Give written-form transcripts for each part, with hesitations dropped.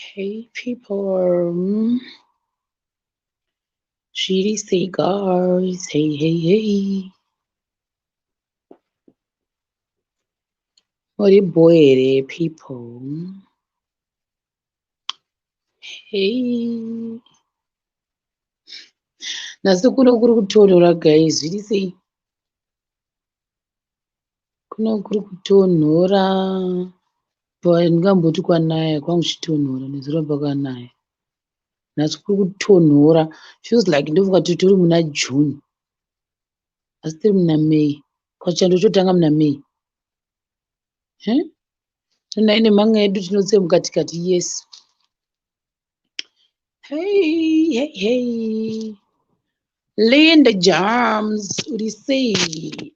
Hey people, zviri sei guys? Hey hey hey. Muri bho here people? Hey. Nhasi kuno kuri kutonhora guys, zviri sei? Kuno kuri kutonhora. Ndingamboti kwanaya kwangu kuchitonhora nezuro pakanaya. Nhasi kuri kutonhora. Feels like ndofunga kuti tiri muna June. Asi tiri muna May. Chando chotanga muna May. Eh? Tonai nemamwe edu tinotsemuka tikati yes. Hey, hey, hey. Linda Jams, uri sei?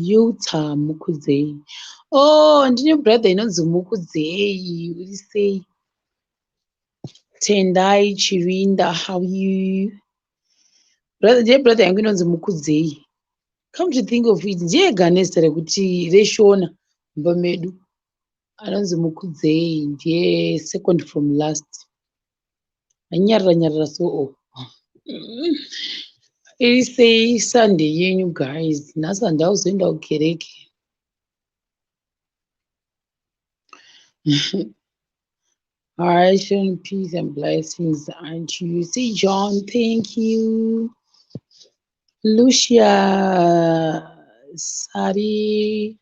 Yuta Mukudzei. Oh, ndine brother inonzi Mukudzei. Uri sei? Tendai Chirinda, how you? Brother, ndine brother yangu inonzi Mukudzei. Come to think of it, ndiye ega ane zita rekuti reShona mumba medu. Anonzi Mukudzei, ndiye second from last. Anyarara nyarara so oh. Iri sei Sunday yenyu guys? Nhasi handauzoenda kukereke. Alright, showing peace and blessings unto you. See, John, thank you. Lucia Sari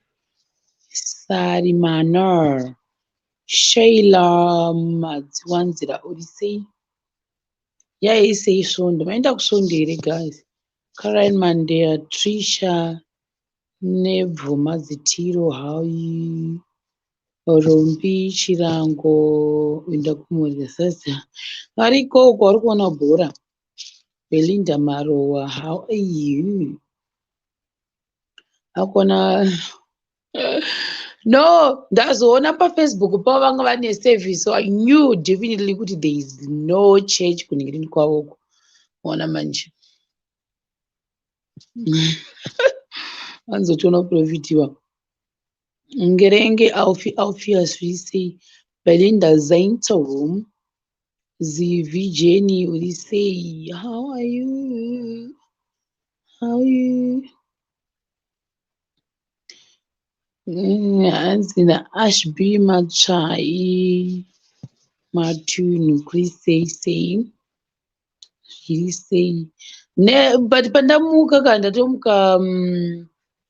Sarimanor. Sheila Madziwanzira uri sei? Yai sei svondo? Maenda kusvondo here guys? Caroline Mandea, Trisha Nebvumadzitiro, how you? Rumbi Chirango, enda kumurira sasa. Variko uko vari kuona bhora. Belinda Marowa, how are you? Akona no, ndazoona pafacebook pavo vanga vane service, so I knew definitely kuti there is no church kunhingirini kwavoko. Ona manje. Vanzotoona kuprofitiwa. Ngerenge Alfie Alpheus zviri sei? Belinda Zainto. Zivi Jenny uri sei? How are you? How are you? Hanzi naAshby Matsvai Matunhu kuri sei sei? Zviri sei? Ne, but pandamuka ka ndatomuka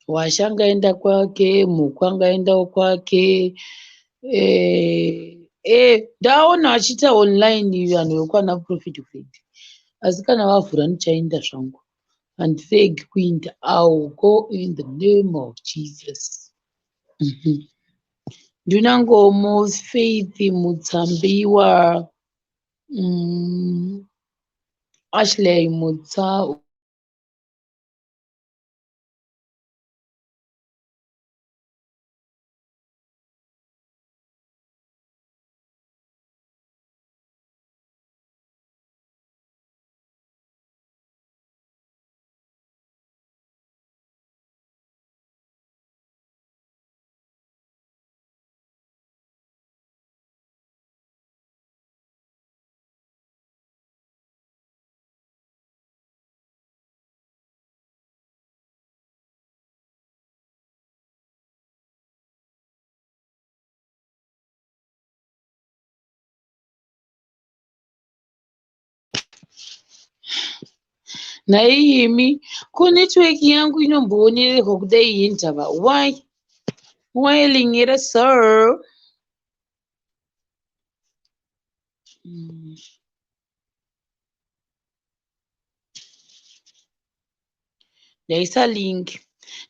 Washa angaenda kwake, Muku angaendawo kwake. Ndaona vachiita online vanhu vekwana Prophet Fred. Asi kana vavhura ndichaenda zvangu. Handiregi kuinda. I will go in the name of Jesus. Nduna Ngomo, Faith Mutsambiwa, Ashley Mutsa. Nhai imi, ko network yangu inomboonererwa kudai yendaba? Why? Why Lingera sir? Ndaisa link.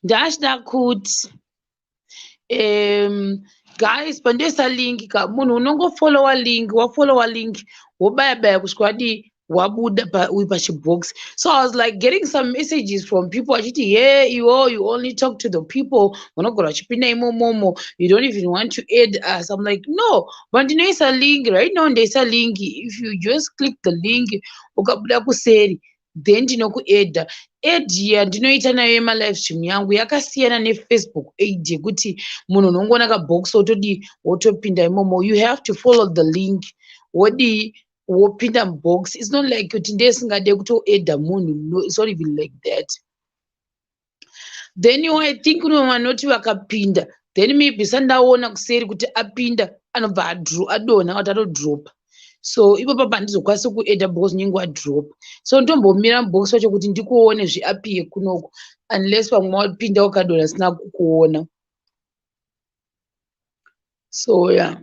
Ndachida kuti guys pandoisa link ka munhu unongofollowa link, wafollowa link, wobaya baya kusvika wadii wabuda uri pachibox. So I was like getting some messages from people achiti yeah, iwo you only talk to the people vanogara vachipinda imomomo, you don't even want to add us. I'm like no, but ndinoisa link right now, ndaisa link. If you just click the link ukabuda kuseri, Then ndinokuedha. Add yandinoita nayo yemalive stream yangu yakasiyana neFacebook aid yekuti munhu unongoona kabox wotodii, wotopinda imomo. You have to follow the link, wodii, wopinda mubox. It's not like kuti ndesingade kutoedha munhu. No, it's not even like that. Then I think uno vanoti vakapinda, then maybe sandaona kuseri kuti apinda, anobva adonha kuti atodropa. So ipapo pandizokwanisa kuedha because unenge wadropa. So ndombomira mubox wacho kuti ndikuone zviapiye kunoko, unless pamwe wapinda ukadonha sina kukuona. So yeah,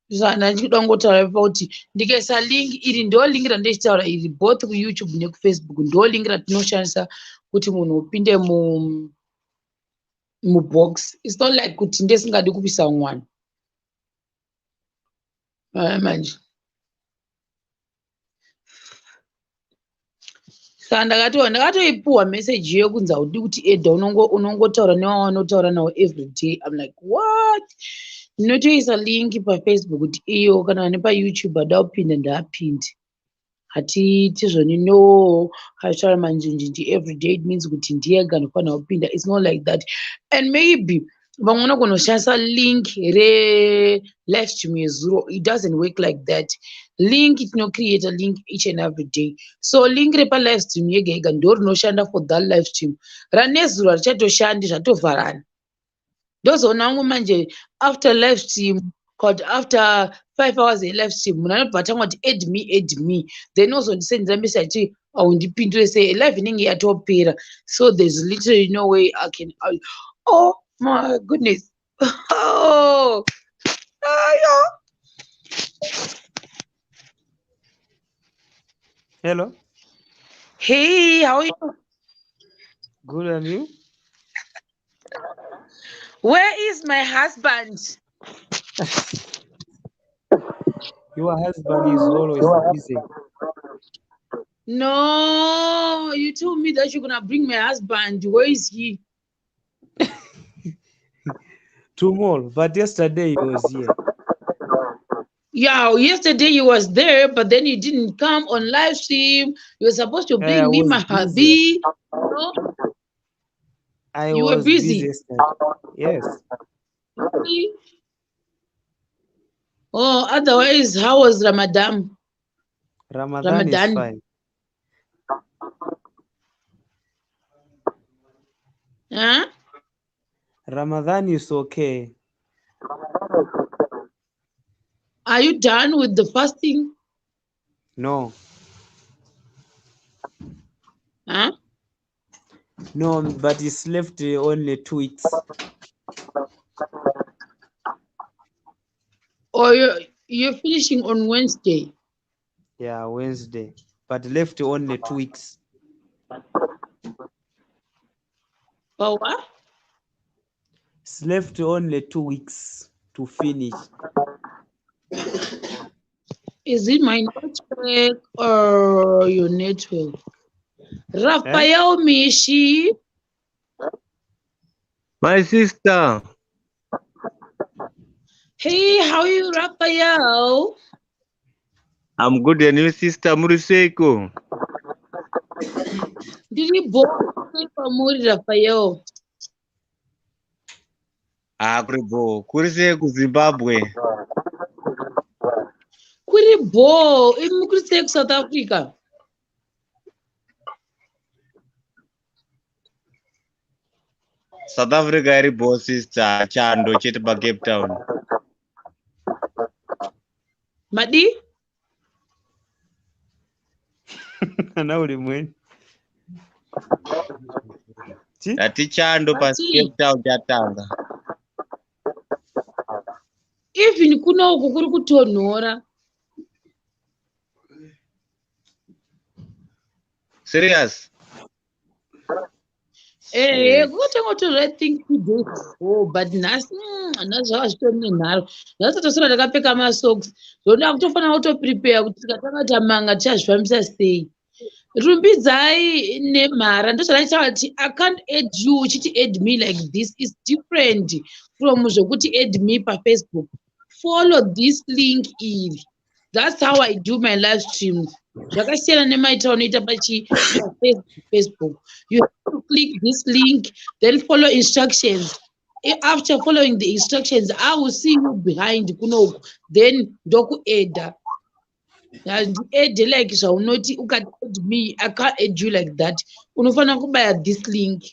zvana ndichida kungotaura ipapo kuti ndikaisa link iri, ndo link randichitaura iri, both kuYouTube nekuFacebook, ndo link ratinoshandisa kuti munhu upinde mubox. It's not like kuti ndesingadi kupisa mwana. Aya manje saka ndakatoipuhwa message yekunzi haudi kuti eda, unongotaura newawanotaura nawo everyday. I'm like, what? Ndinotoisa link paFacebook kuti iyo kana nepaYouTube ada kupinda, ndaapinde. Hatiiti zvoni no kachitaura manjinjinji everyday, it means kuti ndiyega anofanira kupinda. It's not like that. And maybe vamwe vanogona kushandisa link relive stream yezuro. It doesn't work like that. Link tinocreata link each and every day. So link repalive stream yega yega ndo rinoshanda for that live stream. Ranezuro harichatoshandi, zvatovharana. Ndozoona vamwe manje after live stream, kuti after 5 hours yelive stream, munhu anobva atanga kuti add me, add me, then ozondisendera message achiti aundipindure sei, live inenge yatopera. So there's literally no way I can oh my goodness. Oh, ayo. Hello. Hey, how are you? Good, and you? Where is my husband? Your husband is always busy. No, you told me that you're gonna bring my husband. Where is he? Tomorrow, but yesterday he was here. Yeah, yesterday he was there, but then he didn't come on live stream. You were supposed to I bring me was my busy. hubby. No? I You were was busy busy. yesterday. Yes. Really? Oh, otherwise, how was Ramadan? Ramadan is Ramadan. fine. Huh? Ramadan is okay. Are you done with the fasting? No. Huh? No, but it's left only 2 weeks. Or you're finishing on Wednesday? Yeah, Wednesday. But left only 2 weeks. Oh, what? It's left only 2 weeks to finish. Is it my network or your network? Eh? Raphael Mishi. My sister. Hey, how are you, Raphael? I'm good, and you, sister? Muri seiko? Ndiri bho pamuri, Raphael? Ah, kuri bho. Kuri sei kuZimbabwe? Kuri bho. Imi kuri sei kuSouth Africa? South Africa iri bho, sister. Chando chete paCape Town. Madi? Na ulimwengu. Chi? Ndati chando Mati. paCape Town chatanga. Even kuno uku kuri kutonhora. Serious? Ehe, kukatanga kutonhora, I think 2 days ago, but nhasi nhasi zvava zvitori nenharo. Nhasi tatoswera takapfeka masocks. Zvoda kutofanira kutoprepare kuti tikatanga tamanga tichazvifambisa sei. Rumbidzai nemhara, ndozvandachitaura kuti I can't add you uchiti add me like this. Is different from zvokuti add me paFacebook. Follow this link iri. That's how I do my live stream. Zvakasiyana nemaitiro anoita pachi Facebook. You have to click this link, then follow instructions. After following the instructions, I will see you behind kunoku, then ndokuedha. Handiedhe like zvaunoti ukati add me, I can't add you like that. Unofanira kubaya this link.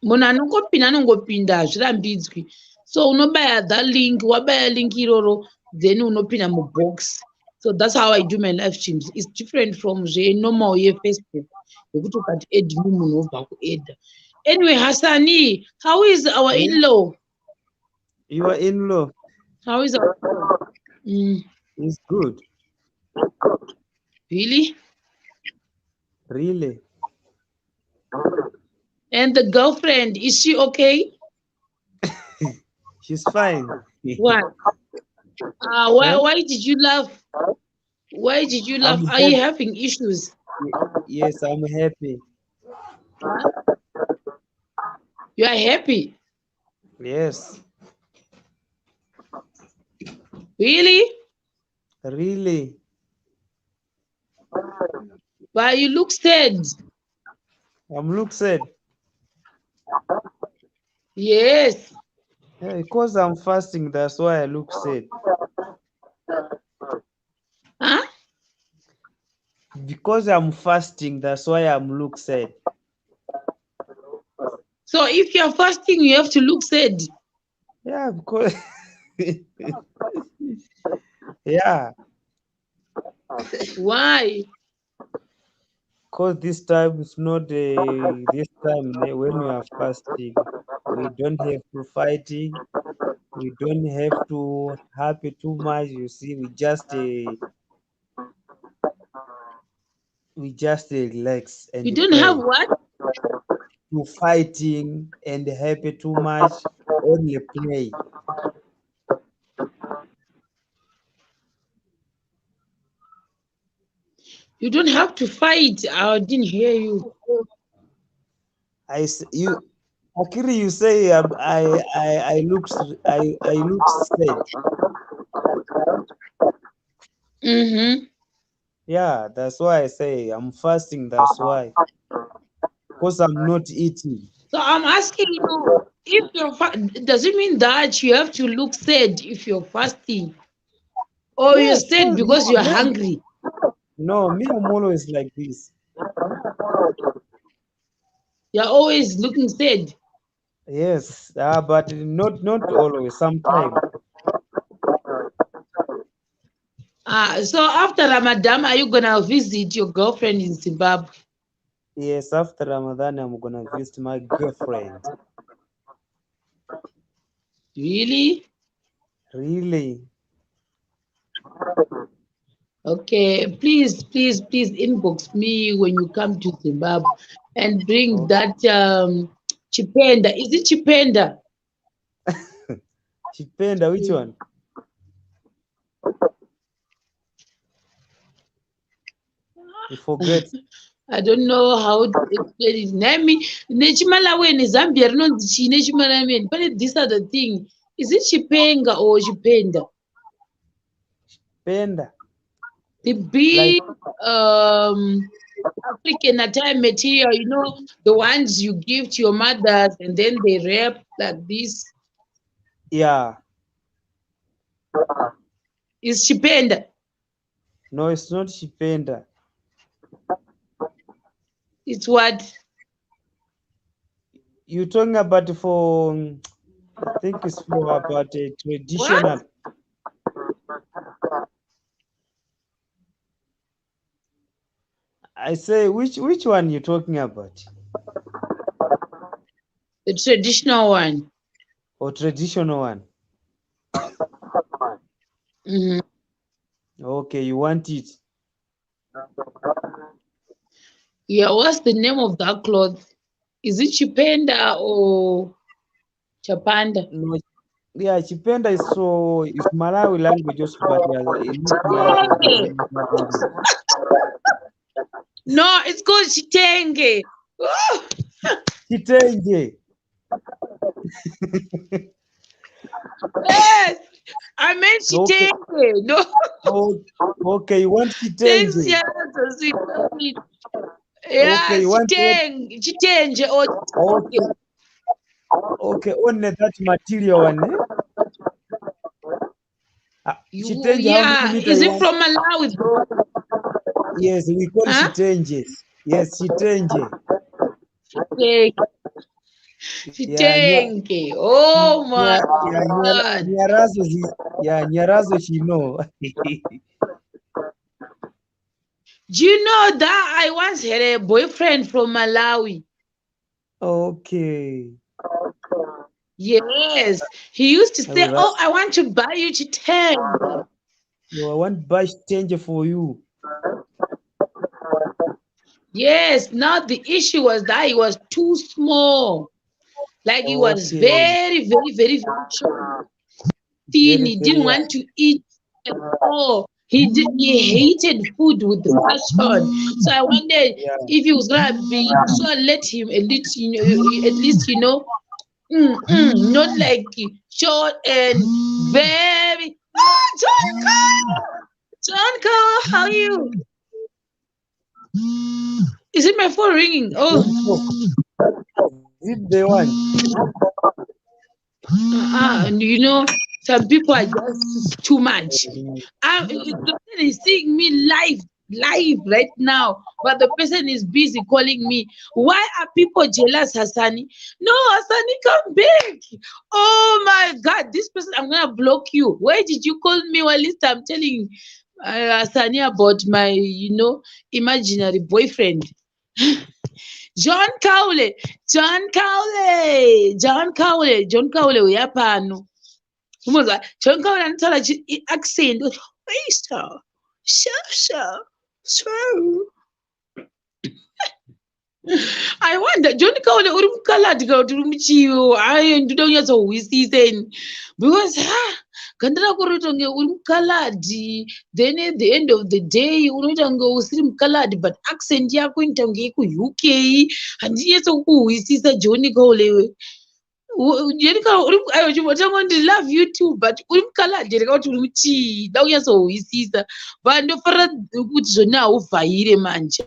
Munhu anongopinda anongopinda, hazvirambidzwi. So unobaya that link, wabaya link iroro, then unopinda mubox. So that's how I do my live streams. It's different from zvenormal yeFacebook yekuti ukati add me munhu wobva kuedha. Anyway, Hassani, how is our in-law? Your in-law How is our is good. Really? Really. And the girlfriend, is she okay? She's fine. Why? Why, Huh? why did you laugh? Why did you laugh? I'm Are you happy. having issues? Yes, I'm happy. You are happy? Yes. Really? Really. But you look sad. I'm look sad. Yes. Yeah, because I'm fasting, that's why I look sad. Huh? Because I'm fasting, that's why I'm look sad. So if you're fasting, you have to look sad. Yeah, because yeah, Why? because this time it's not this time when we are fasting, we don't have to fighting, we don't have to happy too much. You see, we just relax and You don't have pray. what? To fighting and happy too much, only play. You don't have to fight. I didn't hear you. I you, Akiri, you say I look sad. Yeah, that's why I say I'm fasting. That's why, because I'm not eating. So I'm asking you, if you're does it mean that you have to look sad if you're fasting, or you're Yes, sad no, because no, you're no. hungry? No, me, I'm always like this. You're always looking sad. Yes, but not always. Sometimes. So after Ramadan, are you going to visit your girlfriend in Zimbabwe? Yes, after Ramadan, I'm going to visit my girlfriend. Really? Really? Okay, please, please, please inbox me when you come to Zimbabwe and bring Oh. that Chipenda. Is it Chipenda? Chipenda, which one? You forget. I don't know how to explain it. Nami, nechimalawi Zambia rinonzi chii nechimalawi, but this other thing. Is it Chipenga or Chipenda? Chipenda. The big, Like, African attire material, the ones you give to your mothers and then they wrap like this. Yeah. It's Chipenda. No, it's not Chipenda. It's what? You're talking about for, I think it's for about a traditional. What? I say, which one you talking about? The traditional one. Or traditional one? Okay, you want it. Yeah, what's the name of that cloth? Is it Chipenda or Chapanda? No, yeah, Chipenda is so, it's Malawi language also, but yeah, it looks like No, it's called Chitenge. Chitenge. Yes. I meant Okay. chitenge. No. Oh, okay, you want Thanks, chitenje. yeah, so sweet. Yeah, Okay, you want chitenge, chitenje or Okay, okay, only that material one. Eh? Chitenje, how many yeah. meter Is you it want? from Malawi though? Yes, we call Huh? chitenje. Yes, chitenje. Chitenge. Yeah, Chitenge. Oh my yeah, God. Nyarazo, yeah, Nyarazo, she know. Do you know that I once had a boyfriend from Malawi? Okay. Yes. He used to say, All right. "Oh, I want to buy you chitenge." No, I want buy chitenje for you. Yes. Now the issue was that he was too small. Like he was Okay. very, very, very, very short, thin. Very, He didn't very, yeah. want to eat at all. He hated food with passion. So I wondered Yeah. if he was gonna be, so I let him a little, at least not like short and very. Ah, John Cole! John Cole, how are you? Is it my phone ringing? Oh, Is it the one? And some people are just too much. The person is seeing me live right now, but the person is busy calling me. Why are people jealous, Hassani? No, Hassani, come back. Oh my God, this person, I'm gonna block you. Why did you call me? Well, at least I'm telling Hassani about my, imaginary boyfriend. John Cowley, John Cowley, John Cowley, John Cowley, uya pano. Umuzwa, John Cowley anotaura accent. So, so, so. I wonder, John Cowley, uri mukaladi kana kuti uri muchiwo? Ai, ndoda kunyatsohwisisa ini. Because, ganda rako rinoita kunge uri mukaladi, then at the end of the day unoita kunge usiri mukaladi, but accent yako inoita kunge yeku-UK. Handinyatsokuhwisisa John Cowley. John Cowley, uri aiwa, chimbotanga kuti love you too, but uri mukaladi here kana kuti uri muchii? Ndoda kunyatsohwisisa. But ndofarira kuti zvona hauvhaire manje.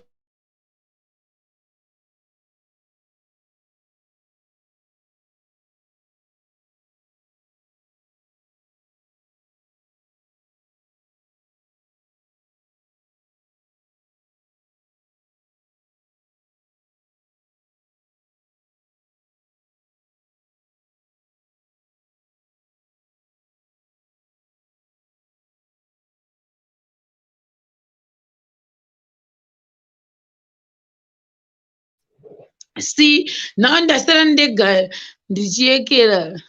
See, now ndasara ndega ndichiyekera.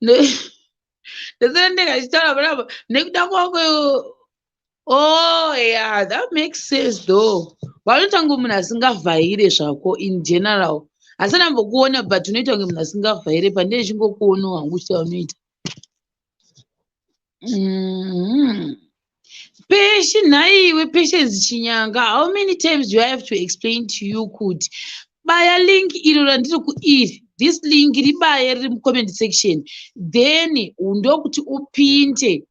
Ndasara ndega ndichitaura panapa nekuda kwako. Oh yeah, that makes sense though. Vanoita kunge munhu asingavhaire zvako in general. Asi ndambokuona, but unoita kunge munhu asingavhaire pandine chingokuonawo hangu chaunoita. Peshi nhaiwe Patience Chinyanga, how many times do I have to explain to you kuti baya link iro randiri kuiri, this link ribaye riri mucomment section, then ndokuti upinde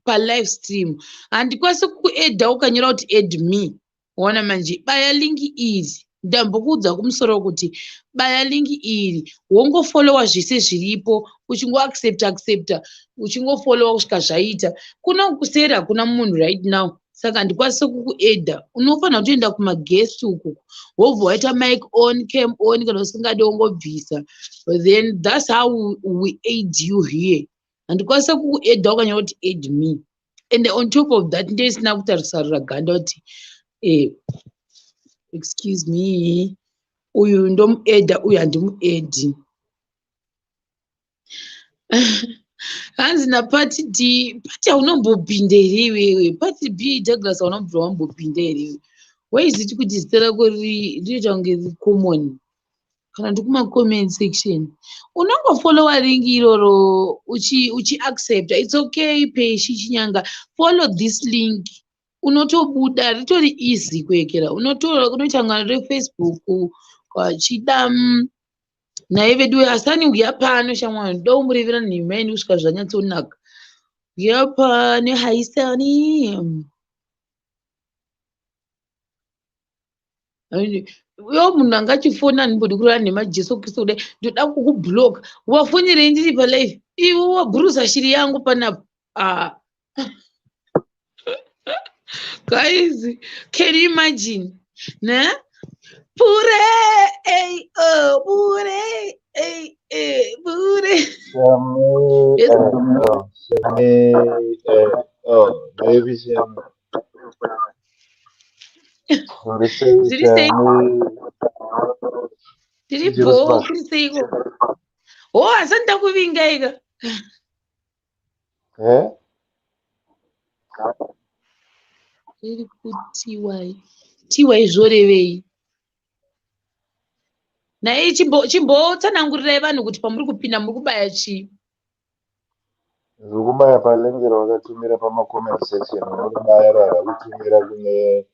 palive stream. Handikwanisi kukuedha ukanyora kuti add me. Waona manje, baya link iri. Ndambokuudza kumusoro kuti baya link iri, wongofollowa zvese zviripo, uchingoaccepta accepta, uchingofollowa kusvika zvaita. Kuno kuseri hakuna munhu right now, saka handikwanisi kukuedha. Unofanira kutoenda kumaguest uku, wobva waita mic on, cam on, kana usingadi wongobvisa. Then that's how we aid you here. Handikwanisi kukuedha ukanyora kuti add me. And on top of that, ndisina kutarisarura ganda kuti excuse me, uyu ndomuedha, uyu handimuedhi. Hanzi napati D, pati haunombopinda here iwewe? Pati B Douglas, haunombobva wambopinda here iwe? Why is it kuti zita rako rinoita kunge riri common? Kana ndiri kuma-comment section. Unongofollowa link iroro uchiaccepta. It's okay, Peshi Chinyanga. Follow this link. Unotobuda, ritori easy kuekera. Unoita kunga reFacebook, kwachida naye vedu Hasani uya pano shamwari, ndoda kumurevera nhema ini kusvika zvanyatsonaka. Yapane haisani. Yo munhu anga achifona handimbodi kurara nemajesu kristu kudai ndoda kukubloka wafonirei ndiri palive iwe wabhurusa shiri yangu panapa ah. Guys, can you imagine ne pure ei oh, pure ei eh, pure. Shame, Yes. oh, shame, oh, maybe shame. Uri sei Zviri sei? shame? Tiri Ndiri bho kubasa. kuri seiko? Ho, asati ndakuvinga ika. Eh? Iri kutiwai tiwai zvorevei naye? Chimbotsanangurirai vanhu kuti pamuri kupinda muri kubaya chii. Ndiri kubaya palink rawakatumira pamacomment section. Unobaya rakutumira kune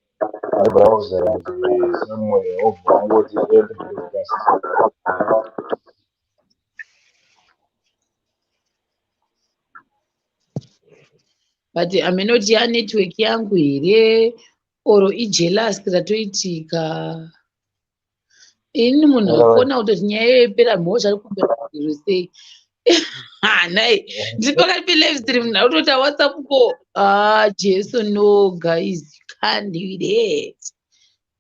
browser somewhere, wobva wangoti end broadcast. But haminoti yanetwork yangu here or ijealous ratoitika? Ini munhu afona kutoti nyaya iyoyo ipera mhosva ari kumbero sei? Nai ndiri pakati pelive stream, munhu arikutoti WhatsApp ko. Ah, Jesu, no guys, you can't do that.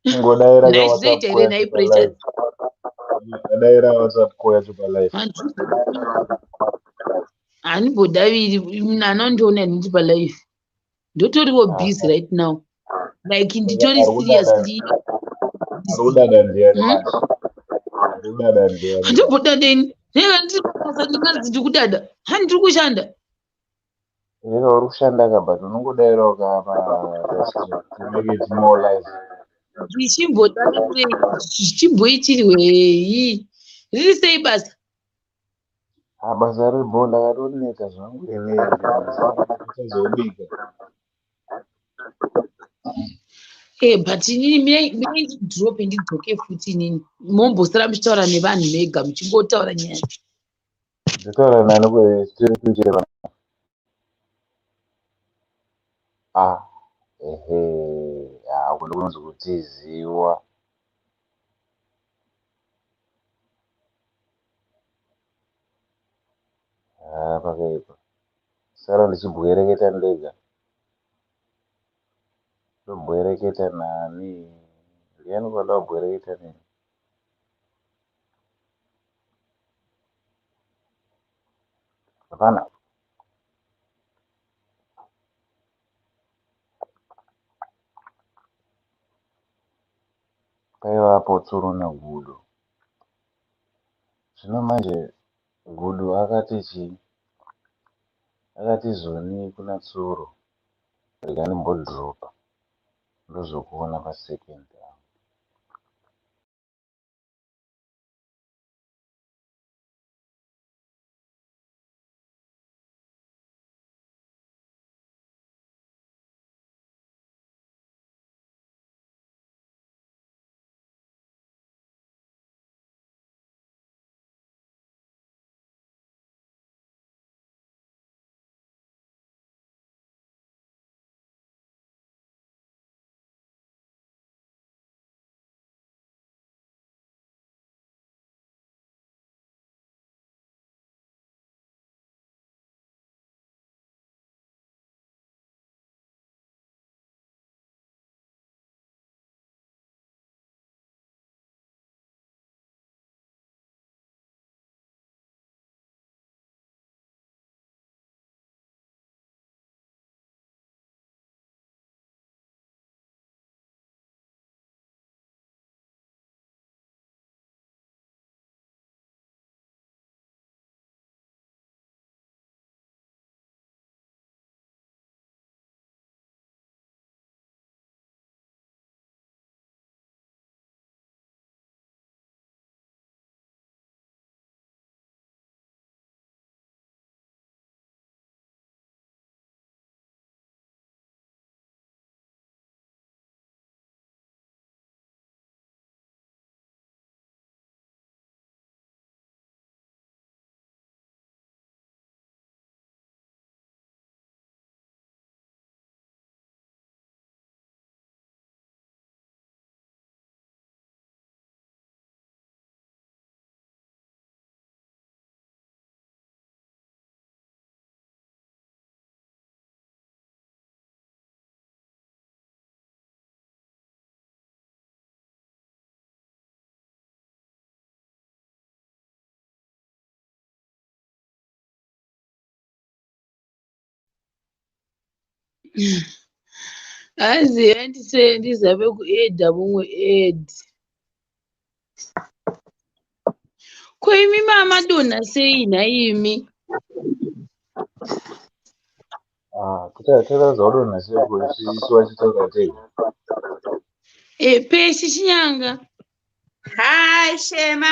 Ingodaira Nhai, ka zvinoita WhatsApp here nhai yacho Precious? palive. Daira WhatsApp call yacho palive. Handimbodaviri munhu anondiona ndiri palive. Ndotoriwo busy right now, like nditori Ari kudada. seriously. Ari kudada ndiani Hmm? manje? Ari kudada ndiani? Handimbodadeni nega ndiri kubasa, ndingazi ndiri kudada? Hani ndiri kushanda. Iro uri kushanda ka, but unongodairawo ka pa just to make it more live. Ndichimbodarirei? Zvichimboitirwei? Riri sei basa? Ah, basa ribho, ndakatoneta zvangu ini ndisazobika. Eh, but inini mine ndidrope ndidzoke futi. Inini mombosara muchitaura nevanhu mega, muchingotaura nyaya. Nditaura nani kwetiri kuchire pa? Ah, ehe, ah, uku ndikunonzi kutiziwa. Ah, pakaipa. Sara ndichibwereketa ndega. Ndobwereketa nani? Ndiani kwada kubwereketa neni? Hapana. Paivapo tsuro nagudo. Zvino manje gudo akati chii? Akati zoni kuna tsuro, rega ndimbodhiropa ndozokuona pasecond. Hanzi handise ndizame kuedha mumwe ed. Ko imi mamadonha sei nhaimi? Ah, tataza kudonha sei ko isu vachitaura tega. E, peshi chinyanga. Hi, Shema.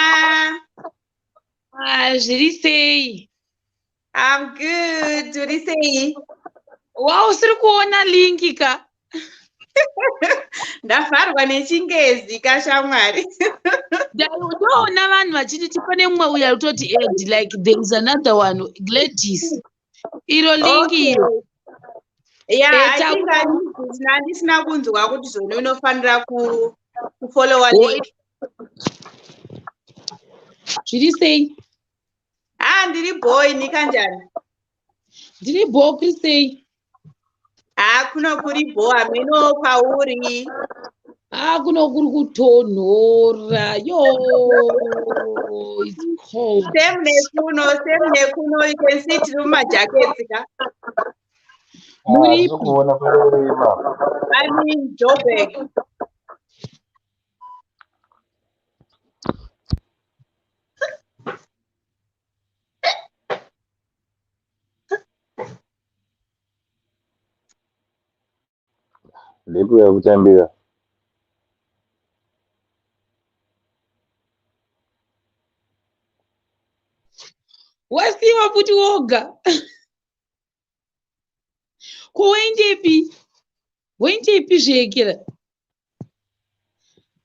Ah, zviri sei? I'm good. Uri sei? Wa usiri kuona linki ka? Ndavharwa nechingezi kashamwari. Ndoona vanhu vachiti pane mumwe uyo ari kutoti add like there is another one Gladys. Iro link iro. Yeah, I think handisina kunzwa kuti zvoni unofanira kufollowa link. Zviri sei? Ah, ndiri bho ini kanjani? Ndiri bho kuri sei? Ah, kuno kuri bho hameno pauri. Ah, kuno kuri kutonhora. Yo, it's cold. Same nekuno, same nekuno. You can see tiri mumajaketsi ka. Muripi? Kuona parori ipapo. I'm in Joburg. Ndepi yakutambira? Wasiwa futi woga. Ko waendepi? Waendepi zvekera?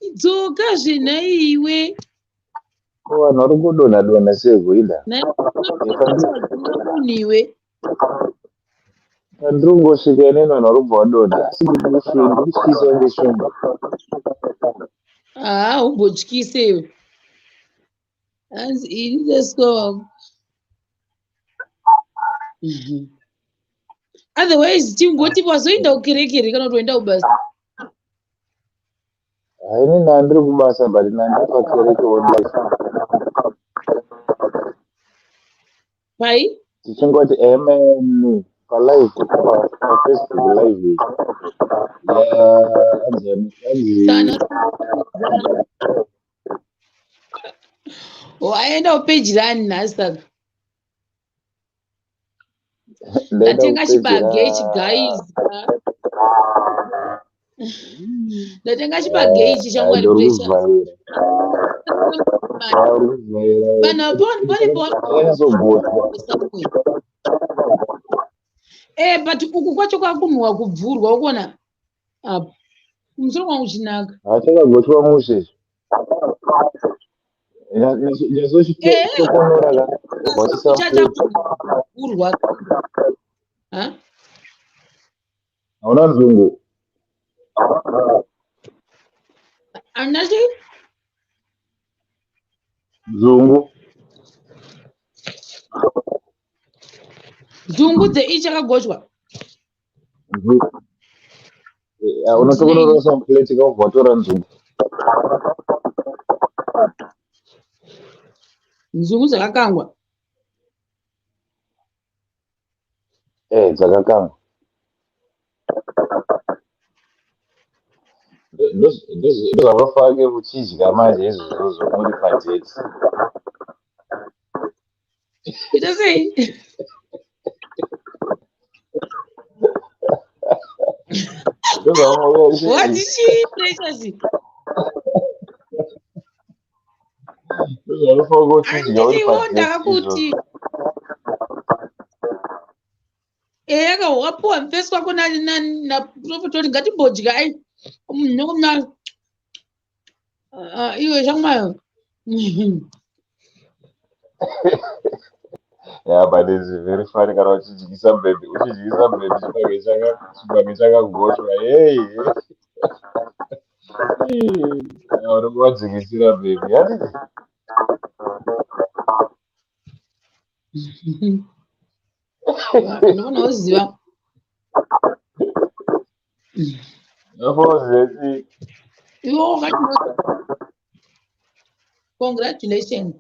Idzoka zvenhaiwe. Ko vanhu vari kudonha donha sei kuida? Munhu iwe. Pandiri kungosvika inini vanhu vari kubva vadonha. Asi ndikutyisa kunge shumba. Haa, umbotyise iwe. Hanzi ini ndaswa wangu. Otherwise tingoti wazoenda kukereke here kana kuti waenda kubasa? Haini ndandiri kubasa but ndandiri pakereke wodai. Pai? Tichingoti amen palive pafacebook live iyi. Hanzi Sana. Waenda kupeji rani nhasi saka? ndaenda Ndatenga kupeji chibage ichi guys. Ndatenga chibage ichi shamwari pressure. Ndorikuvhaira. Ndorikuvhaira. Vanhu pane Ndakanyatsogochwa. Eh, but uku kwacho kwakunhuwa kubvurwa ukuona apa kumusoro kwangu uchinaka. Hachakagochwa mushe. Nyatsochitokonora ka. Wachisa Chachakubvurwa. Ha? Hauna nzungu. Handina chii? Nzungu. Nzungu dzeichi chakagochwa. Unotokonora samplate ka ubva watora nzungu. Nzungu dzakakangwa. Eh, dzakakangwa. Ndozvamunofanira kuchidya manje izvozvozvo muri padate. Ita sei? Wati chii precious? Ndozvamunofanira kuchidya uri Andiriwo padate ndakakuti izvozvo. eya ka wapuwa mufesi wako naprofet kuti ngatimbodyai nokumna iwe shamwayo. Yeah, but it's very funny kana uchidyisa baby, uchidyisa baby chibage chakagochwa. Hey. Uri kuwadzikisira baby. Handiti? Unoona uziva. Unofanira kuziva kuti Iwe wakati congratulations.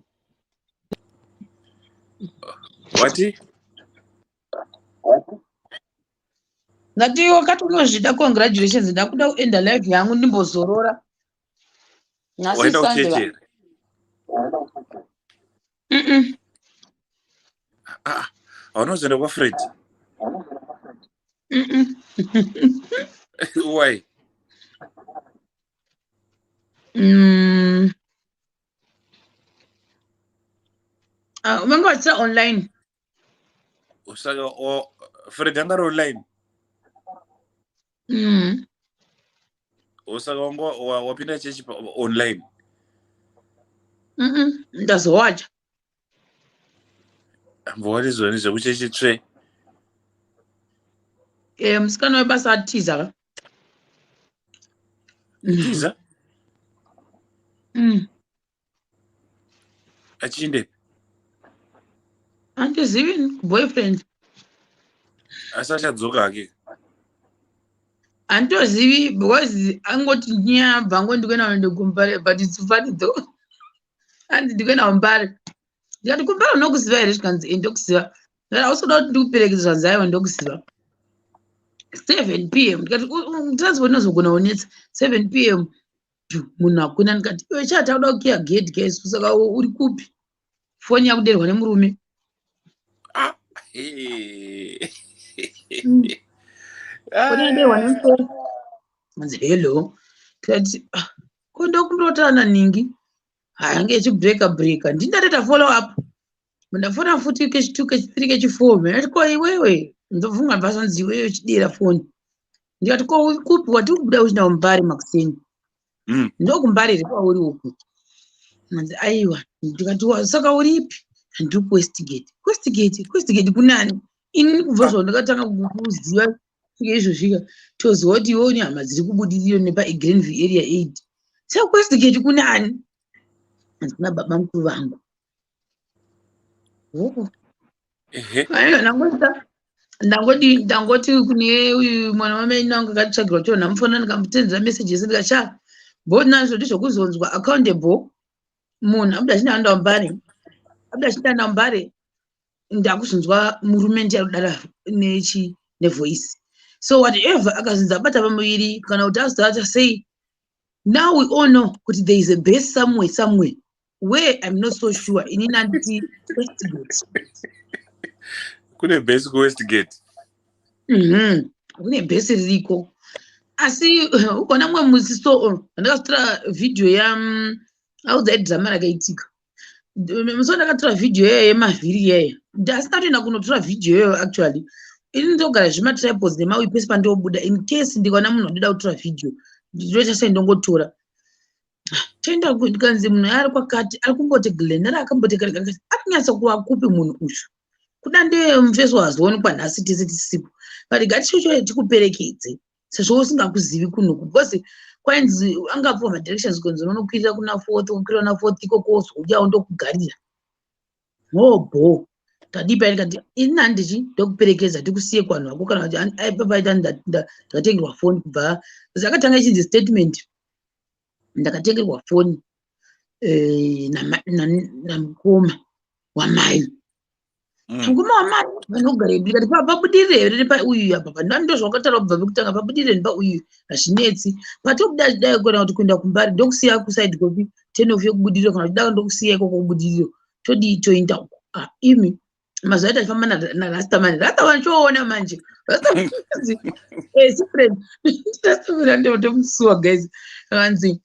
Wati? Ndati wakati unozvida, congratulations. Ndakuda kuenda live yangu, ndimbozorora. Nhasi Waenda Sunday. kuchechi here? Mm-mm. Ah, haunozoenda kwaFred? Mm-mm. Why? Ah, vanga vachita online. Saka Fred anga ari online? Mm. Saka wanga wapinda chechi online? Mm-mm. Ndazowacha. Mbowati zvoni zvekuchechi tsve. Eh, musikana webasa atiza ka. Tiza? Mm. Achiendepi? Handizivi, boyfriend. Asi achadzoka hake? Handitozivi, because angoti nyabva angoti ndikuenda ndikumbare, but it's funny though. Hanzi ndikuenda kuMbare. Ndikati, "Kumbare unokuziva here?" Zvikanzi, "Eh, ndokuziva." Ndikati, "Hausoda kuti ndikuperekedze?" Zvanzi, "Aiwa, ndokuziva." 7 p.m. Ndikati, "Transport inozogona kunetsa 7 p.m." Munhu hakuna. Ndikati, "Iwe chati auda kukiya gate kesu, saka uri kupi?" Foni yakuderwa nemurume. Ah. Foni yaderwa nemurume. Anzi, "Hello." Tikati, "Ah, ko ndokumbotaura naningi?" Hayange ichibreka breka. Ndini follow up, ndafona futi kechi2, kechi3, kechi4. Ndati, "Ko iwewe?" Ndobvunga bvazonzi, "Iwewe uchidira foni." Ndikati, "Ko uri kupi? Watiri kubuda uchinda kuMbare makuseni." "Ndokumbare here kwauri uku?" Anzi, "Aiwa." Ndikati, "Saka uripi?" "Ndiri kuWestgate." Westgate, Westgate kunani? Ini kubva zvao ndakatanga kuziva svika izvozvika, toziva kuti iwe une hama dziri kuBudiriro nepaGlenview Area 8. Saka Westgate kunani? Hanzi, "Kuna baba mukuru vangu." Oh. Aiwa, ndangoti ndangoti ndangoti kune uyu mwana wamai wangu akatsvagirwa kuti ndamufona, ndikamutenzera message yese. Ndikati, "Sha, mbonazvo ndizvokuzonzwa accountable munhu abuda achinda Mbare, abuda achinda Mbare." Ndakuzonzwa murume ndiye arikudara nechi nevoice. So whatever, akazonzi abata pamuviri kana kuti azoata sei, now we all know kuti there is a base somewhere, somewhere where I'm not so sure. Inini handiti Westgate. Kune base kuWestgate? Kune base ririko, asi ukaona mumwe musi so ndakazotora vhidhiyo ya audza idhirama rakaitika musi wandakatora vhidhiyo iyoyo yemavhiri iyeyo. Ndasina kutoenda kunotora vhidhiyo iyoyo. Actually, ini ndogara zvematripods nemauyi pese pandiobuda, in case ndikaona munhu wandoda kutora vhidhiyo, ndinoita sei? Ndongotora, toenda. Ndikanzi munhu ari kwakati, ari kumboti Glenara, akamboti ari kunyatsa kuva kupi munhu uyu? Kuda ndiye mufeso wazoonekwa nhasi tese tisipo, but ngatichocho tikuperekedze sezvo usingakuzivi kunhuku, because kwainzi angapuwa madirections kunzi unonokwirira kuna Fourth, unokwirira kuna Fourth ikoko, wozouyawo ndokugarira hobho. Tadipa ndikati, "Ini handichi ndokuperekedza, ndikusiye kuvanhu vako." Kana kuti papaita ndakatengerwa foni kubva akatanga ichinzi statement, "Ndakatengerwa foni namukoma wamai." Mukoma wamai vanogara, ndikati, "Pabudirire here pauyu apa?" Ndo zvawakataura kubva pekutanga, pabudirire nepauyu hazvinetsi. Patobuda dai kana kuti kuenda kuMbare, ndokusiya kuside kopi turn off yekuBudiriro, kana kuti ndokusiya ikoko kuBudiriro, todii? Toenda uko. Ah, imi mazuva acho achifamba naRastaman, Rastaman choona manje sifriend Rastaman, ndomusuwa guys. Akanzi,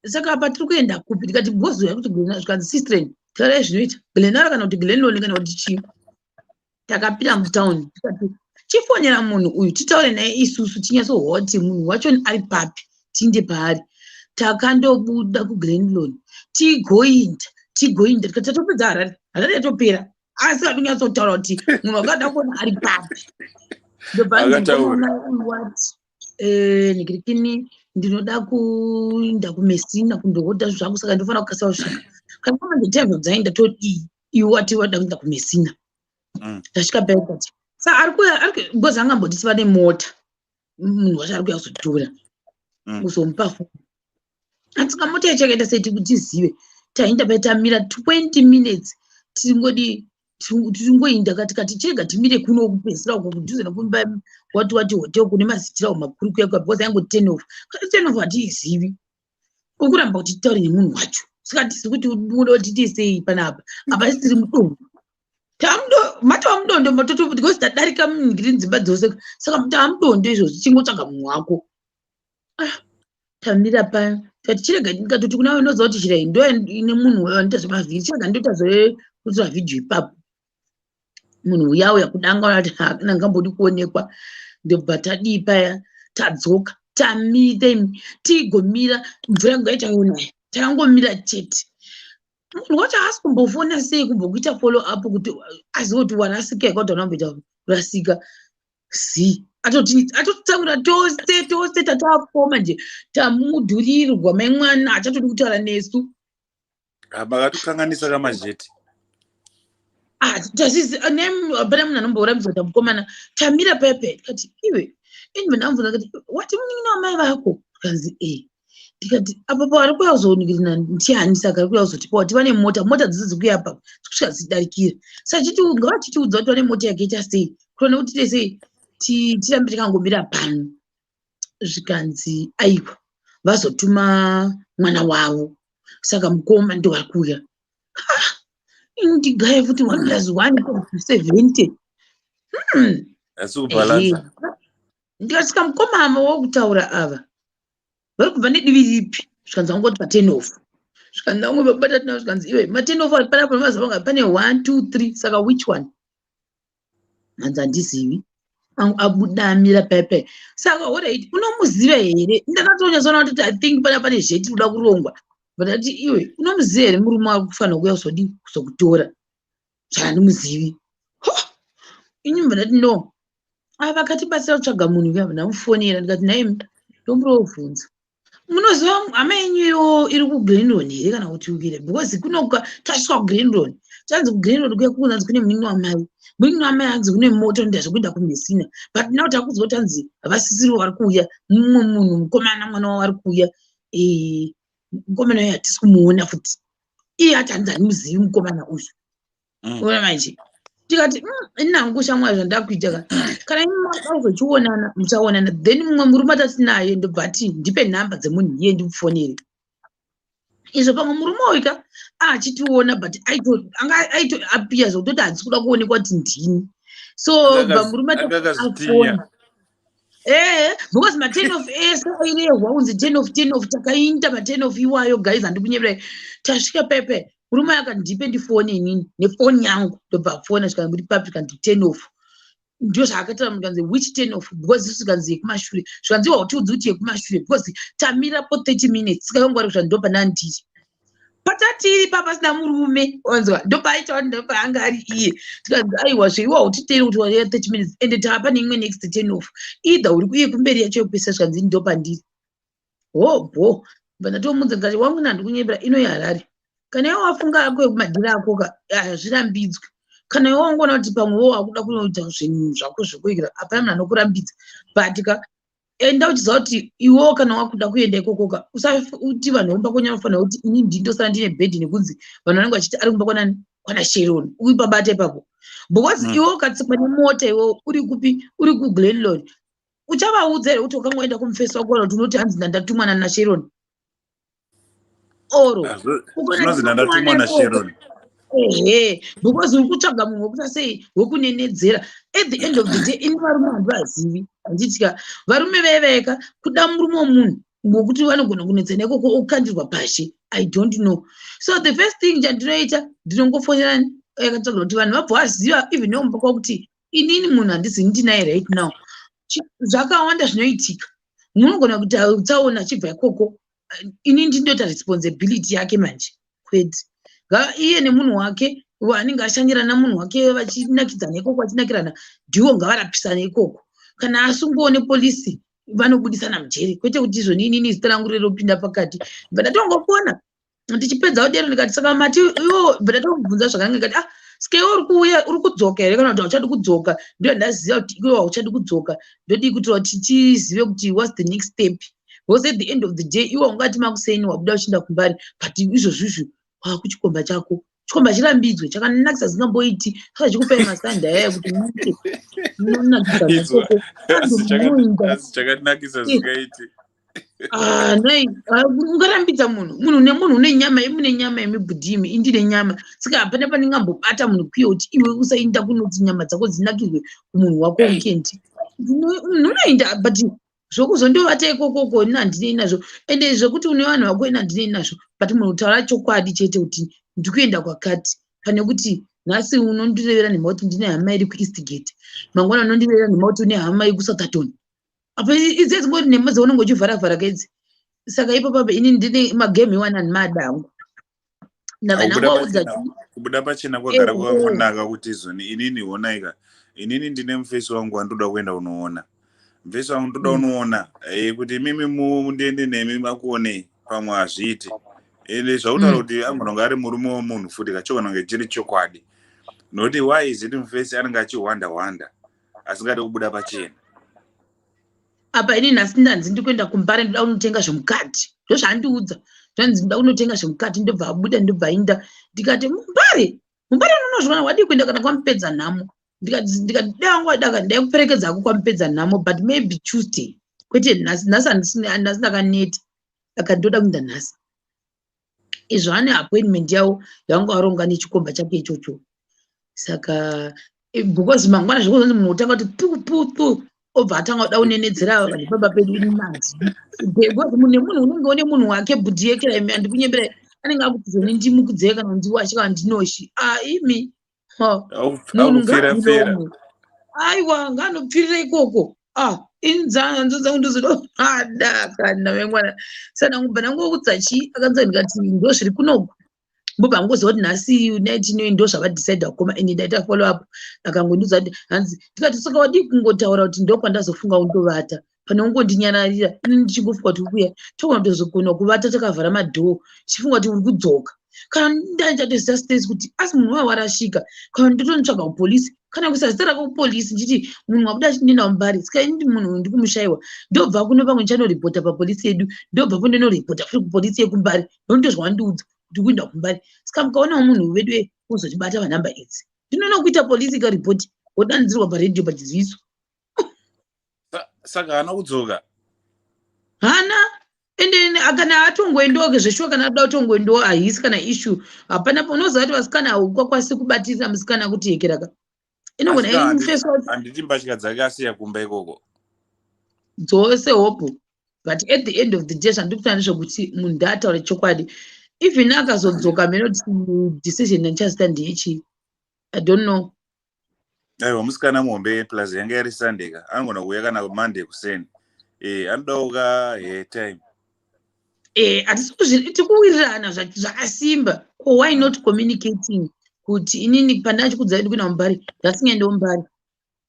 "Saka apa tiri kuenda kupi?" Ndikati, "Bhozi kuti Glen." Zvikanzi, "Sistren, tarai zvinoita Glenara kana kuti Glenlon kana kuti chii." Takapinda mutauni, tikati, "Chifonera munhu uyu, titaure naye isusu, tinyatsohwa kuti munhu wacho ari papi, tiinde paari." Takandobuda kuGlenlon, tigoinda, tigoinda, tikati tatopedza Harare, Harare yatopera, asi atinyatsotaura kuti munhu wakada kuona ari papi. Ndobva Akataura. wati, "Nikirikini, ndinoda kuinda kuMessina kundohodha zvangu, saka ndinofanira kukasira kusvika. Kana manje time dzaenda, todii? Iwe wati wada kuenda kuMessina." Tasvika paikati saka ari kuuya, because angambotisi vane mota, munhu wacho ari kuuya kuzotora, kuzomupa foni. Atsika mota yacho yakaita sei tizive? Taenda pai, tamira 20 minutes, tingodi. Tingoinda katikati, chirega timire kuno kupedzisira uko kudhuze nekumba wati wati hotel kune mazitirawo makuru kuya kuya, because aingo turn off. Kana turn off hatiizivi, ukuramba kuti titaure nemunhu wacho, saka tizi kuti unoda kuti tiite sei panapa. Apa tiri mudondo, matova mudondo matoto, because tadarika muningiri dzimba dzose, saka taamudondo izvozvi, chingotsvaga munhu wako. Ah, tamira paya, tati chirega, ndikatoti kuna unoziva kuti chirai ndo ine munhu vanoita zvemavhiri, chirega ndoita zvekutora vhidhiyo ipapo. Munhu uya uya kudanga ati hakuna ngambodi kuonekwa. Ndobva tadii paya, tadzoka, tamira imi, tigomira mvura yanga ichaonaya, takangomira chete. Munhu wacho haasi kumbofona sei kumbokuita follow up kuti azive kuti warasika here, kuti hauna kurasika zi atotitsamwira tose tose, tatafoma nje, tamudhurirwa mai mwana, achatodi kutaura nesu. Makatokanganisa kamazheti. Ah, tasisi hapana munhu anomborambidza kuti mukomana tamira pepe. Tikati iwe, ini ndamubvunza kati, wati munin'ina wamai vako? Tikanzi e. Ndikati apa paari kuuya kuzoonekera ndiani? Saka ari kuuya kuzotipa, wati vane mota, mota dzese dzikuuya apa dzikusvika dzichidarikira, saka chiti ngavachitiudza kuti vane mota yakaita sei, kuona kuti tiite sei, tirambe takangomira pano. Zvikanzi aiwa, vazotuma mwana wavo, saka mukoma ndo vari kuuya. Ndigaye futi 1 plus 1 70. Asi kubhalansa. Ndikasvika, mukoma ava wokutaura ava vari kubva nedivi ripi? Zvikanzi vangoti paturn off. Zvikanzi vamwe vabata tinavo, zvikanzi iwe, maturn off ari panapa nemazuva anga pane 1 2 3, saka which one? Hanzi handizivi. Abuda amira paipai. Saka alright, unomuziva here? Ndakatonyatsoona kuti I think pana pane zheti kuda kurongwa, but ati iwe, unomuziva here murume wako kufanira kuuya kuzodii, kuzokutora? Zvaandimuzivi ini. Mbva ndati no, ava vakatibatsira kutsvaga munhu uya, ndamufonera, ndikati naimi, ndomburovhunza, munoziva hama yenyu iyo iri kuGlen Lorne here kana kuti ukire? Because kunoka tasvika kuGlen Lorne, tanzi kuGlen Lorne kuya kunanzi kune munin'ina wamai, munin'ina wamai hanzi kune mota inoita zvekuenda kuMessina, but now takuzwa kuti hanzi havasisiri vari kuuya, mumwe munhu mukomana, mwana wavo ari kuuya. Mukomana uyu hatisi kumuona futi, iye ati hanzi handimuzivi mukomana uyu. Ona manje, tikati ini hangu shamwari, zvandakuita ka, kana imi mazochionana muchaonana. Then mumwe murume atatinaye ndobva ati ndipe nhamba dzemunhu iye ndikufonere. Izvo pamwe murume uyu ka achitiona, but anga aitoapiya zvekutoti handisi kuda kuonekwa kuti ndini, so bva murume Akakazvitinya. Afona ee, because maturn off ese airehwa kunzi turn off, turn off, takainda maturn off iwayo. Guys, handikunyeberai, tasvika pepe, murume akati ndipe ndifone inini nefoni yangu. Ndobva afona, zvikanzi muri papi? Zvikanzi turn off. Ndo zvaakataura. Mukanzi which turn off? Because isu zvikanzi yekumashure. Zvikanzi iwa utiudzi kuti yekumashure, because tamirapo 30 minutes, saka yangu vari kuzva ndo pana ndiri patatiri papasina murume, wanzwa? Ndopaaitaura ndopaanga ari iye. Tikanzi aiwa, zveiwa utiteri kuti wauya 30 minutes ende taapa neimwe next turn off, either uri kuiye kumberi yacho yekupesa. Zvikanzi ndopandiri ho bho. Bva ndatomudza, ndikati wangu, nandikunyepera, ino yeHarare, kana iwe wafunga ako ekumadhira ako ka, hazvirambidzwi. Kana iwe wangoona kuti pamwe wo wakuda kunoita zvinhu zvako zvekuikira, hapana munhu anokurambidza, but ka enda uchiziva kuti iwewo kana wakuda kuenda ikokoka, usati vanhu vomba kwenyu vanofanira kuti ini ndindosara ndine bhedhi, nekunzi vanhu vanenge vachiti ari kumba kwanani, kwana Sharon uri pabata ipapo, because iwe ukatsikwa nemota, iwe uri kupi? Uri kuGlen Lorne, uchavaudza here kuti wakangoenda kumufesi wako, kana kuti unoti hanzi ndandatumwa nanaSharon oro? Ah, zvinonzi ndandatumwa naSharon. Ehe, because uri kutsvaga munhu wekuita sei, wekunenedzera. At the end of the day, ini varume handivazivi, handitya varume veveka kuda murume womunhu, ngokuti vanogona kunetsana ikoko okukandirwa pashi. I don't know. So the first thing chandinoita, ndinongofonera yakatsvaga kuti vanhu vabva vaziva, even nekumba kwakuti inini munhu handizi ndinaye right now. Zvakawanda zvinoitika, munogona kuita tsaona achibva ikoko, ini ndindoita responsibility yake manje? Kwete. Iye nemunhu wake anenge ashanyirana, munhu wake, vachinakidzana ikoko, vachinakirana, ndiwo ngavarapisane ikoko. Kana asungwawo nepolisi, vanobudisana mujeri, kwete kuti izvoni inini zita rangu rinopinda pakati. Bva ndatongofona, ndichipedza kudero, ndikati saka mati iwo, bva ndatomubvunza zvakanaka, ndikati ah, saka iwe uri kuuya, uri kudzoka here kana kuti hauchadi kudzoka? Ndiyo ndaziva kuti iwe hauchadi kudzoka, ndodii kuti kuti tizive kuti what's the next step? Because at the end of the day, iwe ungati makuseni wabuda uchienda kumbari, but izvozvizvi wakuchikomba chako. Chikomba chirambidzwe, chakanakisa zingamboiti. Saka chikupai masanda aya kuti muite munonakisa. Izwa. Makoko. Asi Munoinda. asi chakanakisa zvingaiti. Ah, nai, ah, ungarambidza munhu, munhu nemunhu une nyama, imune nyama yemibhudhimi, indine nyama. Saka hapana pandingambobata munhu kwiye kuti iwe usainda kunoti nyama dzako dzinakirwe kumunhu wako weekend. Munhu unoinda, but zvokuzondovata ikokoko ini handinei nazvo. Ende zvekuti une vanhu vako, ini handinei nazvo. But munhu taura chokwadi chete kuti ndikuenda kwakati, pane kuti nhasi unondirevera nhema kuti ndine hama iri kuEastgate, mangwana unondirevera nhema kuti une hama iri kuSoutherton. Apa idzi dzingori nhema dzaunenge uchivharavhara kaidzi. Saka ipapo apa ini ndine magame iwana handimada hangu. Ndabva Kubuda ndangovaudza. Kubuda pachena kwagara Eh, kwakanaka kuti zoni inini honaika, inini ndine mufesi wangu wandoda kuenda kunoona, mufesi wangu ndoda kunoona, kuti imimi mundiende nemi makuonei, pamwe hazviiti. Ende zvakutaura kuti angona kunge ari murume wemunhu futi kachogona kunge chiri chokwadi, nokuti why is it mufesi anenge achihwanda hwanda asingadi kubuda pachena? Apa ini nhasi ndanzi ndikuenda kuMbare, ndoda kunotenga zvemukati. Ndozvaandiudza, zvanzi ndoda kunotenga zvemukati. Ndobva abuda, ndobva aenda. Ndikati, "MuMbare, muMbare unonozviona? Wadii kuenda kana kwamupedza nhamo?" Ndikati, "Dai wangu wadaka, ndaikuperekedza hako kwamupedza nhamo, but maybe Tuesday, kwete nhasi. Nhasi nhasi ndakaneta." Akati, "Ndoda kuenda nhasi." Izvo ane appointment yavo yavanga varonga nechikomba chake ichocho. Saka because mangwana zvekuzonzi munhu utanga kuti pu pu pu, obva atanga kuda kunenedzera vanhu pamba pedu, ini manzi, because munhu nemunhu unenge une munhu wake. Bhudhi yekera imi, handikunyemberai, anenge akuti zoni ndimukudzei kana ndiwashe kana ndinoshi. Ah, imi. Ha, munhu Akupfira pfira. ngaandomwe. Aiwa, ngaanopfirira ikoko. Ah, ini dzanzo dzangu ndozoda ada kana mangwana. Saka ndangobva ndangoudza chi akanzi, ndikati ndo zviri kunoku. Mbobva ngoziva kuti nhasi night inoyi ndo zvavadecida kukoma. Ende ndaita follow up, akangondiudza kuti hanzi. Ndikati, "Saka wadii kungotaura kuti ndokwandazofunga kundovata, pane kungondinyararira ini ndichingofunga kuti uri kuuya? Togona kutozogona kuvata takavhara madhoo tichifunga kuti uri kudzoka. Kana ndanichatoziva stress kuti asi munhu waya warashika, kana ndotonotsvaga kupolisi, kana kuisa zita rako kupolisi ndichiti munhu wabuda achindinda muMbare. Saka ini munhu uyu ndikumushayiwa, ndobva kuno, pamwe ndichanoripota papolisi yedu, ndobvapo ndonoripota futi kupolisi yekuMbare, nokuti ndozvawandiudza kuti kuenda kuMbare. Saka mukaonawo munhu vedu uzotibata panhamba idzi." Ndinoona kuita polisi ikaripoti, wodanidzirwa paredhiyo pachiziviso. Saka haana kudzoka? Hana. Ende kana atongoendawo zveshuwa, kana ada kutongoendawo, haisi kana issue, hapana. Unoziva kuti vasikana haukakwanisi kubatirira musikana kuti yekeraka inogona Asi iri mufesi wacho. Handiti mbatya dzake asiya kumba ikoko? Dzose hopo, but at the end of the day, zvandiri kutaura ndezvekuti munhu ndaataure chokwadi. Even akazodzoka mene kuti decision yandichazita ndeyechii, I don't know. Aiwa, musikana muhombe, plus yanga iri Sunday ka, anogona kuuya kana Monday kuseni. Anodawo ka he time. Hatisi tikuwirirana zvakasimba. Ko why not communicating kuti inini pandachikudza ndi kuenda muMbare, ndasingaendewo Mbare?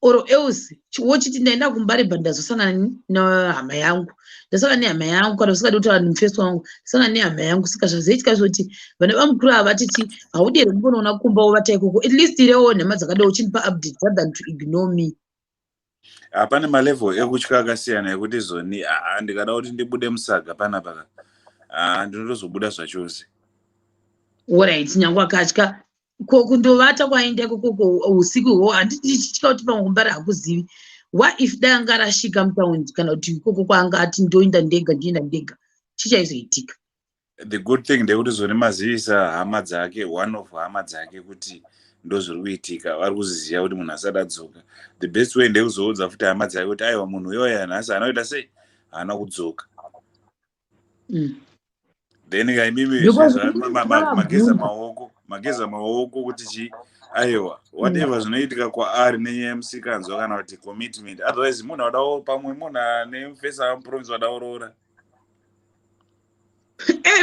Or else wochiti ndaenda kuMbare, but ndazosangana nehama yangu, ndasangana nehama yangu. Kana usingadi kutaura nemufesi wangu, ndasangana nehama yangu. Saka zvazoitika zvoti vana vamukuru ava vatiti, "Haudi here kumbonoona kumba wovata ikoko?" At least irewo nhema dzakadai uchindipa update rather than to ignore me. Hapane malevel ekutya akasiyana, ekuti zoni aa, ndikada kuti ndibude musaga panapa, aa, ndinotozobuda zvachose. Alright, nyange akatya ko kundovata kwaenda ikoko usiku hwo, handiti ndichitya kuti pamwe kuMbare hakuzivi? What if dai anga arashika mutaundi, kana kuti ikoko kwaanga ati ndoenda ndega, ndinoenda ndega, chichaizoitika? The good thing ndekuti zoni mazivisa hama dzake, one of hama dzake, kuti ndozviri kuitika. Vari kuziziva kuti munhu asati adzoka. The best way ndekuzoudza futi hama dzake kuti aiwa, munhu uyoya nhasi haana kuita sei, haana kudzoka. Then kaimimi Because mageza maoko, mageza maoko kuti chi aiwa, whatever zvinoitika kwaari nenyaya yemusikanzwa kana kuti commitment. Otherwise munhu adawo, pamwe munhu ane mufesi amupromise wada kuroora.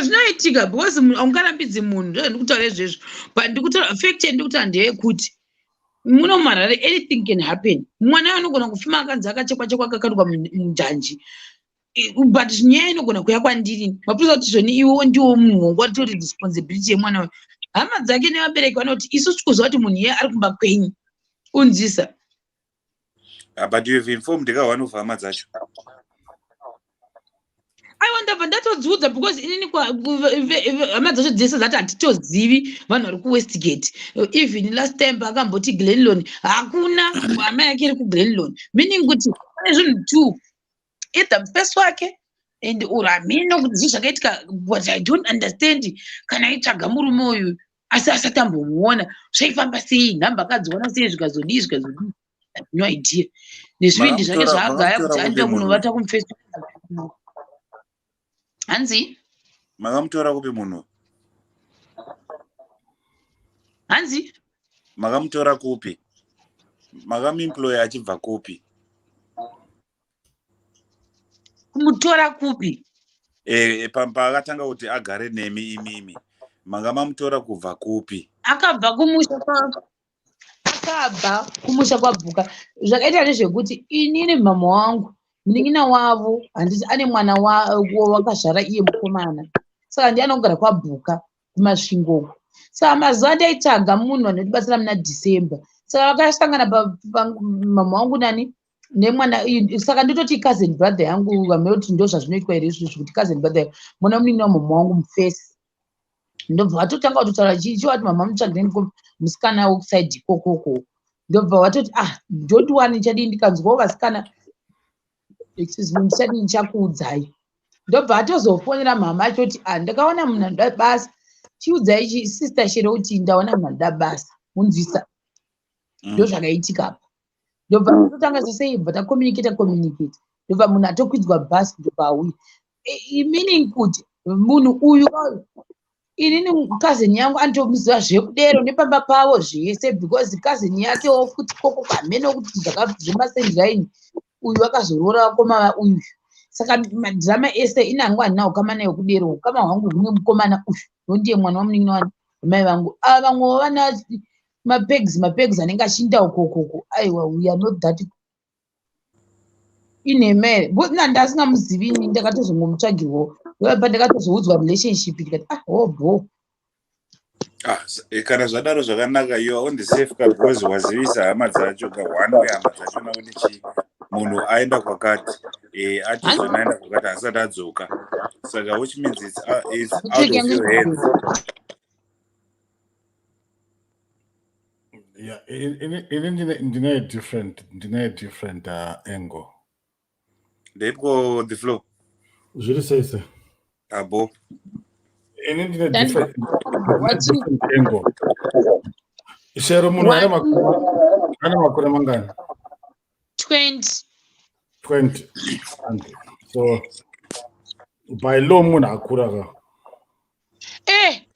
Zvinoitika because haungarambidzi munhu. Ndo ndikutaura izvezvo, but ndikutaura fact yandikutaura ndeyekuti muno muHarare anything can happen. Mwana anogona kufuma akanzi akachekwa chekwa, akakandwa munjanji. But nyaya inogona kuya kwandiri, mapurisa, kuti zvoni iwewo ndiwo munhu wangu watori responsibility yemwana uyu. Hama dzake nevabereki vanoti isu tikuziva kuti munhu iye ari kumba kwenyu, unzisa. Ah, but you have informed ka one of hama dzacho? Aiwa, ndabva ndatodziudza because inini hama dzacho dzese dzati hatitozivi vanhu vari kuWestgate. Even last time paakamboti Glenlon, hakuna hama yake iri kuGlenlon, meaning kuti pane zvinhu two: either mufesi wake and or hameno kuti zvii zvakaitika. But I don't understand, kana aitsvaga murume uyu asi asati ambomuona, zvaifamba sei? Nhamba akadziona sei? Zvikazodii, zvikazodii? No idea. Nezvivindi zvake zvaagaya Makamutora kuti kupi anoita munhu? Kunovata kumufesi, hanzi? Makamutora kupi munhu? Hanzi? Makamutora kupi? Makamuemploya achibva kupi? Kumutora kupi? Paakatanga kuti agare nemi imimi, manga mamutora kubva kupi? Akabva kumusha kwabhuka. Zvakaita ndezvekuti inini mama wangu, munin'ina wavo, handiti ane mwana wakazvara iye mukomana, saka ndiye anogara kwabhuka kuMasvingo uko. Saka mazuva andaitsvaga munhu anotibatsira muna December, saka vakasangana mama wangu nani nemwana. Saka ndototi cousin brother yangu, vamwe ndo zvazvinoitwa here izvozvo, kuti cousin brother yangu, mwana munin'ina wamama wangu, mufesi. Ndobva vatotanga kutotaura chiwati, "Mama, mutsvagireni musikana wekusaidi ikokoko." Ndobva vatoti, "Ah, don't worry, ndichadii, ndikanzwawo vasikana, excuse me, ndichadii, ndichakuudzai." Ndobva atozofonera mama achoti, "Ah, ndakaona munhu anoda basa, chiudzai sister Shero kuti ndaona munhu anoda basa." Munzwisa? Ndo zvakaitika apa. Ndobva totanga sesei, bva tacommunicata communicate, ndobva munhu atokwidzwa bhasi, ndobva auya. Meaning kuti munhu uyu, inini cousin yangu anotomuziva zvekudero nepamba pavo zvese, because cousin yakewo futi koko hameno kuti zvemasendiraini, uyu akazoroora vakoma uyu. Saka madhirama ese inangu handina ukama naye kudero. Ukama hwangu hune mukomana uyu, nondiye mwana wamunin'ina wamai vangu. Ava vamwewo vana mapegs, mapegs anenge achiinda ukokoko. Aiwa, we are not that inhema here? Because nandasingamuzivi ini, ndakatozongomutsvagirwawo pandakatozoudzwa relationship, ndikati, "Ah, hobho." Ah, kana zvadaro zvakanaka. You are on the safe ka, because wazivisa hama dzacho ka, one wehama dzacho nakuti chii, munhu aenda kwakati, ati zvona aenda kwakati, asati adzoka. Saka which means it's out of your hands. Yeah, ini ndine different angle. Ndeipiko the floor? Zviri sei se? Abo. Ini ndine different angle. Shero, munhu ane makore mangani? 20. 20. And so by law munhu akura ka.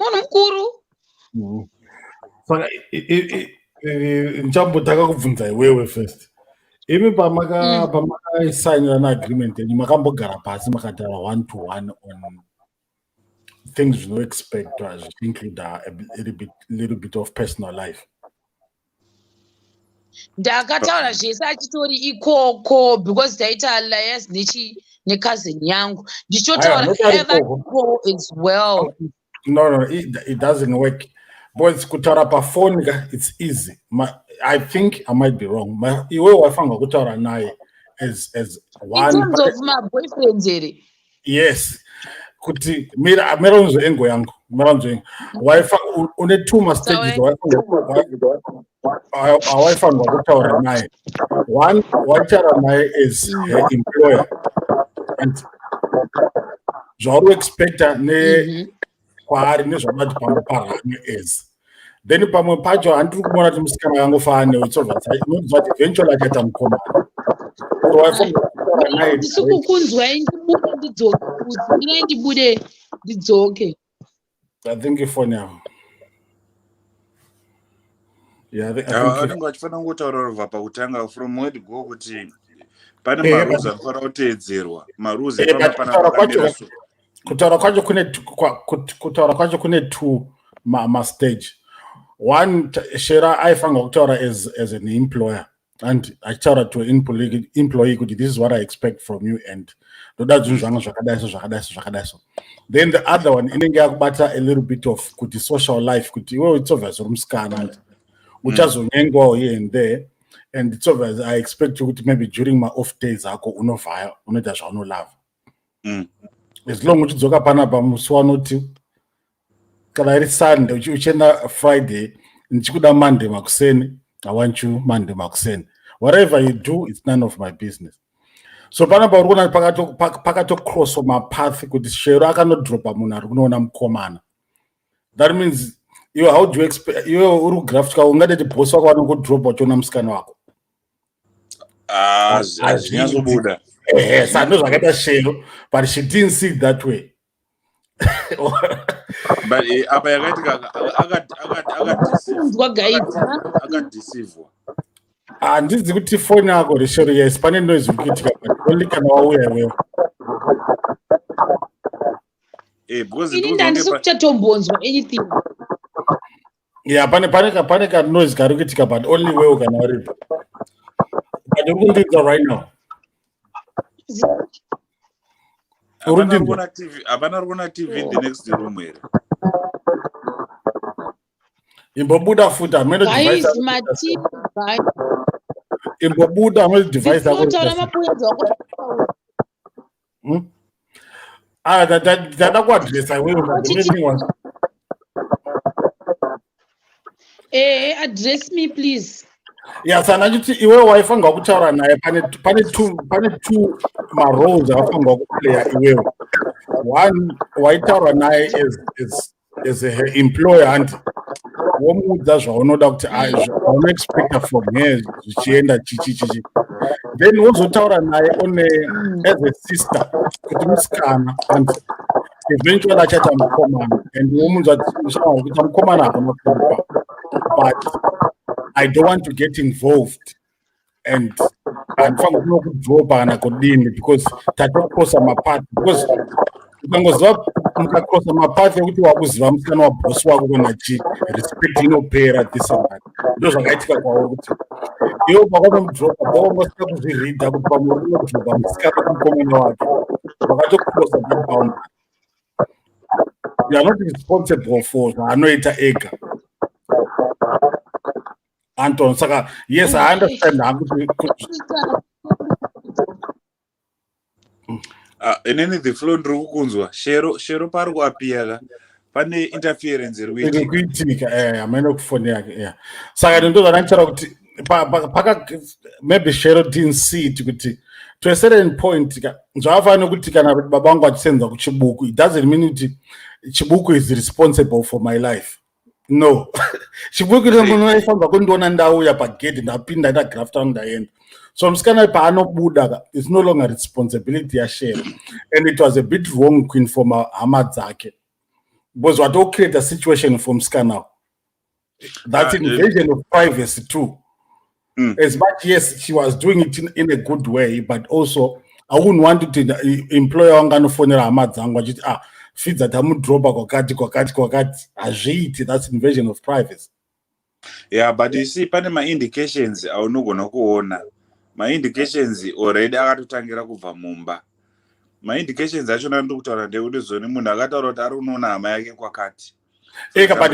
Munhu mukuru. Saka ndichambotanga kubvunza iwewe first. Imi pamakasainirana agreement yenyu, makambogara pasi makataura one to one on things zvinoexpectwa, zvichiinclude a little bit of personal life? Ndakataura zvese achitori ikoko, because taita lias nechi necousin yangu, ndichotaura Aya, not ari ikoko. Ikoko as well. No, it doesn't work because kutaura pafoni ka, it's easy. I think I might be wrong. Iwe waifanirwa kutaura naye as In one terms of maboyfriends here? Yes, kuti mira unzwe angle yangu, mira unzwe angle. Une two mastages awaifanirwa kutaura naye. One, waitaura naye as her employer and zvauri expecta ne kwaari nezvabati pamwe parane as then pamwe pacho handiri kuona kuti musikana akangofanana newe. It's obvious inoziva kuti eventually achaita mukomana, so waifanirwa kutaura naye. Ndisi kukunzwai, ndibude ndidzoke. Mirai ndibude ndidzoke. I think ifoni yavo. Yeah, I think Vanenge vachifanira kungotaura kubva pakutanga, from word go, kuti pane marules anofanira kuteedzerwa, marules epamba but pana kutaura kwacho pakamira so. Kutaura kwacho kune two mastage. One, Shera aifanirwa kutaura as an employer and achitaura to an employee kuti, "This is what I expect from you and ndoda zvinhu zvanga zvakadai so, zvakadai so, zvakadai so." Then the other one inenge yakubata a little bit of kuti social life, kuti iwewe, it's obvious uri musikana and uchazonyengwawo here and there, and it's obvious I expect you kuti maybe during my off days ako unovhaya, unoita zvaunolava. As long uchidzoka panapa musi wanoti kana iri Sunday, uchienda Friday, ndichikuda Monday makuseni. I want you Monday makuseni. Whatever you do, it's none of my business. So panapa uri kuona pakatocrosswa mapath kuti Shero akanodropa munhu ari kunoona mukomana. That means iwe, how do you expect, iwe uri kugraft, ungadeti boss wako vanongodropa uchiona musikana wako? Ah, hazvinyatsobuda. Ehe, sa ndo zvakaita Shero, but she didn't see it that way. But apa yakaitika Kunzwa, guys. akadeceivwa. Handizi kuti foni yako reshero. Yes, pane noise iri kuitika, but only kana wauya iwewe. Because Ini ndandisi kuchatombonzwa anything. Yeah, pane ka noise kari kuitika, but only iwewe kana uripo. But uri kundinzwa right now? Uri hapana ndinzwa? Kuona TV, hapana uri kuona TV in the next room here? Imbobuda futi, hameno device Guys, yako. Mati, guys. Imbobuda, hameno device yako. Taura mapoints wako. Ah, tada kuaddressa iwewe, but the main thing was Address me, please. Yeah, sana achiti iwewe waifanirwa kutaura naye. Pane two maroles akafanirwa kuplaya iwewe. One, waitaura naye as a employer, hanti? Womuudza zvaunoda kuti zvaunoexpecta from her, zvichienda chichi chichi. Then wozotaura naye on a, as a sister, kuti musikana, hanti? Eventually achaita mukomana, and womuudza kuti shamwari, kuita mukomana hakuna kuipa, but I don't want to get involved and handifanira kunokudropa kana kudini, because tatocrossa mapath. Because ukangoziva mukacrossa mapath ekuti wakuziva musikana wabhosi wako kana chi, respect inopera, this and that. Ndo zvakaitika kwauri, kuti iwe pakanomudropa bawangosina kuzviridha kuti pamwe uri kunodropa musikana kumukomana wake, wakatocrossa that boundary. You are not responsible for zvaanoita ega, Anton. Saka yes, I understand hangu kuti Ah, inini the flow ndiri kukunzwa. Shero, Shero pari kuappear ka, pane interference iri iri kuitika. Kuitika, hamene kufoni yake, yeah. Saka ndo zvandanditaura kuti paka maybe Shero didn't see it kuti to a certain point zvakafanira kuti kana baba vangu achisenza kuChibuku, it doesn't mean kuti Chibuku is responsible for my life. No, Chibuku munhu aifanirwa kundiona ndauya pagedhi, ndapinda, ndagrafta vangu, ndaenda. So musikana paanobuda ka, it's no longer responsibility yaShero, and it was a bit wrong kuinforma hama dzake, because watocreate a situation for musikana. That's invasion of privacy too. As much, yes, she was doing it in a good way, but also I wouldn't want kuti employer wangu anofonera hama dzangu achiti, "Ah, Fidza tamudropa kwakati kwakati kwakati." Hazviiti, that's invasion of privacy. Yeah, but you see, pane maindications aunogona kuona. Maindications already akatotangira kubva mumba. Maindications achona ndiri kutaura ndekuti zoni munhu akataura kuti ari kunoona hama yake kwakati. Eka, but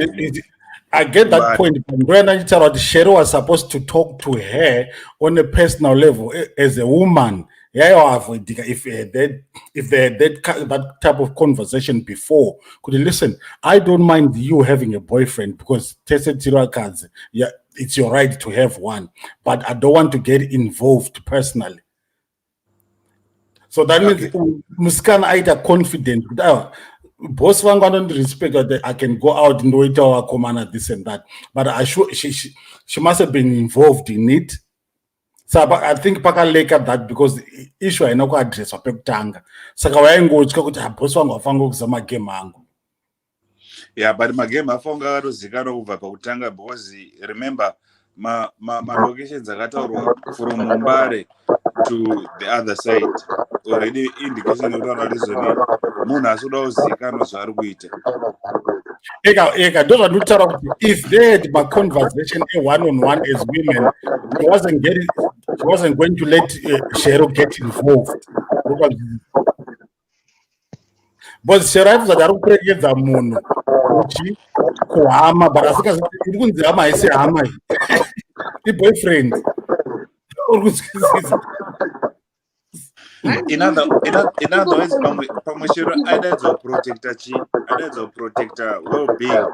I get that point, but ndoyanda ndichitaura kuti Shero was supposed to talk to her on a personal level as a woman. Yaiwaavoidika if they had that type of conversation before. Could you listen, I don't mind you having a boyfriend, because tese tiri vakadzi, yeah, it's your right to have one, but I don't want to get involved personally. So that means musikana aita confident kuti aiwa, boss vangu vanondirespect, that I can go out ndoitawo vakomana, this and that. But I sure she must have been involved in it. So I think pakaleka that because issue haina kuadresswa pekutanga, saka waingotya kuti boss vangu vafanira kuziva magame angu. Yeah, but magame afange akatozikanwa kubva pakutanga, because remember malocations akataurwa from Mbare to the other side, already indication yekutaura kuti zoni munhu asi kuda kuzikanwa zvaari kuita. Eka, eka, ndo zvandikutaura kuti if they had maconversation a-one on one as women, he wasn't going to let Shero get involved, because Shero aifunza kuti ari kuperekedza munhu kuchi kuhama, but asikazi iri kunzi hama haisi hama, iyi iboyfriend. Uri kunzwisisa? In other words, pamwe Shero aidaidza kuprotecta chi, aidaidza kuprotecta well-being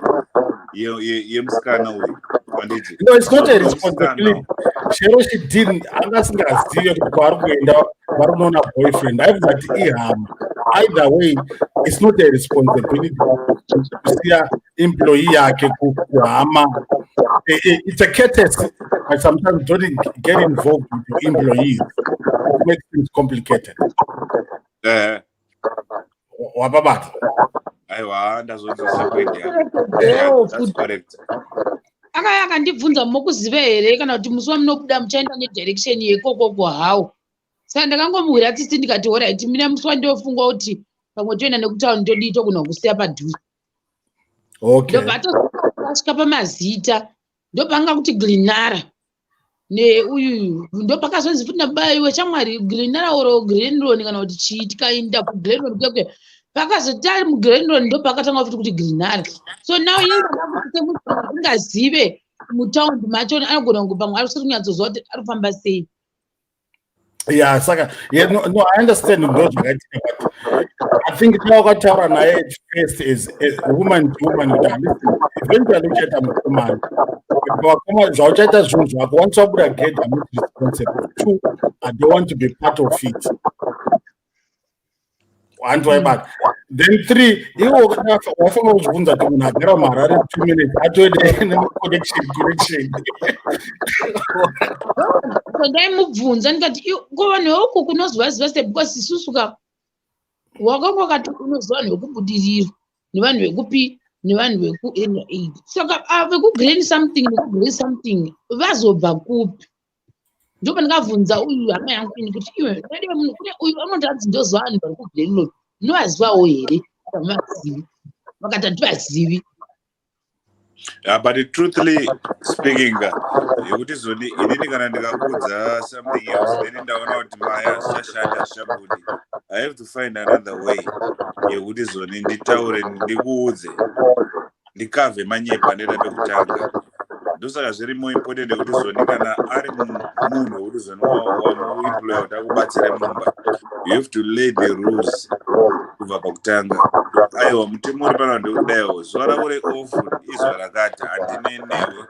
yemusikana uyu, handiti? No, it's not a responsibility. Shero, she didn't, anga asingazive kuti kwaari kuenda vari kunoona boyfriend. Aibvunza kuti ihama. Either way, it's not a responsibility kusiya employee yake kuhama. It's a courtesy, but sometimes don't get involved with your employees. It makes things complicated. Wapabata? Aiwa, ndazonzwisa point yako. Yeah, that's correct. Akaya akandibvunza, "Mokuziva here kana kuti musi wamunobuda muchaenda nedirection yekokoko hawo?" Saka ndakangomuhwira tsitsi, ndikati, "Alright, mina musi wandiofunga kuti pamwe toenda nekutauni, todii, togona kusiya padhuze." Ndobva atosvika pamazita, ndopanga kuti Glenara neuyuyu. Ndopakazonzi futi nabaiwe shamwari Glenara oro Glenron kana kuti chii. Tikaenda kuGlenron kwekwe, pakazoti ari muGlenron, ndopakatanga futi kuti Glenara. So now semunhu asingazive mutaundi macho, anogona kunge pamwe ari kusiri kunyatsoziva kuti ari kufamba sei. Yeah, saka, yeah, no, I understand ndo zvakaitika, but I think tawakataura naye at first as woman to woman kuti handisi, eventually uchaita mukomana. Vakoma zvauchaita zvinhu zvako, once wabuda gate, I'm not responsible. Two, I don't want to be part of it. Hanti waibata? Then three, iwo wafanira kuzvibvunza kuti munhu agara muHarare 2 minutes atoende nemaconnection connection. Ndaimubvunza ndikati, "Ko vanhu veuku kunozivaziva sei?" Because isusu ka wakanga wakati unoziva vanhu vekuBudiriro nevanhu vekupi nevanhu veku 8. Saka vekugreen something nekugreen something vazobva kupi? Ndopandikabvunza uyu hama yangu ini kuti, "Iwe dadiwe munhu kune uyu anoti anzi ndoziva vanhu vari kuGlenlon, munovazivawo here? Hamuvazivi?" Vakati, "Hativazivi." Yeah, but truthfully speaking, yekuti zoni inini kana ndikakuudza something else, then ndaona kuti maya zvichashanda, zvichabudi, I have to find another way yekuti zoni nditaure, ndikuudze, ndikavhe manyepo andoita pekutanga. Ndosaka zviri more important yekuti zoni kana ari munhu wekuti zoni wamuemploya kuti akubatsire mumba, you have to lay the rules kubva pakutanga. Aiwa, mutemo uri panapa ndekudaiwo, zuva rako reoff izuva rakati, handine newe,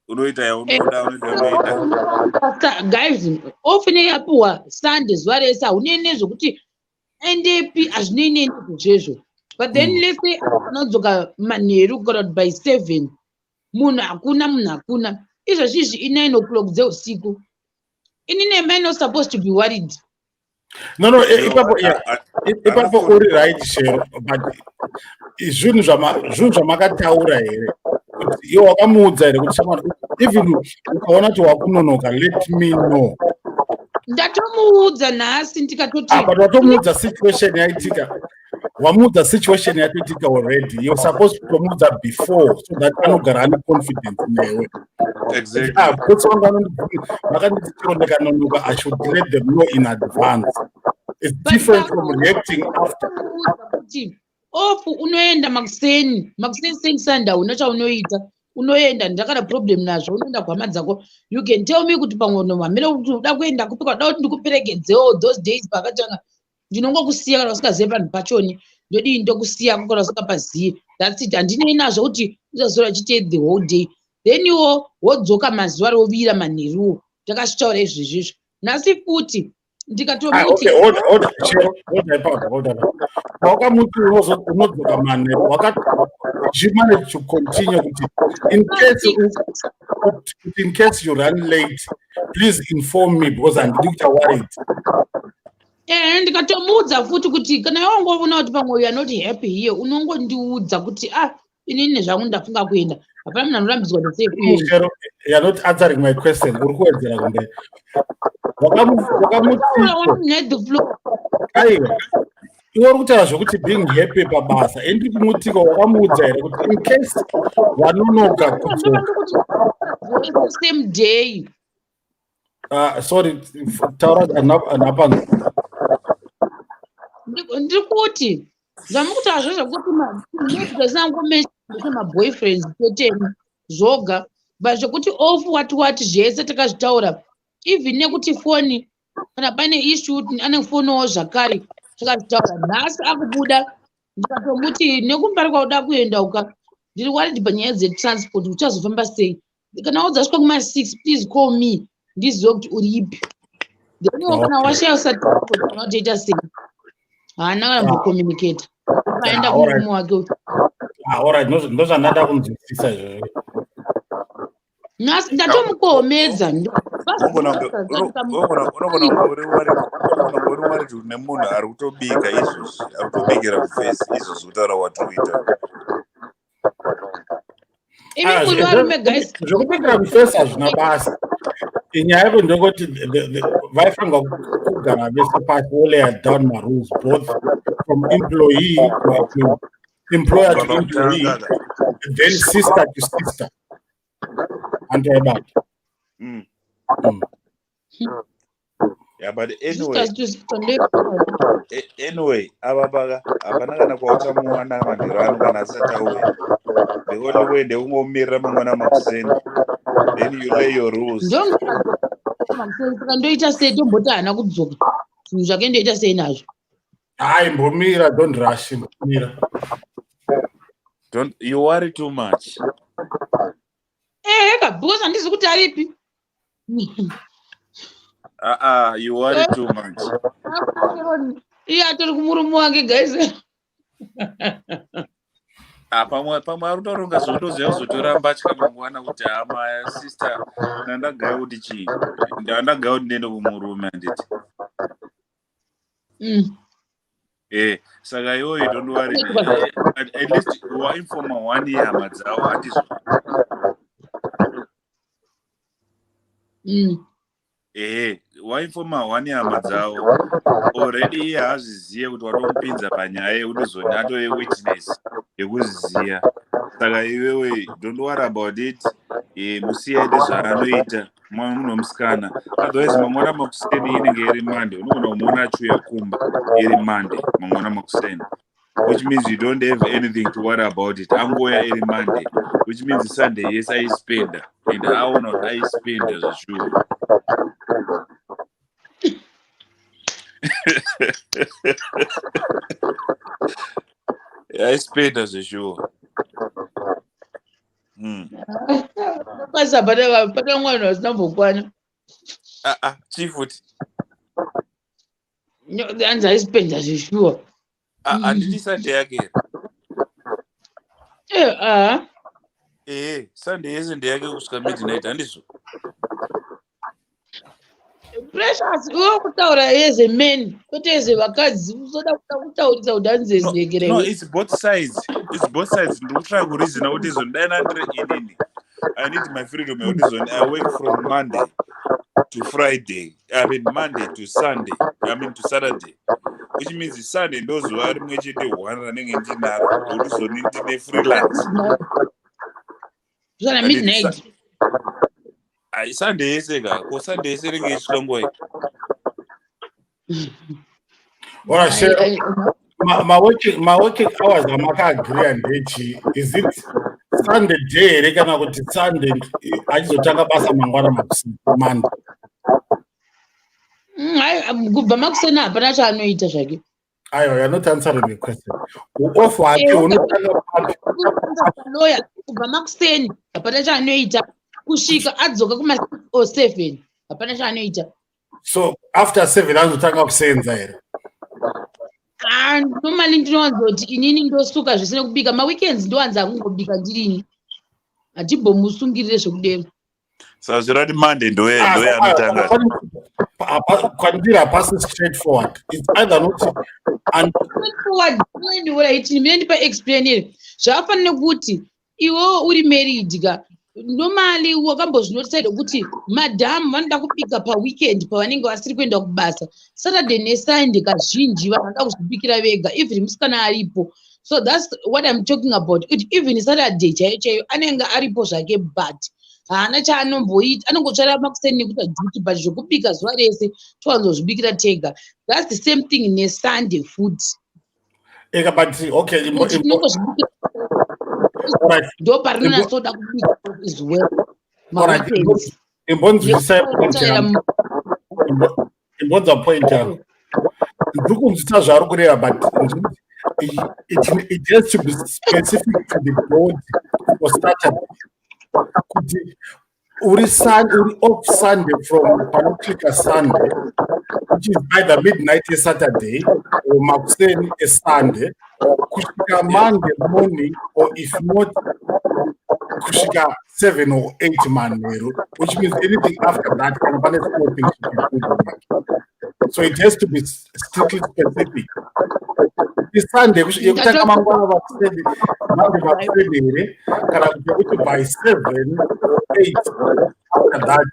unoita yaunoda, unoita unoita. Guys, off neyapiwa Sunday zuva rese, haunei nezvekuti endepi, hazvinei nezvezvo. But then let's say anodzoka manheru kana kuti by 7, munhu hakuna, munhu hakuna. Izvozvizvi i9 o'clock dzeusiku, inini am I not supposed to be worried? No, ipapo, yeah, ipapo uri right, Shero, but zvinhu zvamakataura here kuti iwe wakamuudza here kuti, "Shamwari, even ukaona kuti wakunonoka, let me know"? Ndatomuudza nhasi, ndikatoti Ah, but watomuudza situation yaitika, wamuudza situation yatoitika already. You're supposed kutomuudza before so that anogara ane confidence newe. Ah, bosi vangu vakanditi chero ndikanonoka, I should let them know in advance. It's different from reacting after. Kuti off unoenda makuseni, makuseni seni, Sunday hauna chaunoita, unoenda, ndakana problem nazvo, unoenda kuhama dzako. You can tell me kuti pamwe unohamira kuti uda kuenda kupi, uda kuti ndikuperekedzewo. Those days pakatanga, ndinongokusiya kana usingazivi panhu pachoni, ndodii, ndokusiya kana usingapazivi. That's it. Handinei nazvo kuti uzazora chite the whole day, then iwo wodzoka mazuva rovira manheruwo. Takazvitaura izvezvizvo. Nhasi futi ndikatomuti Wakamuti unodzoka manheru, you manage to continue kuti in case you run late, please inform me because handidi kuita worried? Ehe, ndikatomuudza futi kuti kana wangoona kuti pamwe you are not happy here, unongondiudza kuti, "Ah, inini zvangu ndafunga kuenda." Hapana munhu anorambidzwa nesei kuenda. You are not answering my question. Uri kuwedzera kumberi. Wakamuti aiwa, iwe uri kutaura zvokuti being happy pabasa, endi kumutiko wakamuudza here kuti in case wanonoka kudzoka? Same day. Sorry, taura nhapano. Ndiri kuti zvamukutaura zvo zvekuti maybe maboyfriends chete zvoga, but zvekuti off wati wati, zvese takazvitaura, even nekuti foni. Kana pane issue anofonawo zvakare, takazvitaura. Nhasi akubuda, ndikatomuti nekumbari kwauda kuenda uka, ndiri worried panyaya dzetransport, uchazofamba sei? Kana wadzasvika kuma6, please call me ndizive kuti uri ipi. Then iwo kana washaya usatransport, kana utoita sei? Haana kana kucommunicata, aenda kumurume wake. Alright, ndozvandada kunzwisisa izvozvo. Nhasi ndatomukohomedza. Unogona kunge uri worried nemunhu ari kutobika izvozvi, ari kutobikira kufesi izvozvi, kutaura watiri. Imi muri varume, guys. Zvekubikira kufesi hazvina basa. Inyaya yekuti ndongoti vaifanirwa kugara vese pasi, volaya down marules, both from employee to employer to employee, then sister to sister, antoibata. Yeah, but anyway, anyway, ava baka hapana kana kwauchamuwana manheru ano kana asati auya. The only way ndekungomirira mangwana makuseni, then you lay your rules. Saka ndoita sei? Tomboti haana kudzoka, zvinhu zvake ndoita sei nazvo? Hayi, mbomira, don't rush, mbomira. Don't you worry too much. Eheka, because handizi kuti aripi. Uh-uh, you worry too much. Iye atori kumurume wake, guys. Ah, pamwe ari kutoronga zvekutoziva kuzotora mbatya mangwana, kuti hama sister, ndandagaya kuti chii, ndandagaya kuti ndiende kumurume, handiti? Saka iwoyo, don't worry. At least wainforma one yehama dzavo, handizvo? Mm. Ehe, wainforma one yehama dzavo already. Iye haazviziye kuti watomupinza panyaya yekuti zoni atove witness yekuziziya. Saka iwewe, don't worry about it. Musiye aite zvaanoita, munhu wemusikana. Otherwise mangwana makuseni inenge iri Monday, unogona kumuona achiuya kumba iri Monday mangwana makuseni, which means you don't have anything to worry about it. Angoya iri Monday, which means Sunday yese aispenda, and aona kuti aispenda zveshuwa. Aispenda zveshuwa. Basa pata mwana vasina kumbokwana. Ah, ah, chii futi? Anzi aispenda zveshuwa. Ah, handiti Sunday yake here? Eh, ah. Ehe, Sunday yese ndeyake kusvika midnight, handizvo? Precious, iwe kutaura as a man, kwete as vakadzi. Usoda kuda kutaurisa kuti hanzi. No, it's both sides, it's both sides. Ndiri kutry kureasona kuti izvo dai ndandiri inini, I need my freedom yekuti zoni I work from Monday to Friday, I mean Monday to Sunday, I mean to Saturday, which means Sunday ndo zuva rimwe chete one ranenge ndinaro rekuti zoni ndine freelance. Zvana midnight. Ai, Sunday yese ka, ko Sunday yese ringe ichisvika nguva iyi? Ora Shero, ma-working hours amakaagriya ndechi? Is it Sunday day here, kana kuti Sunday achizotanga basa mangwana makuseni, Monday? Kubva makuseni hapana chaanoita zvake. Aiwa, you're not answering the question. Uoff hwake unotanga papi? Loya, kubva makuseni hapana chaanoita kusvika adzoka kuma 6 or 7, hapana chaanoita. So after 7 anozotanga kusenza here? Ah, normally ndinowanzoti inini ndosuka zvisina kubika. Maweekends ndowanza kungobika ndirini, handimbomusungirire zvekudero. Saka zvirati Monday Ah, ndoye anotanga. Kwandiri hapasi straight forward. It's either not and Straightforward, right? Mine ndipa explainere zvakafanira kuti iwewo uri married ka, normally wakambozvinotisaida kuti madhamu vanoda kubika paweekend pavanenge vasiri kuenda kubasa. Saturday neSunday kazhinji vanhu vanoda kuzvibikira vega, even musikana aripo. So that's what I'm talking about, kuti even Saturday chaiyo chaiyo anenge aripo zvake, but haana chaanomboita, anongotsvaira makuseni nekuita duty, but zvekubika zuva rese towanzozvibikira tega. That's the same thing neSunday futi. Eka, but okay, Kuti tinongozvibikira alright. ndo parinonatsoda kubika as well Alright, maweekends. Imbonzwisisai point yangu. Imbonza point yangu. Ndiri kunzwisa zvaari kureva, but it has to be specific to the board for Saturday, kuti uri off Sunday from panoclicka Sunday, which is either midnight yeSaturday or makuseni eSunday, kusvika Monday morning, or if not kusvika 7 or 8 manheru, which means anything after that, kana pane small things should be good work. So it has to be strictly specific. ISunday yekutanga mangwana vakuseni, Monday vakuseni here, kana kuti yekuti by 7 or 8, after that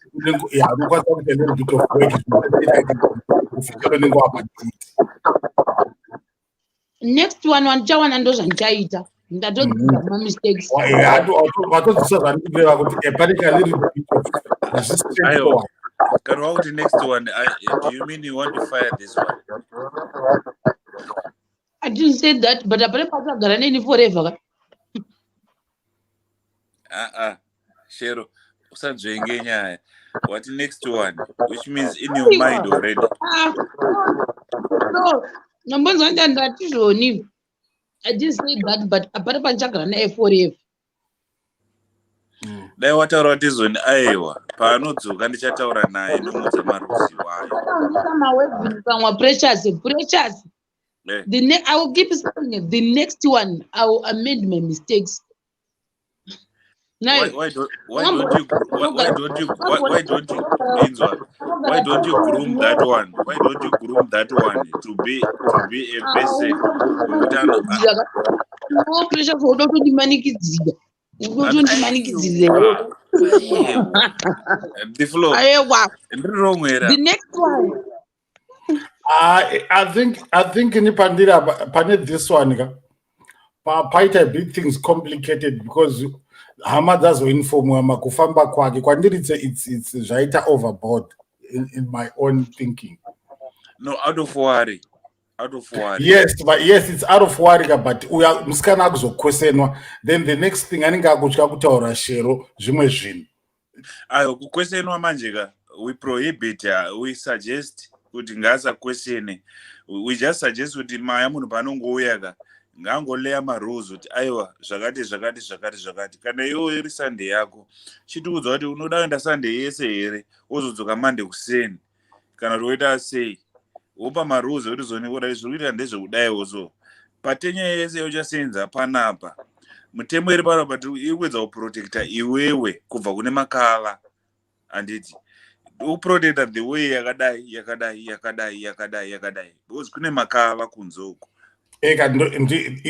yeah, unokwanisa kuita little bit of work official unenge wapa duty. Next one wandichawana, ndo zvandichaita, ndatodzidza mamistakes. Watodzisa zvandiri kureva kuti pane ka little bit of hazvi straightforward. Kana wakuti next one, do you mean you want to fire this one? I didn't say that, but hapane paachagara neni forever ka. Uh-uh. Shero, usanzvenge nyaya. What next one? Which means in your mind already. Ah, no, nambonzwa ndati zvoni, I didn't say that, but hapane pandichagara naye forever. Dai wataura kuti zoni, aiwa, paanodzoka ndichataura naye, nomuudza marules wayo. Kamwe kamwa, Precious, Precious. Eh. I will keep saying it. The next one, I will amend my mistakes. Now, Why don't you inzwa, why don't you groom that one? Why don't you groom that one to be a person wekuti No, Precious, unoda kutondimanikidzira. Unoda kutondimanikidzira. The flow. Aiwa. Ndiri wrong here? The next one. I think ini pandiri apa, pane this one ka, paita big things complicated because hama dzazoinformwa makufamba kwake. Kwandiri it's zvaita overboard in my own thinking. No, out of worry, out of worry. Yes, but yes, it's out of worry ka, but uya musikana akuzoquestionwa, then the next thing anenge akutya kutaura Shero zvimwe zvinhu. Ayo, kuquestionwa manje ka, we prohibit, we suggest kuti ngaasaquestione. We just suggest kuti maya munhu paanongouya ka, ngaangoleya marules kuti aiwa, zvakati zvakati zvakati zvakati. Kana iwo iri Sunday yako, chitiudza kuti unoda kuenda Sunday yese here, wozodzoka Monday kuseni, kana kuti woita sei. Wopa marules ekuti zoni zviri kuita ndezvekudaiwo. So patenya yese yauchasenza panapa, mutemo iri panapa iri kuedza kuprotecta iwewe kubva kune makava, handiti? Uprotecta the way yakadai, yakadai, yakadai, yakadai, yakadai, because kune makava kunze uko. Eka,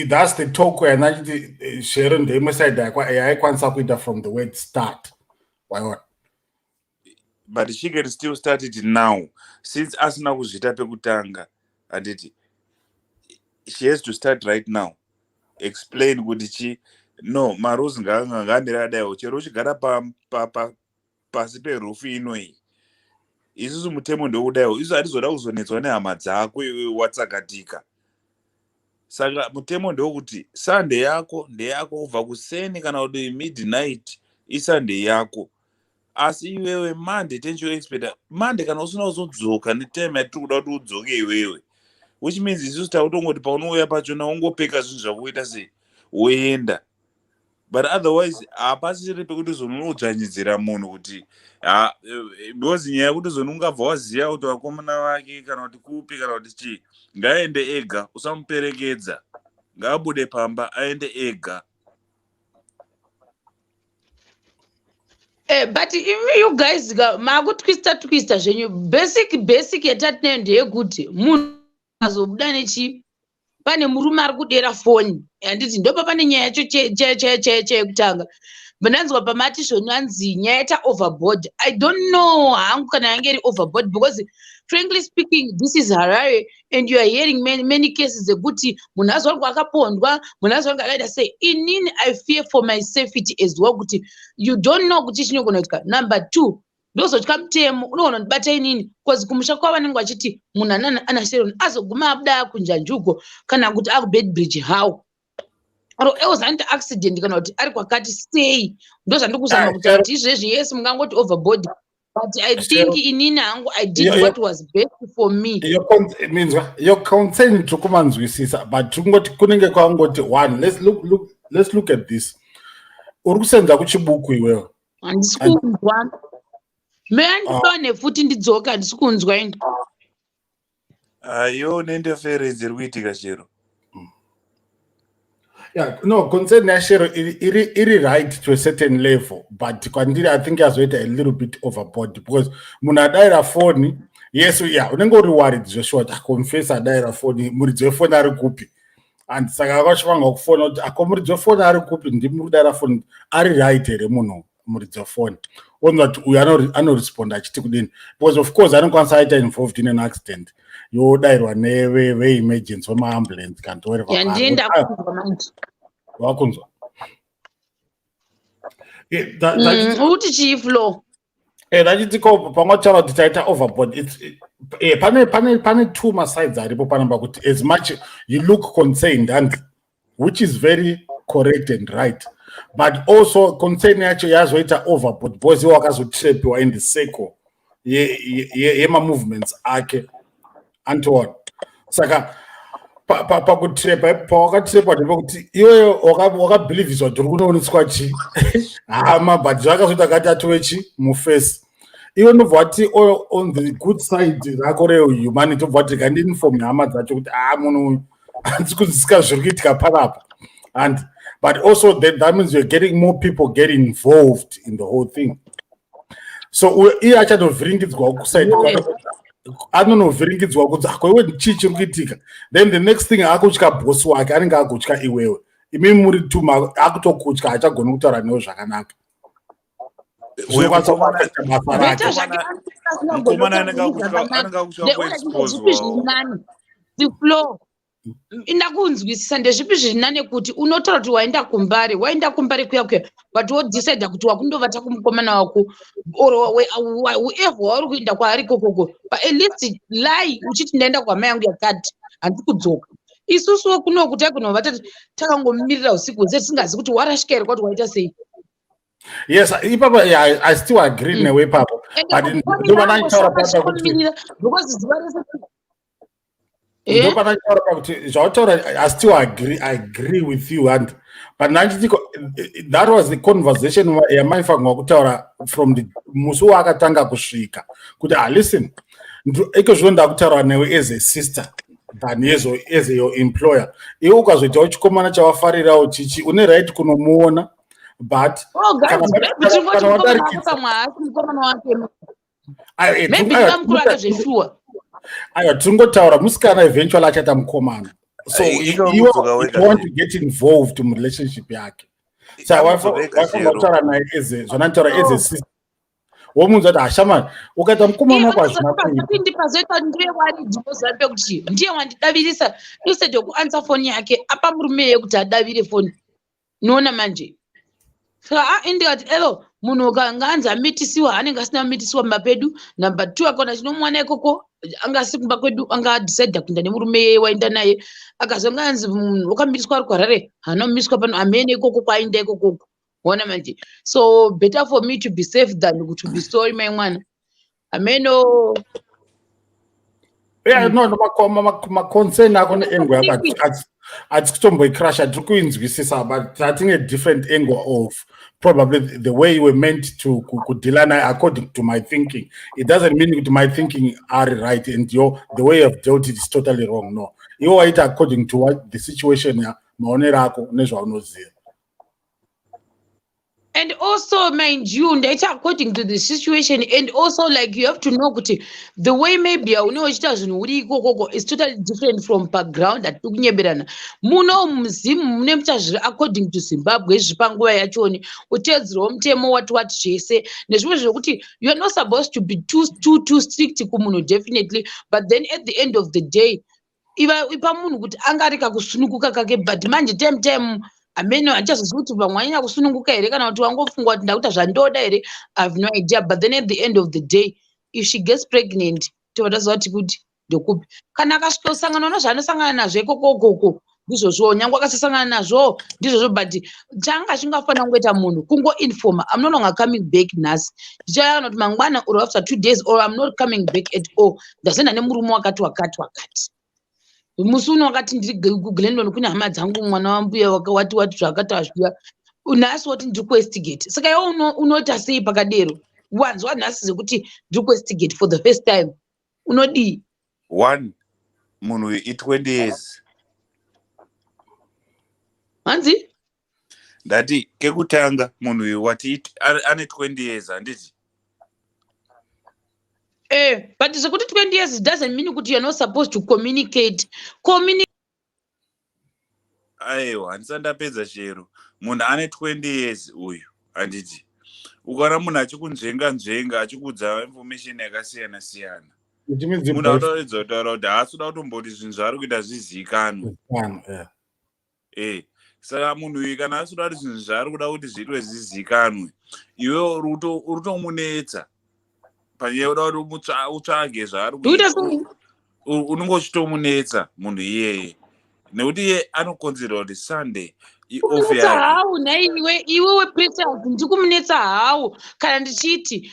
that's the talk yanachiti Shero ndeimwe side yaaikwanisa kuita from the word start, waiona? But she can still start it now, since asina kuzviita pekutanga, handiti? She has to start right now, explain kuti chi no marules ngaamire adaiwo. Chero uchigara pasi peroof inoyi, isusu mutemo ndokudaiwo. Isu hatizoda kuzonetswa nehama dzako iwe watsakatika. Saka mutemo ndokuti Sunday yako ndeyako kubva kuseni kana kuti midnight, iSunday yako. Asi iwewe Monday tenchioexpecta Monday, kana usina kuzodzoka netime yatiri kuda kuti udzoke iwewe, which means isusu takutongoti paunouya pachona ungopeka zvinhu zvakuita sei, woenda. But otherwise hapasiri pekuti zononodzvanyidzira munhu kuti, because nyaya yekuti zoni ungabva waziva kuti vakomana vake kana kuti kupi kana kuti chii, ngaende ega, usamuperekedza, ngaabude pamba aende ega. But imi you guys makutwista twista zvenyu. Basic yatatineyo ndeyekuti munhu azobuda nechi pane murume ari kudera foni, handiti? Ndopa pane nyaya yacho cheyekutanga ndanzwa pamati zvoni anzi nyaya yaita overboard. I don't know hangu kana yange iri overboard, because frankly speaking, this is Harare and you are hearing many, many cases dzekuti munhu azwangu akapondwa, munhu azwangu akaita sei. Inini I fear for my safety as well, kuti you don't know kuti chinogona kuitika. Number two, ndozotya mutemo unogona kundibata inini, because kumusha kwavo vanenge vachiti munhu anana anaSheron azoguma abuda kunjanjuko kana kuti akuBeitbridge, how, or else anoita accident kana kuti ari kwakati sei. Ndo zvandiri kuzama kuti kuti izvezvi, yes, mungangoti overboard. But I think inini hangu, I did what was best for me. Minzwa, your concern tiri kumanzwisisa, but tirikungoti kunenge kwangoti one, let's look at this. Uri kusenza kuChibuku iwewe. Handisi kunzwa. Meya, ndidonhe futi ndidzoke, handisi kunzwa ini. Ayo, neinterference iri kuitika, Shero. Yeah, no, concern yaShero iri right to a certain level, but kwandiri I think yazoita a little bit overboard, because munhu adayira foni, yes, yeah, unenge uri worried zveshuwa kuti aconfess adayira foni, muridzi wefoni ari kupi? And saka akachivanga kufona kuti ako muridzi wefoni ari kupi, ndimi kudayira foni, ari right here munhu muridzi wefoni? Onzwa kuti uyu anoresponda achiti kudini, because of course anokwanisa aita involved in an accident, yodayirwa neveemergency, vemaambulance kana whatever. Yandienda kunzwa manje. Wakunzwa? Uti chii, Flo? Ndachiti ko pamwe taura kuti taita overboard. Pane two masides aripo panamba, kuti as much you look concerned, and which is very correct and right, but also concern yacho yazoita overboard because iwo wakazotrapiwa in the circle yemamovements ake antoona. Saka pakutrapa, pawakatrapa ndepekuti iwewe wakabhilivhiswa kuti uri kunooneswa chi hama, but zvakazoita kati atove chi mufesi. Iwe ndobva wati on the good side rako rehumanity, obva wati gandiinforme hama dzacho kuti a munhu uyu handisi kunzwisika zviri kuitika panapa. And but also that means you're getting more people get involved in the whole thing. So iye achatovhiringidzwawo kuside, anonovhiringidzwa kunzi ako iwe, chii chiri kuitika? Then the next thing, akutya bhosi wake, anenge akutya iwewe, imi muri tuma, akutokutya, haachagoni kutaura newe zvakanaka. Zvinokwanisa kuaffecta basa rake. Mukomana anenge akutya kuexposwa. Flow, indakunzwisisa. Ndezvipi zviri nane, kuti unotaura kuti waenda kuMbare, waenda kuMbare kuya kuya, but wodecida kuti wakundovata kumukomana wako or whoever wauri kuenda kwaari kokoko, but at least lie uchiti ndaenda kwamai yangu yakati, handisi kudzoka. Isusuwo kunoku taikunovata takangomirira usiku hwese, tisingazi kuti warashika here, kwati waita sei. Yes, ipapo, yeah, I still agree newe ipapo, but ndopandachitaura papa kuti because zuva rese Ndopandachitaura pakuti zvautaura, I still agree, I agree with you. And but ndachiti that was the conversation yamaifanirwa kutaura from the musi waakatanga kusvika, kuti ah, listen, iko zvino ndakutaura newe as a sister than as your employer. Iwe ukazoitawo chikomana chawafarirawo chichi, une right kunomuona, but Oh, kana wadarikidza mukomana wake, maybe ndingamukuru wake zveshuwa. Aiwa, tiringotaura musikana eventually achaita mukomana, so iwe you want to get involved murelationship yake. Saka wafanira kutaura naye as zvandanotaura, as a sister, womunzwa kuti hashamani, ukaita mukomana wako hazvina kuita. Ndipazoita ndiye waridhimoziva pekuti ndiye wandidavirisa instead yokuansa foni yake, apa murume yekuti adavire foni. Noona manje, saka a indikati elo munhu ukanga anzi amitisiwa, anenge asina kumitisiwa mumba pedu. Number two, akaona chinomuwana ikoko, anga asi kumba kwedu, anga adecida kuenda nemurume yeye waenda naye. Akazonga anzi munhu wakamitiswa ari kuHarare, haana kumiswa pano, amene ikoko kwaaenda ikokoko. Ona manje, so better for me to be safe than to be sorry. Mai mwana, ameno. Yeah, no, maconcern ako neangle yako hatisi kutomboicrasha, tiri kuinzwisisa, but tatinge different angle of probably the way you were meant to kudeala naye. According to my thinking, it doesn't mean kuti my thinking are right and your the way you have dealt it is totally wrong. No, iwe waita according to what the situation, maonero ako nezvaunoziva. And also, mind you, ndaita according to the situation, and also like you have to know kuti the way maybe aune uchiita zvinhu uri ikokoko is totally different from background. Hatiri kunyeberana muno muzimu, mune muita zviri according to Zimbabwe zviri panguva yachoni, uteedzerawo mutemo, wati wati zvese nezvimwe zvekuti you are not supposed to be too, too, too strict kumunhu, definitely. But then at the end of the day, ipa munhu kuti anga ari kakusununguka kake. But manje time hameno, handichazozivi kuti vamwe vanyanya kusununguka here kana kuti wangofunga kuti ndakuita zvandoda here. I have no idea. But then at the end of the day, if she gets pregnant, tobva taziva kuti ndekupi kana akasvika kusangana nezvaanosangana nazvo ikokokoko. Ndizvozvo, nyange akasasangana nazvo, ndizvozvo, but changa chingafanira kungoita munhu kungoinforma, "I'm no longer coming back nhasi, ndichauya kuti mangwana or after 2 days, or I'm not coming back at all. Ndasenda nemurume wakati wakati wakati. Musi uno wakati ndiri kuGlendon, kune hama dzangu, mwana wambuya wati wati zvakati hazviya. Nhasi woti ndiri kuWestgate." Saka iwe unoita sei pakadero? Wanzwa nhasi zekuti ndiri kuWestgate for the first time, unodii? One, munhu i20 years. Hanzi? Ndati kekutanga, munhu uyu wati ane 20 years, handiti? But zvekuti 20 years doesn't mean kuti you're not supposed to communicate. Aiwa, handisati ndapedza, Shero. Munhu ane 20 years uyu, handiti? Ukaona munhu achikunzvenga nzvenga, achikuudza information yakasiyana siyana, munhu anotaridza kutaura kuti haasi kuda kutomboti zvinhu zvaari kuita zvizivikanwe. Saka munhu uyu kana asi kuda kuti zvinhu zvaari kuda kuti zviitwe zvizivikanwe, iwe uri kutomunetsa panyaya yekuda kuti utsvage zvaari kuita. Unenge uchitomunetsa munhu iyeye, nekuti iye anokonzerwa kuti Sunday ioff. Yake naiwe iwewe Precious, ndikumunetsa hawo kana ndichiti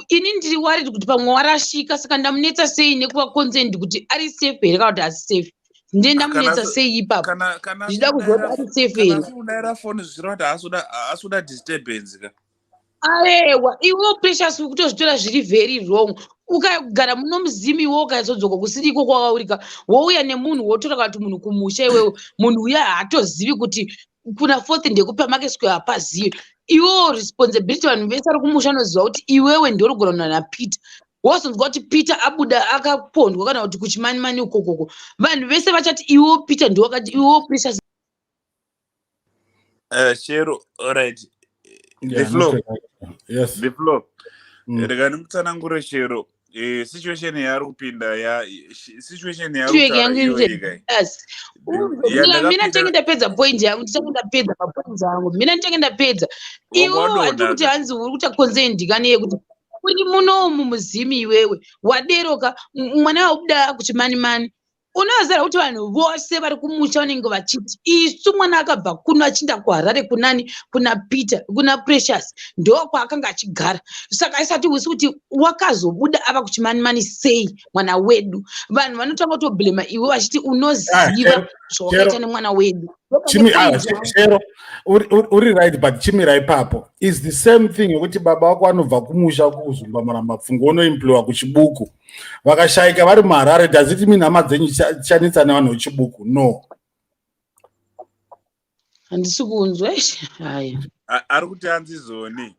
ini ndiri worried kuti pamwe warashika? Saka ndamunetsa sei nekuva concerned kuti ari safe here kana kuti asi safe? Ndiye ndamunetsa sei ipapo? Ndichida kuziva kuti ari safe here. Udaira foni zvichireva kuti haasi kuda disturbance ka. Aiwa, iwe Precious, uri kutozvitora zviri very wrong. Ukagara muno muzimi, iwe ukazodzoka kusiri iko kwakaurika, wouya nemunhu, wotora kana kuti munhu kumusha, iwewe munhu uya haatozivi kuti kuna Fourth ndekupa Market Square, hapazivi. Iwewo responsibility, vanhu vese vari kumusha anoziva kuti iwewe ndiwe naPeter. Wozonzwa kuti Peter abuda akapondwa kana kuti kuChimanimani ukokoko, vanhu vese vachati iwewo Peter ndiwakati, iwewo Precious. Shero, alright. Yeah, the flow. Yes. The flow. Rega ndimutsanangure, Shero, situation yaari kupinda ya situation Network yangu iri. Yes, mina ndichange ndapedza point yangu, ndichange ndapedza mapoints angu, mina ndichange ndapedza. Iwe wati kuti hanzi uri kuita concerned kane yekuti uri munomu muzimi, iwewe waderoka, mwana wabuda kuChimanimani, unoziva kuti vanhu vose vari kumusha vanenge vachiti isu mwana akabva kuno achiinda kuHarare kunani? Kuna Peter, kuna Precious, ndo kwaakanga achigara. Saka isati usi kuti wakazobuda ava kuChimanimani sei mwana wedu? Vanhu vanotanga kutoblema iwe vachiti unoziva zvawakaita nemwana wedu. Shero, uri right, but chimira ipapo. Is the same thing yekuti baba vako vanobva kumusha kuZumba Murambapfungo, unoemployiwa kuChibuku, vakashayika vari muHarare. Does it mean hama dzenyu dzichanetsa nevanhu veChibuku? No. Handisi kunzwa haya. Ari kuti hanzi zoni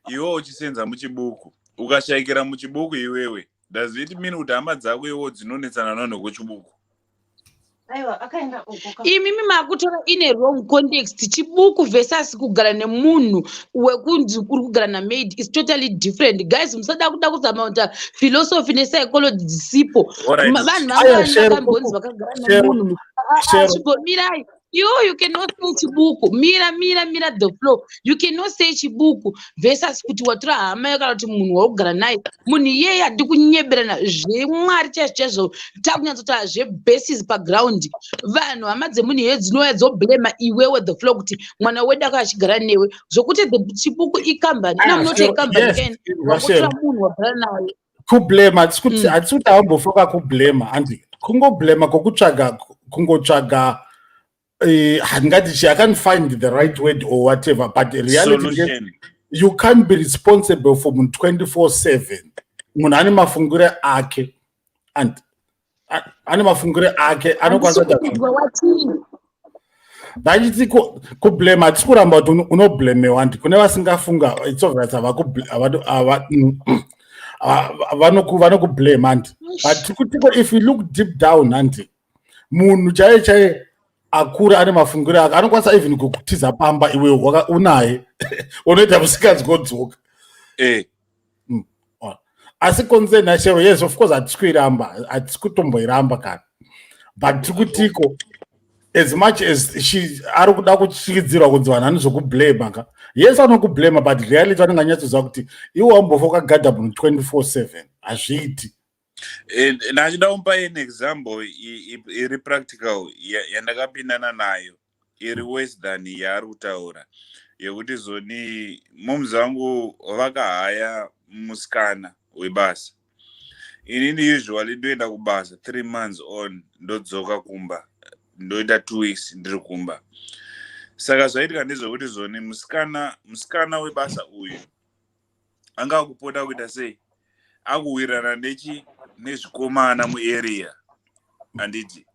iwe uchisenza muChibuku, ukashayikira muChibuku iwewe, does it mean kuti hama dzako iwo dzinonetsana navanhu vekuChibuku? Aiwa, akaenda uko. Imimi makutora ine wrong context. Chibuku versus kugara nemunhu wekunzi uri kugara namaid is totally different, guys. Musada kuda kuzama kuita philosophy nepsychology dzisipo. Alright. Vanhu Aiwa, vangani Shero, vakambonzi vakagara Shero, nemunhu? Shero. Chimbomirai. Iwo, you cannot say Chibuku. Mira, mira, mira, the flow. You cannot say Chibuku versus kuti watora hama kana kuti munhu waugara naye. Munhu iyeye, hadi kunyeberana, zvemwari chaizvo chaizvo, takunyatsotaura zvebasis paground, vanhu, hama dzemunhu iyeye dzinouya dzoblema iwewe, the flow, kuti mwana wedu aka achigara newe. Zvokuti the Chibuku ikambani ina, munoti ikambani kaini, wakutora munhu wagara naye. Kublema, hatisi kuti hatisi kuti haumbofoka kublema, handi kungoblema kwokutsvaga, kungotsvaga, handingati chi, I can't find the right word or whatever, but reality, Solution. you can't be responsible for munhu 24/7. Munhu ane mafungiro ake and ane mafungiro ake, anokwanisa Handisi kuita. kunzwa, watii? Ndachiti kublema, hatisi kuramba kuti unoblemewa, handi kune vasingafunga, it's obvious vanokublame, handi? But tikutiko, if you look deep down, handi munhu chaiye chaiye akura ane mafungiro ake, anokwanisa even kukutiza pamba iwe unaye, unoita musinganzwodzoka. Asi concern yaShero, yes, of course, hatisi kuiramba, hatisi kutomboiramba kana, but tiri kutiko as much as she ari kuda kutyidzirwa kunzi vanhu anozokublema ka, yes, anokublema, but reality vanenge anyatsoziva kuti iwe wambofa ukagadha munhu 24/7, hazviiti. Ndachida kumupa an example iri practical yandakapindana nayo, iri worse than yaari kutaura, yekuti zoni moms vangu vakahaya musikana webasa. Inini usually ndoenda kubasa 3 months on, ndodzoka kumba, ndoita 2 weeks ndiri kumba. Saka zvaitika ndezvekuti zoni musikana webasa uyu anga akupota kuita sei, akuwirirana nechi nezvikomana muarea, handiti?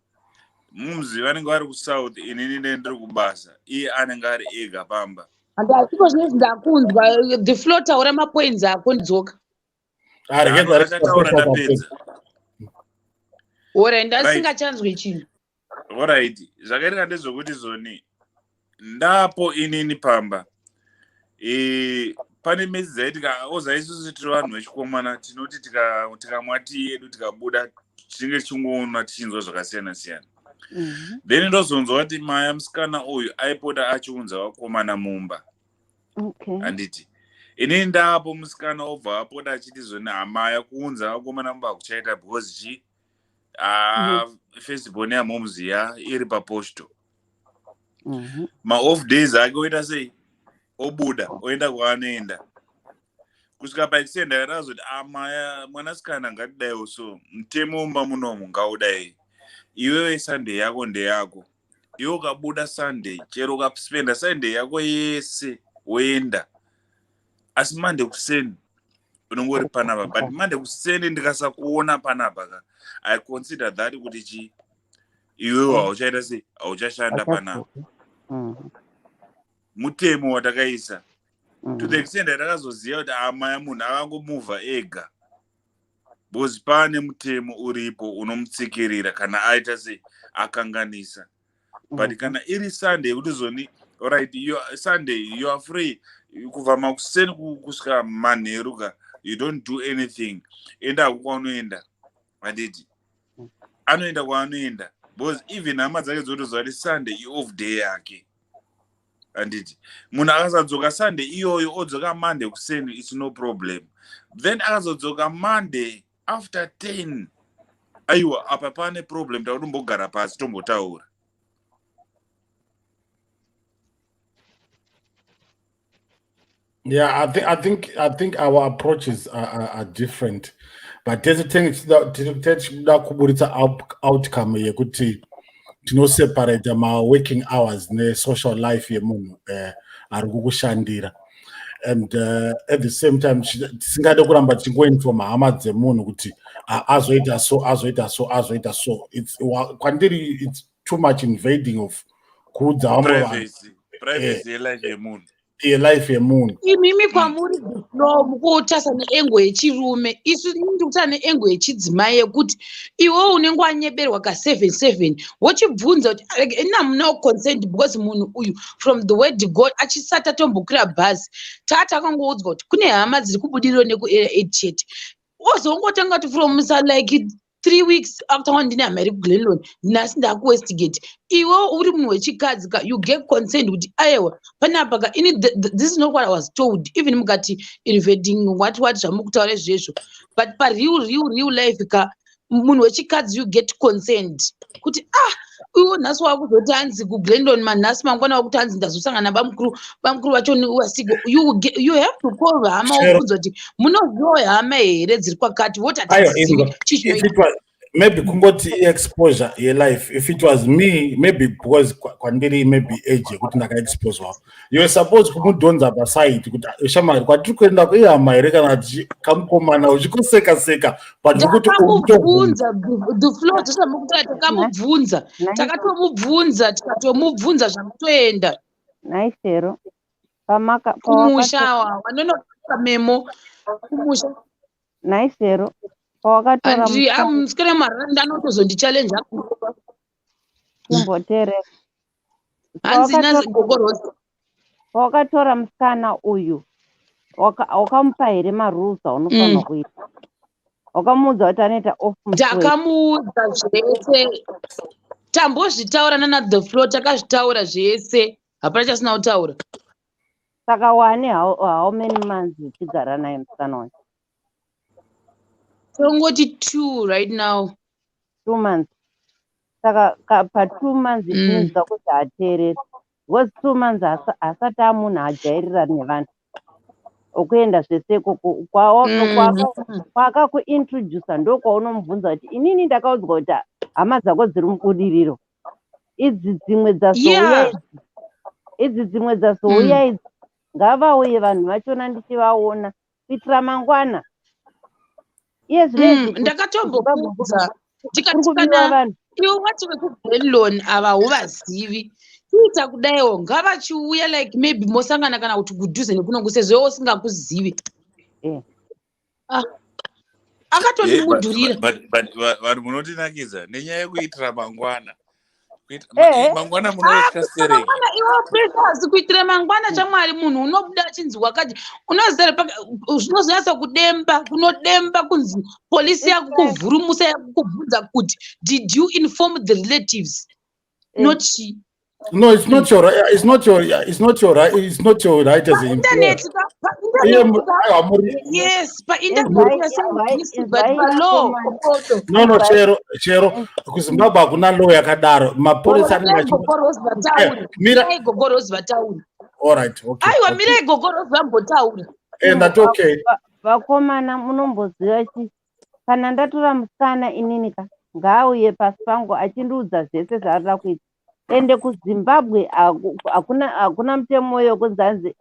Mumzi vanenge vari kuSouth, inini ne ndiri kubasa, iye anenge ari ega pamba. Handasiko zvinezvi, ndakunzwa the flow. Taura mapoints ako, ndidzoka. Achataura, ndapedza. Ora, ndasingachanzwe chinhu. Alright, zvakaitika ndezvekuti zoni ndapo inini pamba, pane mesi dzaitika oza. Isusu tiri vanhu vechikomana, tinoti tikamwa tii yedu, tikabuda, tinenge tichingoona, tichinzwa zvakasiyana siyana. Then ndozonzwa kuti maya musikana uyu aipota achiunza vakomana mumba. Handiti inini ndapo, musikana obva apota achiti zoni hamaya kuunza vakomana mumba kuchaita, because chi firstborn yamomuzi ya iri paposto. Maoff days ake oita sei, obuda oenda kwaanoenda, kusvika paextend akatazoti, amaya mwanasikana, ngatidaiwo so, mutemo womba munomu ngaudai. Iwewe Sunday yako ndeyako, iwe ukabuda Sunday, chero ukaspenda Sunday yako yese woenda, asi Monday kuseni unongori panapa. But Monday kuseni ndikasakuona panapa ka, I consider that kuti chi iwewe hauchaita sei, hauchashanda panapa. Mutemo watakaisa to the extent atakazoziva kuti amaya munhu akangomuvha ega, because pane mutemo uripo unomutsikirira kana aita sei, akanganisa. But kana iri Sunday yekuti zoni, right, Sunday you are free kubva makuseni kusvika manheru ka, you don't do anything, enda hako kwaunoenda, handiti? Anoenda kwaanoenda, because even hama dzake dzotoziva kuti Sunday ioff day yake, handiti? Munhu akasadzoka Sunday iyoyo, odzoka Monday kuseni, it's no problem. Then akazodzoka Monday after 10, aiwa, apa pane problem, takutombogara pasi tombotaura. Yeah, I think our approaches are different, but tese tinenge tichida kuburitsa outcome yekuti tinoseparata ma-working hours ne-social life yemunhu ari kukushandira, and at the same time tisingade kuramba tichingoinforma hama dzemunhu kuti azoita so, azoita so, azoita so. Kwandiri it's too much invading of kuudza vamwe vanhu privacy yelife yemunhu. Yelife yemunhu. Imimi kwamuri no mukutarisa neangle yechirume, isu ndiri kutaura neangle yechidzimai, yekuti iwewe unenge wanyeberwa ka7 7, wochibvunza kuti ini hamuna consent, because munhu uyu from the word go achisati atombokwira bhazi, tata akangoudzwa kuti kune hama dziri kubudiriro nekuarea 8 chete, ozongotanga kuti from like 3 weeks after, ndine hama iri kuGlen Lorne, nhasi ndakuWestgate. Iwe uri munhu wechikadzi ka, you get consent kuti aiwa, panapa ka ini this is not what I was told. Even mukati invading what what zvamukutaura izvezvo, but pareal real real life ka, munhu wechikadzi you get consent kuti ah, iwo nhasi wakuzoti hanzi kuGlen Lorne manhasi, mangwana wakuti hanzi ndazosangana nabamukuru, bamukuru vacho wasigo. You have to call hama, wobvunza kuti munozivawo hama here dziri kwakati, voti hatizivi. Maybe kungoti exposure yelife. If it was me, maybe because kwandiri maybe age yekuti ndakaexposwa, you were supposed kumudhonza paside kuti shamwari, kwatiri kuenda kuihama here, kana kamukomana uchikoseka seka, but kuti takamubvunza the flow tisamukutira, takamubvunza, takatomubvunza, tikatomubvunza zvakutoenda. Naisero. Kumusha wanonoka memo kumusha. Naisero, pawakatora Musikana maranda anotozondichallenge. Chimboteerera. Hanzi nazigogorosi. Pawakatora musikana uyu, wakamupa here marules aunofanira kuita? Wakamuudza kuti anoita off? Takamuudza zvese, tambozvitaura nana the floor, takazvitaura zvese, hapana chasina kutaura. Saka wane how many months uchigara naye musikana wacho? Tongoti 2 right now. 2 months. Saka pa2 months tinoziva kuti hateereri, because 2 months haasati amunhu ajairira nevanhu okuenda zvese ikoko. Kwaakakuintroduca ndokwaunomubvunza kuti, "Inini ndakaudzwa kuti hama dzako dziri muBudiriro, idzi dzimwe dzazouya idzi dzimwe dzazouya idzi, ngavauye vanhu vachona ndichivaona kuitira mangwana." Iye zvinezvi Ndakatombobvunza kuri ndikati, kubiwa kana vanhu. Iwe wati vekuGlen Lorne ava huvazivi, kuita kudaiwo ngavachiuya, like maybe mosangana kana kuti kudhuze nekunoku, sezvo usingakuzivi. Ah, akatondimudhurira. But vanhu munotinakidza nenyaya yekuitira mangwana. Mangwana munotya stereki. Mangwana iwe precious, kuitira mangwana chamwari, munhu unobuda achinzi wakati, unoziva zvinozonyatsa kudemba, kunodemba kunzi polisi yakukuvhurumusa, yakukubvunza kuti, "Did you inform the relatives?" Not she. No, it's not your right. It's not your right. It's not your right as an employer. Painternet ka. Iye Painternet ka. aiwa, muri Yes, painternet, but palaw okoto. No, chero chero kuZimbabwe hakuna law yakadaro. Mapurisa anenge achi Gogo Rose vataura. Mira. Mirai Gogo Rose vataura. All right, okay. Aiwa, mirai Gogo Rose vambotaura. And that's okay. Vakomana, munomboziva chi kana ndatora musikana inini ka, ngaauye pasi pangu achindiudza zvese zvaarida kuita. Ende kuZimbabwe hakuna mutemo wekunzi anzi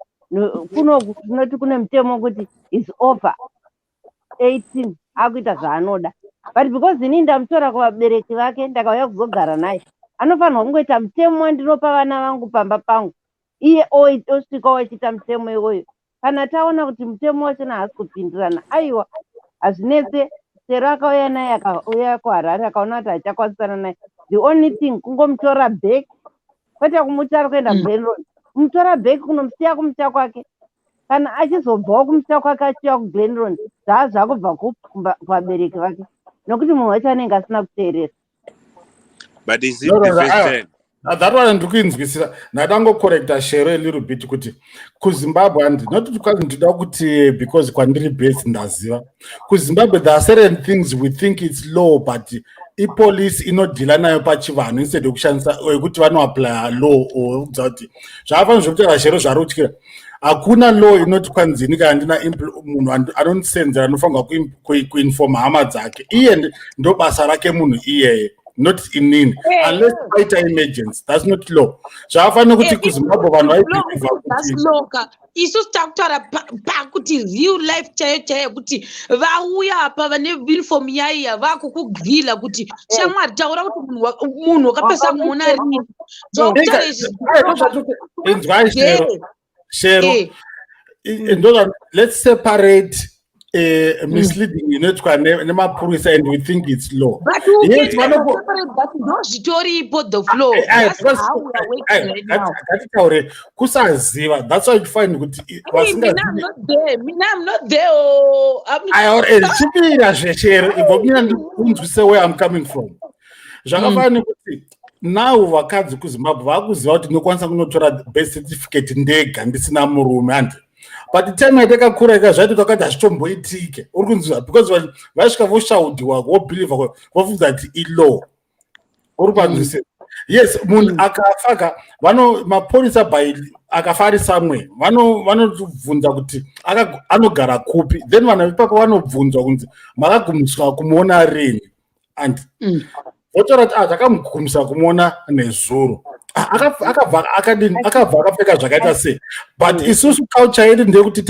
kunoku tinoti kune mutemo wekuti is over 18, akuita zvaanoda. But because inini ndamutora kuvabereki vake, ndakauya kuzogara naye, anofanirwa kungoita mutemo wandinopa vana vangu pamba pangu. Iye osvikawo achiita mutemo iwoyo. Kana taona kuti mutemo wachona haasi kupindirana, aiwa, hazvinetse. Chero akauya naye, akauya kuHarare, akaona kuti hachakwanisana naye, the only thing kungomutora back, kwete kumuti ari kuenda Glen Lorne. Kumutora back kunomusiya kumusha kwake. Kana achizobvawo kumusha kwake achiuya kuGlen Lorne, zvaa zvakubva kuvabereki vake, nokuti munhu wacho anenge asina kuteerera. But is it No, the no, first aiwa. time? That one ndiri kuinzwisisa. Ndadangocorrecta Shero a little bit kuti kuZimbabwe, handi not kuti ndinoda kuti because kwandiri base ndaziva kuZimbabwe, there are certain things we think it's law, but ipolice inodeala nayo pachivanhu instead yekushandisa yekuti vanoapplya law or kudza kuti zvakafanira zvekutaura. Shero zvari kutyira, hakuna law inoti kwanzini kana ndina munhu anondisenzera anofanirwa kuinforma hama dzake. Iye ndo basa rake munhu iyeye, not inini, unless paita emergency. That's not law. Zvakafanira kuti kuZimbabwe vanhu vaibelieva kuti Law ka, isusu takutaura pakuti real life chaiyo chaiyo, kuti vauya apa vane uniform yaiya, vakukugrilla kuti, "Shamwari, taura kuti munhu wakapesa kumuona rini." Zvakutaura izvi. Inzwai, Shero, Shero, ndoza let's separate misleading inoitwa nemapurisa and we think it's law. But Yes, ndo zvitoripo, the flow. Ngatitaure kusaziva. That's why you find kuti vasingazivi. Mina, I'm not there. Oh, Chipira zveshero, ibvo mina ndikunzwise where I'm coming from. Zvakafanana nekuti now vakadzi kuZimbabwe vakuziva kuti ndinokwanisa kunotora birth certificate ndega ndisina murume, handi? But time yatakakura ika zvaiti takati hazvitomboitike, uri kunzwa? Because vaisvika voshaudhiwa, vobelieva, vofunga kuti ilaw, uri panzwise? Yes, munhu akafa ka, vano mapurisa by akafa ari somewhere, vanobvunza kuti anogara kupi. Then vanhu vepapo vanobvunzwa kunzi, "Makagumiswa kumuona rini?" And votaura kuti, "Ah, takamugumisa kumuona nezuro." Akabva akadini? Akabva akapfeka zvakaita sei? But isusu culture yedu ndeyekuti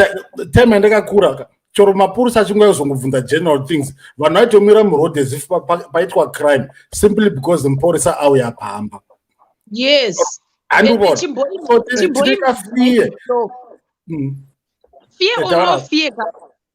time yandakakura, chero mapurisa achinguva kuzongobvunza general things, vanhu vaitomira muroad as if paitwa crime, simply because mupurisa auya pamba. Andibona so tine kafear. Fear or no fear,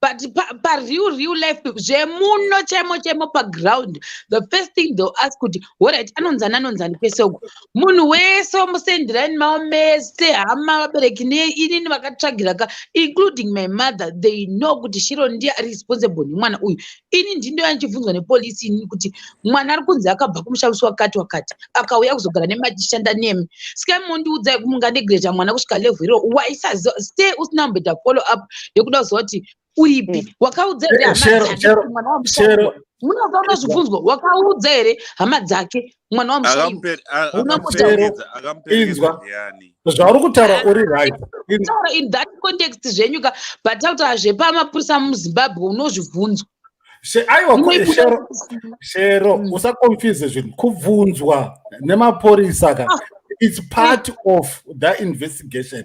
but pareal real life zvemuno chaimo chaimo paground, the first thing they'll ask kuti, "Alright, anonzani, anonzani?" Kwese uko munhu wese wamusendirani mavo mese, hama, vabereki neinini vakatsvagira ka, including my mother, they know kuti Shiro ndiye ari responsible nemwana uyu. Ini ndindoya ndichibvunzwa nepolisi inini kuti mwana ari kunzi akabva kumusha wakati wakati, akauya kuzogara nemachishanda nemi, sikai mundiudzai, munganegreta mwana kusvika level iro waisaziva, stay usina kumboita follow up yekuda kuziva kuti Uripi? Wakaudza here hama Shero, dzake Shero, kuti mwana wamushaiwa? Shero. Munoziva unozvibvunzwa, wakaudza here hama dzake mwana wamushaiwa? Hauna kutaura. Akamuperekedza, akamuperekedza Inzwa. ndiani? Zvauri kutaura uri right. Taura in that context zvenyu ka, but tautaura zvepamapurisa muZimbabwe unozvibvunzwa. Aiwa, Inoibuda. Shero, Shero, usaconfuse zvinhu. Kubvunzwa nemapurisa ka, it's part of the investigation.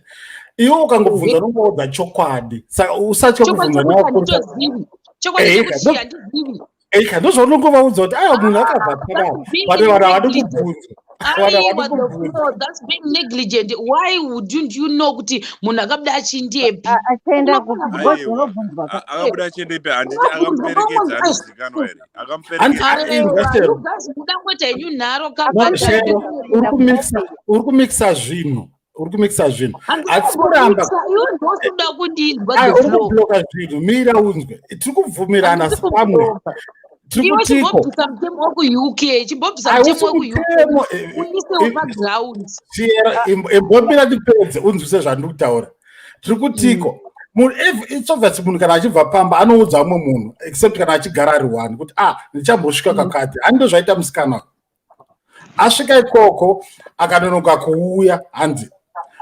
Iwe ukangobvunza, unongoudza chokwadi, saka usatya Chokwadi kubvunzwa chekuti nemapurisa. handitozivi. Chokwadi Eika, chekuti handizivi. Eika, ndozvaunongovaudza kuti aiwa, munhu akabva pakadai, That's but vanhu havadi negligent. kubvunzwa. Vanhu Aiwa, havadi the kubvunzwa. floor, that's being negligent. Why wouldn't you know kuti munhu akabuda achiendepi? Achienda kupi? Because Aiwa. unobvunzwa ka. Akabuda achiendepi? Handiti Unobvunzwa akamuperekedza pamwe- anozivikanwa here? Hanzi- Akamuperekedza. Inzwa, Aiwa, Shero. you guys muda kungoita henyu nharo ka. No, Shero, uri kumixa zvinhu, uri kumixa zvinhu. Hatisi kuramba. Iwe ndosuda kundinzwa, Ai, the uri floor. kubloka zvinhu. Mira unzwe, tiri kubvumirana Handisi pamwe. kubloka. Tiri Iwe kutiko chimbobvisa mutemo wekuUK, chimbobvisa Hausi mutemo wekuUK mutemo, uisewo paground. Sierra, imbomira ndipedze unzwise zvandiri kutaura. Tiri kutiko munhu, it's obvious, munhu kana achibva pamba anoudza mumwe munhu, except kana achigara ari one, kuti ah, ndichambosvika kakati. Handi zvaita musikana asvika ikoko akanonoka kuuya, hanzi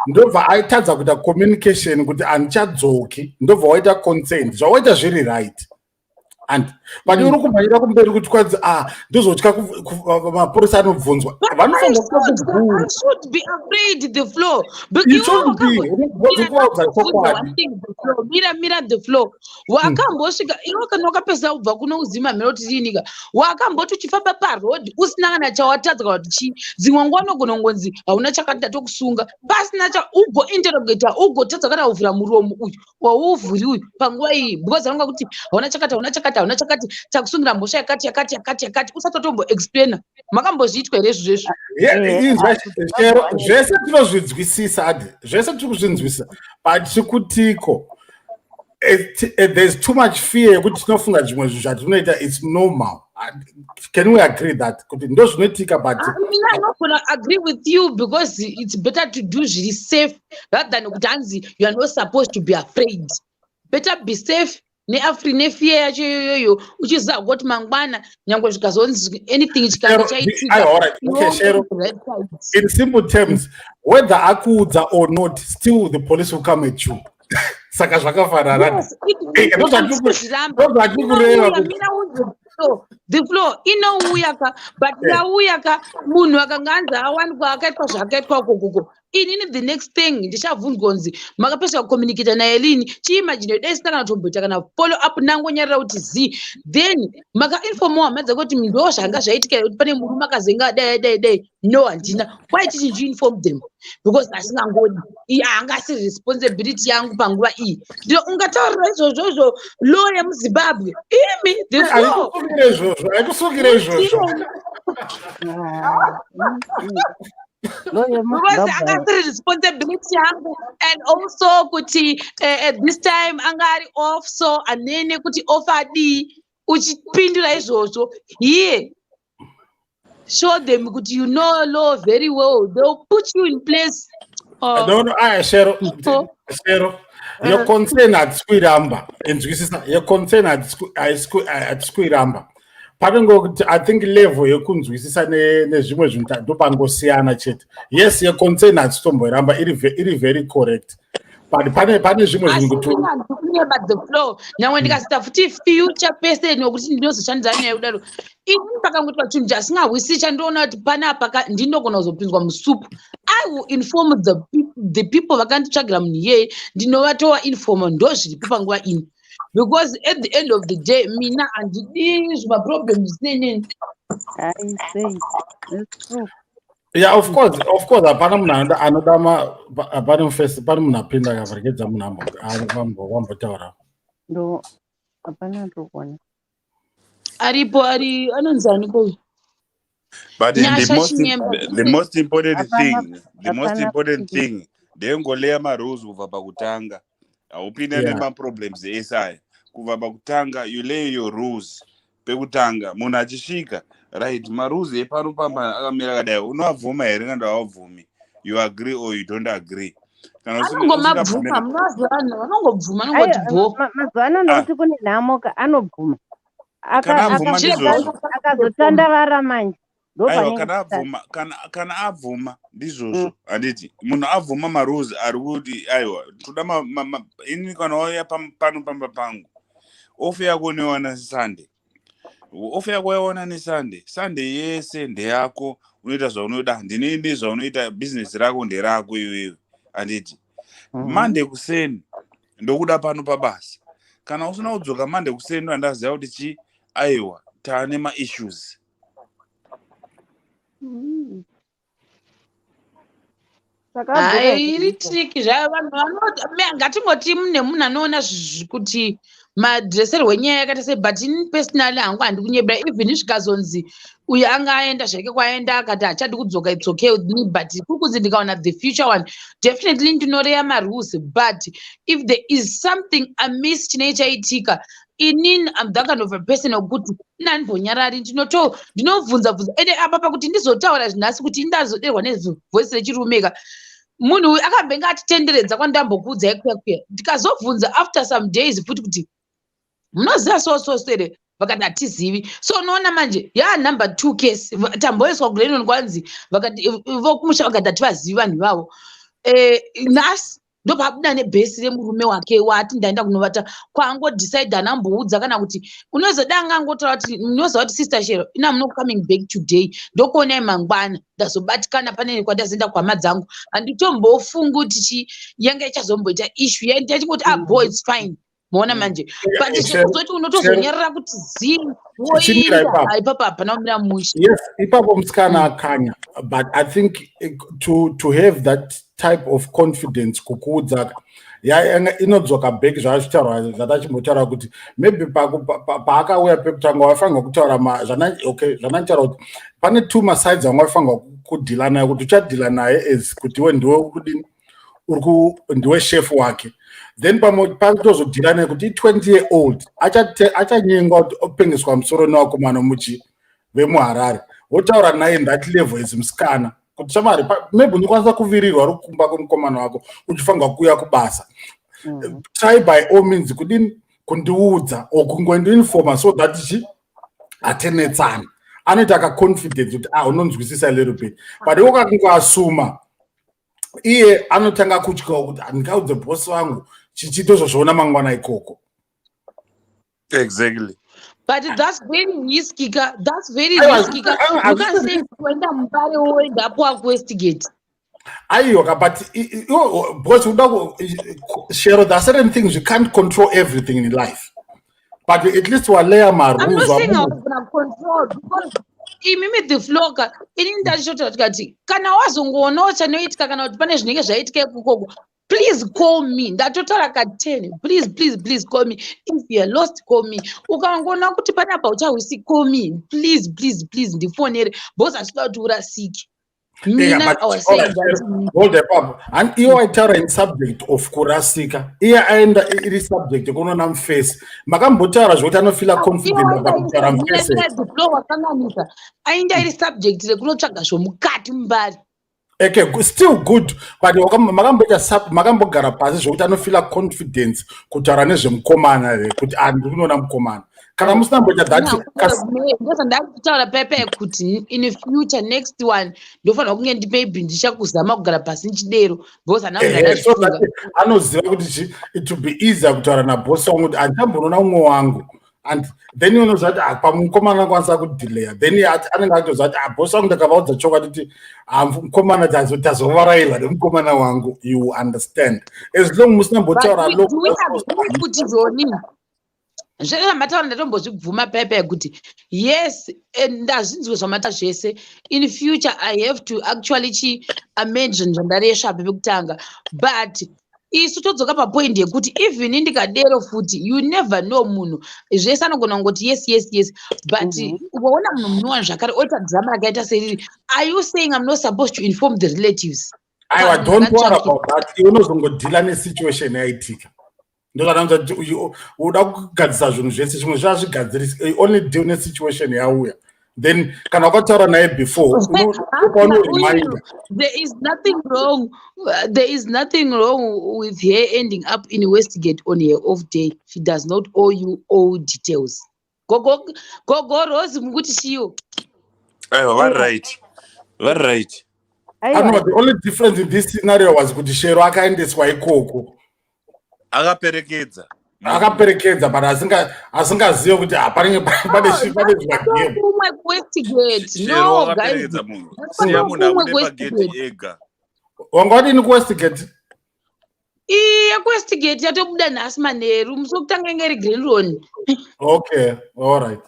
ndobva aitadza kuita communication kuti handichadzoki, ndobva waita consent. Zvawaita zviri right, and but uri kumhanyira kumberi kuti kwanzi ah, ndozotya mapurisa anobvunzwa. Vanofanira kubvunza. I should be afraid, the floor? You shouldn't be. Unobvunza chokwadi. Mira, mira, the floor. Wakambosvika iwe kana wakapedzisa kubva kuno uzima mhero kuti riinika, wakamboti uchifamba parodhi usina kana chawatadza kana kuti chii, dzimwe nguva unogona kungonzi hauna chakati, ndatokusunga pasina cha ugointerrogata, ugotadza kana kuvhura muromo uyu wauvhuri uyu panguva iyi, because vanonga kuti hauna chakati, hauna chakati, hauna chakati, takusungira mhosva yakati, yakati, yakati, yakati, usati watomboexplaina. Makambozviitwa here izvozvo? Yeah, inzwa, Shero, zvese tinozvinzwisisa, adi zvese tiri kuzvinzwisisa, but tikutiko there's too much fear yekuti tinofunga zvimwe zvinhu zvatinoita it's normal. Can we agree that kuti ndo zvinoitika? But Mina I'm not gonna agree with you, because it's better to do zviri safe rather than kuti hanzi you are not supposed to be afraid. Better be safe neafri nefear yacho iyoyoyo, uchiziva kuti mangwana nyangwe zvikazonzi anything chikange Shero, chaitika, ayo, all right. iwe Okay, Shero. uri right side. In simple terms, whether akuudza or not, still the police will come at you, saka zvakafanana. Yes, Ndo zvatiri kureva kuti Mira unzwe, floor, the floor inouya ka, but yauya ka, munhu akanga anzi awanikwa akaitwa zvaakaitwa ukokoko, inini the next thing ndichabvunzwa kunzi makapeswa kucommunicata naye lini. Chiimagine dai sina kana kutomboita kana follow up, nangonyarara kuti z then makainformawo hama dzake kuti ndo zvanga zvaitika, kuti pane murume akazenga dai dai dai. No, handina. Why didn't you inform them? Because asingangodi, iyi haangasi responsibility yangu panguva iyi. Ndino ungataurira izvozvozvo law yemuZimbabwe imi, the floor? Haikusungire izvozvo, haikusungire izvozvo. Because anga asiri responsibility yangu, and also kuti at this time anga ari off, so anene kuti off adii, uchipindura izvozvo here, show them kuti you know law very well, they'll put you in place. No, aya, Shero, Shero, your concern hatisi kuiramba. Inzwisisa, your concern hatisi kuiramba. Panenge I think level yekunzwisisa nezvimwe zvinhu ndopangosiyana chete. Yes, your concern hatisi tomboiramba, iri very correct, but pane zvimwe zvinhu kuti Kunyeba, the floor, nyangwe ndikasita futi future person wekuti ndinozoshandidzana naye kudaro, ini pakangoitwa chinhu chasingahwisisi chandiona kuti panapa ndinogona kuzopinzwa musupu, I will inform the people vakanditsvagira munhu iyeye, ndinovatowa informa ndo zviripo panguva ino, because at the end of the day mina handidi zvimaproblems neneni. Yeah, of course, of course, hapana munhu anoda hapana mufesi. Pane munhu apinda akavharekedza, munhu wambotaura. Ndo hapana ndikuona. Aripo, ari anonzi aniko? But the most important thing, the most important thing ndengoleya marules kubva pakutanga. Haupinda nemaproblems ese aya kubva pakutanga. You lay your rules pekutanga, munhu achisvika, right, marules epano pamba akamira akadai, unoabvuma here kana haubvumi? You agree or you don't agree. Kana Anongomabvuma, munoziva vanhu vanongobvuma, anongoti bho. Mazuva ano nokuti kune nhamo ka, anobvuma. Kana abvuma ndizvozvo. Akazotandavara manje. Aiwa, kana abvuma, kana abvuma ndizvozvo. Handiti munhu abvuma marules ari kuti aiwa, toda ini kana wauya pano pamba pangu, off yako unoiwana Sunday. Off yako waiwana neSunday, Sunday yese ndeyako, unoita zvaunoda, ndinini zvaunoita, bhizinesi rako nderako iwewe, handiti? Monday kuseni ndokuda pano pabasa. Kana usina kudzoka Monday kuseni, andaziva kuti chi, aiwa, taane maissues. Saka adzoka Hai, here iri kumusha? Tricky zvayo. Vanhu vanoti ngatingoti mune munhu anoona kuti madresserwo enyaya yakaita sei, but ini personally hangu handikunyebera. Even zvikazonzi uyu anga aenda zvake kwaenda, akati hachadi kudzoka, it's okay with me. But kuri kunzi ndikaona the future one, definitely ndinoreya marules. But if there is something amiss chinenge chaitika, inini am that kind of a person wekuti inandimbonyarari, ndinobvunza bvunza. Ende apa pakuti ndizotaura zvinhasi kuti indazoderwa nevoice rechirumeka, munhu uyu akambenge atitenderedza kwandambokuudzai kuya kuya. Ndikazobvunza after some days futi kuti munoziva so so so here, vakati hatizivi. So unoona manje yaa number two case. Tamboiswa kuGlen kwanzi vakati vokumusha vakati hativazivi vanhu ivavo. Nhasi ndopabuda nebhesi remurume wake waati ndaenda kunovata kwaangodecide, anamboudza kana kuti unozoda angangotaura kuti munoziva kuti Sister Shero, ina I'm not coming back today, ndokuonai mangwana, ndazobatikana pane kwandazoenda kuhama dzangu. Handitombofungi kuti chi yanga ichazomboita issue, yachingoti, ah, boy, it's fine. Maona manje, but zvekuzoti unotozonyarara kuti zii Chimira woenda ipapo. Ipapo hapana kumira mushe. Yes, ipapo musikana akanya, but I think to have that type of confidence kukuudza inodzoka back zvachitaurwa, zvatachimbotaura kuti maybe paakauya pekutanga waifanirwa kutaura okay, zvanachitaura kuti pane two masides anga waifanirwa kudeala naye, kuti uchadeala naye as kuti iwe ndiwe kudini, uri ndiwe chef wake, then pamwe patozodeala naye kuti i20 year old achanyengwa kuti opengeswa musoro nevakomana muchi vemuHarare, wotaura naye in that level as musikana kuti shamari, maybe unokwanisa kuvirirwa uri kumba kwemukomana wako uchifanirwa kuuya kubasa. Try by all means kudini, kundiudza or kungondiinforma so that chi hatenetsana. Anoita kaconfidence kuti ah, unonzwisisa a little bit, but iwe ukakungoasuma, iye anotanga kutyawo kuti handingaudze bhosi vangu chichitozozviona mangwana ikoko. Exactly. But that's very risky ka, that's very Aiwa, risky ka. aiwa, You can't say kuenda Mubare woenda apo kuWestgate. Aiwa ka, but because uda Shero, there are certain things you can't control everything in life, but at least waleya I'm not marules. saying I was gonna control, because imimi the floka, inini ndachitotaura tikati kana wazongoonawo chanoitika kana kuti pane zvinenge zvaitika ikokoko, please call me. Ndatotaura ka10, please, please, please call me. If you are lost, call me. Ukangoona kuti panapa uchahwisi, call me, please, please, please, ndifonere, because hatinoda kuti urasike. Mina, Yeah, but I was saying alright, that hold ipapo. And iye waitaura in subject of kurasika, iye aenda iri subject yekunoona mufesi. Makambotaura zvekuti anofeela confident about kutaura mufesi. Flow, wakanganisa. Ainda iri subject rekunotsvaga zvomukati muMbare. Okay, still good, but makamboita makambogara pasi zvekuti anofeela confidence kutaura nezvemukomana here, kuti ah, ndiri kunoona mukomana? Kana musina mboita that Ndosa ndakutaura pepe kuti in future, next one, ndofanira kunge maybe ndichakuzama kugara pasi nchidero, because handina Ehe, so that anoziva kuti chi it will be easier kutaura nabhosi wangu kuti handichambonoona umwe wangu. And then unoziva kuti ah, pamukomana anokwanisa kudelaya, then anenge atoziva kuti ah, bhosi wangu ndakavaudza chokwadi kuti ah, mukomana tazovarairwa nemukomana wangu. You understand? As long musina mbotaura Do we agree kuti zoni zvese zvamataura ndatombozvibvuma pepe kuti yes, and ndazvinzwa zvamata zvese. In future I have to actually chi amend zvinhu zvandaresva apa pekutanga. But isu todzoka papoint yekuti even ndikadero futi, you never know, munhu zvese anogona kungoti yes, but ukaona munhu munowana zvakare oita drama rakaita seriri, are you saying I'm not supposed to inform the relatives? Aiwa, Kana don't worry ndakatsvakira. about that. Iwe unozongodeala nesituation yaitika. Ndozvanaanza kuti uda kugadzisa zvinhu zvese, zvimwe zvazvigadzirisi, only deal nesituation yauya. Then kana wakataura naye before, unopaunoriminda. There is nothing wrong with her ending up in Westgate on her off day. She does not owe you all details. Gogo, Gogo Rose, mukuti chiyo? Aiwa, vari right, vari right. Ano, the only difference in this scenario was kuti Shero akaendeswa ikoko. Akaperekedza. Akaperekedza, but asingazive kuti panenge pane zvimagame. Kumwe kuWestgate. Shero No, guys. wakaperekedza munhu. Siya munhu abude pagate ega. Wanga wadini kuWestgate? Iye kuWestgate yatobuda nhasi manheru. Musi wekutanga inge iri Greenron. Okay, all right.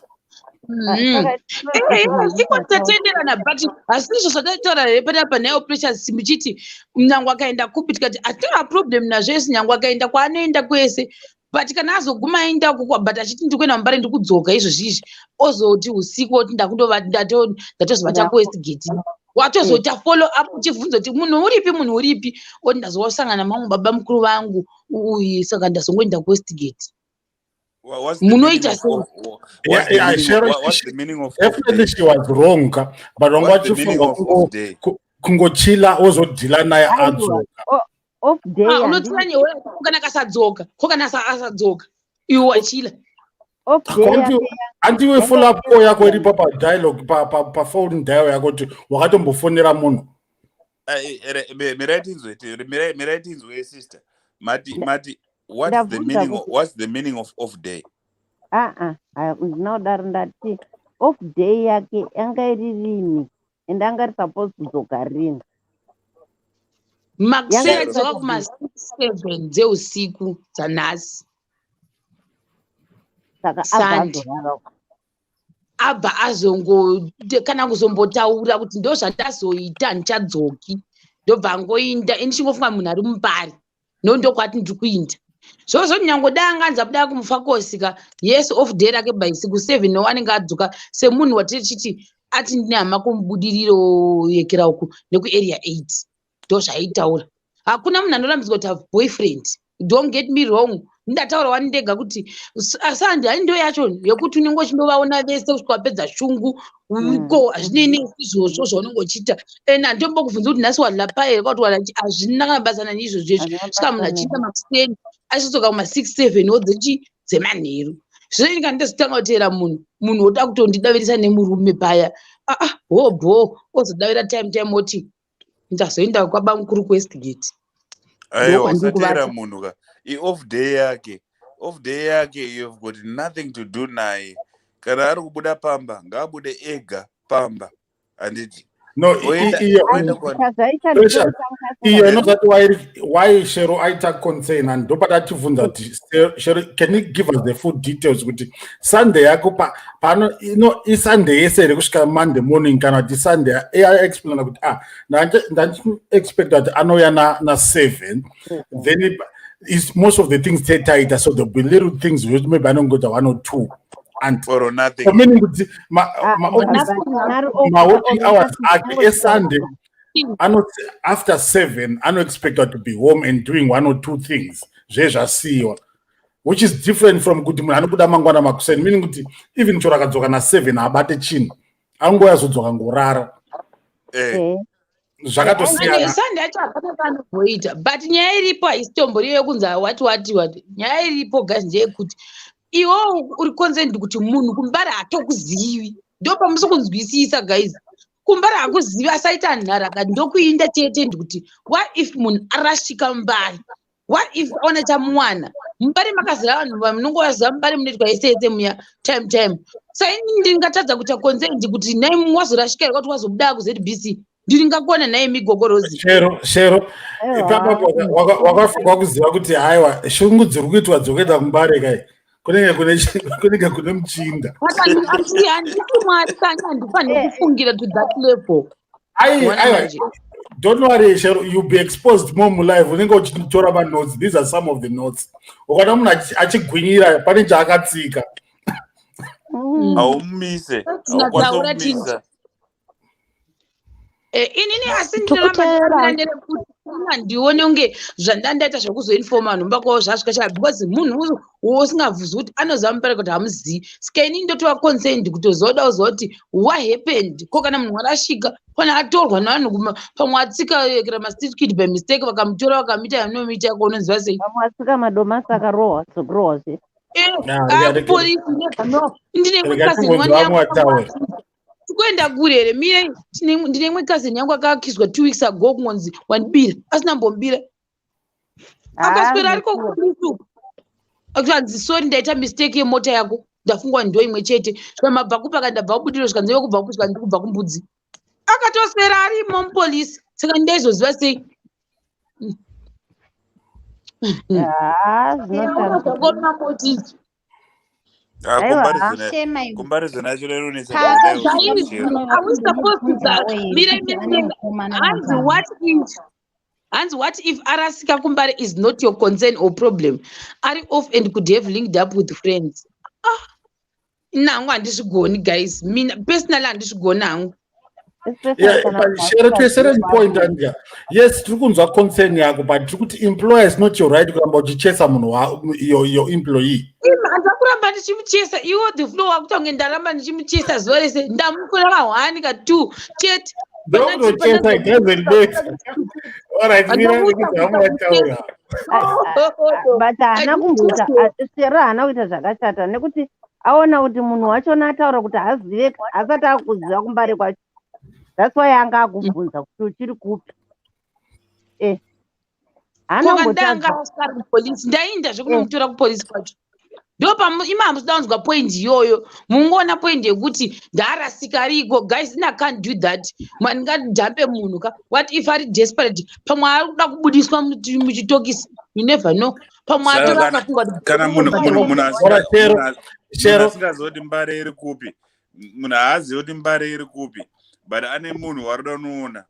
Iko tatenderana, but hasizvo zvataitaura here panapa nayo Precious, muchiti nyange akaenda kupi? Tikati hatina problem nazvo esi, nyange akaenda kwaanoenda kwese, but kana azoguma aenda ukoko, but achiti ndikuenda muMbare, ndikudzoka izvozvizvi, ozoti usiku oti ndakundova ndatozovata kuWestgate, watozoita follow up uchibvunza kuti munhu uripi, munhu uripi, oti ndazosangana mamwe baba mukuru vangu uyu, saka ndazongoenda kuWestgate. Munoita sei? Yeah, Shero, definitely she was wrong ka, but wanga wachifunga kungochila, ozodhila naye adzoka. Off day. Ah, unotsira nyewe kana kasadzoka ko, kana asadzoka iwe wachila. Off day yake. Andiwe follow up call yako iripo padialogue, paphone dial yako, kuti wakatombofonera munhu. Mirai tinzwe, mirai tinzwe, sister. Mati what's the meaning of off day? Aa, ndina kudaro. Ndati off day yake yanga iri rini, and anga ri supposed kudzoka rini? Makuseni, adzoka kuma6, 7 dzeusiku dzanhasi. Saka Sunday. abva azorara. Abva azongo kana kuzombotaura kuti ndo zvandazoita, ndichadzoki, ndobva angoinda. Ini chingofunga munhu ari muMbare, no, ndokwati ndiri kuinda zvozvo. Nyange dai anganzi abuda kuMufakosi ka, yes, off day rake by siku 7 no anenge adzoka, semunhu watichiti ati ndine hama kumubudiriro yekera uku nekuArea 8, ndo zvaitaura. Hakuna munhu anorambidzwa kuti have boyfriend, don't get me wrong. Ndataura wani ndega kuti sandi hai ndo yacho yekuti unenge uchindovaona vese kusvika wapedza shungu ko. Hazvinei neizvozvo zvaunenge uchiita, and handimbokubvunza kuti nhasi wadla here, kuti wadla. Hazvina kana basa nani izvozvo izvi. Hazvina Svika munhu basa. achiita makuseni, achidzoka kuma6, 7 wo dzemanheru. Zvino kana ndozotanga kuteera munhu, munhu woda kutondidavirisa nemurume paya, aa, hobho, ozodavira time time oti ndazoenda kwabamukuru kuWestgate. Aiwa. Ndokwandiri Usateera kuvata. munhu ka. Ioff day yake, off day yake, you've got nothing to do naye. Kana ari kubuda pamba, ngaabude ega pamba, handiti? No, iyo Oenda Chazvaita. Precious, Ndekutanga. Iyo inozati why Shero aita concern, and ndopatatibvunza kuti, Shero, can you give us the full details kuti Sunday yako pano ino iSunday yese here kusvika Monday morning, kana kuti Sunday? Explaina kuti ah, ndandiexpecta kuti anouya na7, then is most of the things tetaita, so there'll be little things which maybe anongoita one or two and or nothing. So meaning kuti ma-working hours ake eSunday anoti after 7 anoexpecta to be home and doing one or two things zvezvasiyiwa, which is different from kuti munhu anobuda mangwana makuseni, meaning kuti even chero akadzoka na7 haabate chinhu, angoya azodzoka ngorara. Zvakatosiyana. Sunday yacho hapana paanozoita, but nyaya iripo haisitomboriyo yekunzi wati wati wati. Nyaya iripo, guys, ndeyekuti iwo uri concerned kuti munhu kuMbare hatokuzivi. Ndo pamusi kunzwisisa, guys, kuMbare hakuzivi, asaita nharaka, ndokuinda chete. Ndikuti what if munhu arashika Mbare? What if aona chamuwana Mubare? Makazira vanhu vamunongovaziva Mubare, munoitwa yese yese muya time time. Saini ndingatadza kuita concerned kuti nai wazorashika here, kuti wazobuda kuZBC, ndiringakona naye migogorozi? Shero, Shero, ipapapo wakafunga kuziva kuti haiwa, shungu dziri kuitwa dzokuenda kuMbare kai, kunenge kune muchinda. Handiti Mwari kani, handifaniri kufungira to that level. Ai. Wana Aiwa. manje. Don't worry, Shero, you'll be exposed more mulife. Unenge uchitora manotes. These are some of the notes. Ukaona munhu achigwinyira, pane chaakatsika. Haumumise. Tinataura. Haukwanisi kumumisa. Inini asi ndinoramba Tikuteera. ndikamira nderekuti ini handione kunge zvandandaita zvekuzoinfoma vanhu mumba kwavo zvasvika chava, because munhu usingabvuzi kuti anoziva mubereki kuti hamuzivi. Saka inini ndotova concerned kutoziva, kuda kuziva kuti what happened. Ko kana munhu warashika, pana atorwa nevanhu, pamwe atsika kira mastreet kid by mistake, vakamutora vakamuita yamunomuita yako, unoziva sei? Pamwe atsika madomasi, akarohwa, dzokurohwa zve. Akupolisi, never know. Ndine imwe Rega cousin timbonzwa one yangu. vamwe vataura. Tikuenda kure here? Mire, ndine imwe cousin yangu akaakizwa 2 weeks ago, kungonzi wandibira, asina mbombira. Akaswera ariko kupolisi uku, akanzi, "Sorry, ndaita mistake yemota yako, ndafungwa ndo imwe chete." Svika mabva kupi? Akandabva kubudiro. Zvikanzi, "Iwe kubva kupi?" Zvikanzi, "Ndikubva kumbudzi." Akatoswera arimo mupolisi. Saka ndaizoziva sei? Haa, zvinotambisa. Zvakoma. Ah, Aiwa. Shema iwe. Comparison yacho inonetsa. Are we supposed to mire, mire, mire. Hanzi what if, hanzi what if arasika kuMbare is not your concern or problem, ari off and could have linked up with friends. Ah, ina hangu handizvigoni, guys. Mina personally handizvigoni hangu. Yeah, but Shero, to a certain point, Andrea, yes, tiri kunzwa concern yako, but tiri kuti employer is not your right kuramba uchichesa munhu your employee. Ima, handina kuramba ndichimuchesa. Iwo the flow wakuita kunge ndaramba ndichimuchesa zuva rese. Ndamukura ka1 ka2 chete. Ndokutochesa, it doesn't matter. All right, mira kuti vamwe vataura. But haana kumboita, Shero haana kuita zvakashata, nekuti aona kuti munhu wachona ataura kuti hazive, asati akuziva kuMbare kwacho. That's why anga akubvunza kuti uchiri kupi. Haana Koka ndanga kumbotadza. asari kupolisi, ndainda zvekunomutora kupolisi kwacho. Ndo ima hamusida kunzwa point iyoyo, mungoona point yekuti ndaarasika ariko. Guys, ina can't do that. Mandingadhampe munhu ka. What if ari desperate? Pamwe ari kuda kubudiswa muchitokisi, you never know. Pamwe Saka atora kana akafunga kuti kana munhu munhu munhu Ora, Shero, munhu Shero. asingazivi kuti Mbare iri kupi, munhu haazivi kuti Mbare iri kupi, but ane munhu waroda unoona.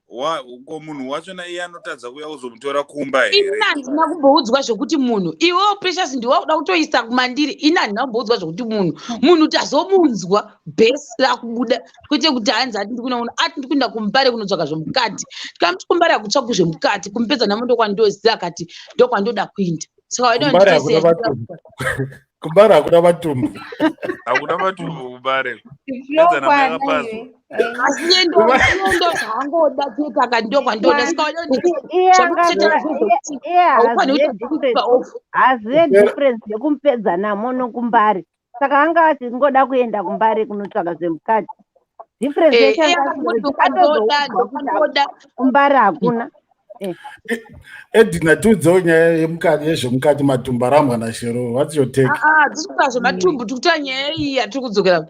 Ko munhu wachona iye anotadza kuuya kuzomutora kumba Ini here? handina kumboudzwa zvekuti munhu, iwewo Precious, ndiwe kuda kutoisa kumandiri. Ini handina kumboudzwa zvekuti munhu tazomunzwa bhesi rakubuda, kwete kuti hanzi ati ndikunoona, ati ndikuenda kuMbare kunotsvaka zvemukati. Tikamuti kuMbare hakutsvakwi zvemukati, kumupedza namo ndokwandoziva, akati ndokwandoda kuenda. Saka waida Kumbare hakuna kunditesera. matumbu. Kumbare hakuna matumbu. Hakuna matumbu kuMbare. Pedza namo yakapazwa. Asi iye ndo zvaangoda chete, akati ndokwandoda. Saka waida Iye zvekucheta. Iye Haufaniri haazive kuita difference, off. haazive difference yekumupedza namo nokuMbare. Saka anga achingoda kuenda kuMbare kunotsvaka zvemukati. Difference yacho Iye anga akangoti asingazii, ndokwandoda, atozoudzwa kuti ndokwandoda. kuMbare hakuna. Edina, tiudzewo nyaya yemukati, yezvemukati, matumbu arambwa naShero. What's your take? Ah, tiri kuita zvematumbu, tiri kuita nyaya iyi yatiri kudzokera.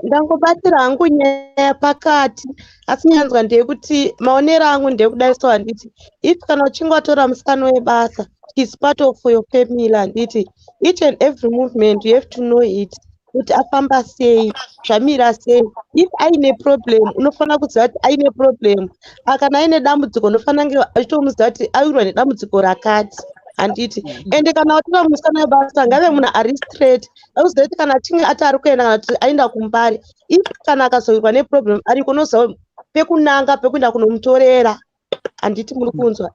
Ndangobatira hangu nyaya pakati, asi nyanzwa ndeyekuti maonero angu ndeyekudai. So handiti if kana uchinge watora musikana webasa, is part of your family, handiti? Each and every movement you have to know it, kuti afamba sei, zvamira sei. If aine problem, unofanira kuziva kuti aine problem. Kana aine dambudziko, unofanira kunge achitomuziva kuti awirwa nedambudziko rakati, handiti? Ende kana watora musikana webasa, ngave munhu ari straight, auziva kuti kana achinge ati ari kuenda, kana kuti aenda kuMbare, if kana akazowirwa neproblem ariko, unoziva pekunanga, pekuenda kunomutorera, handiti? Muri kunzwa?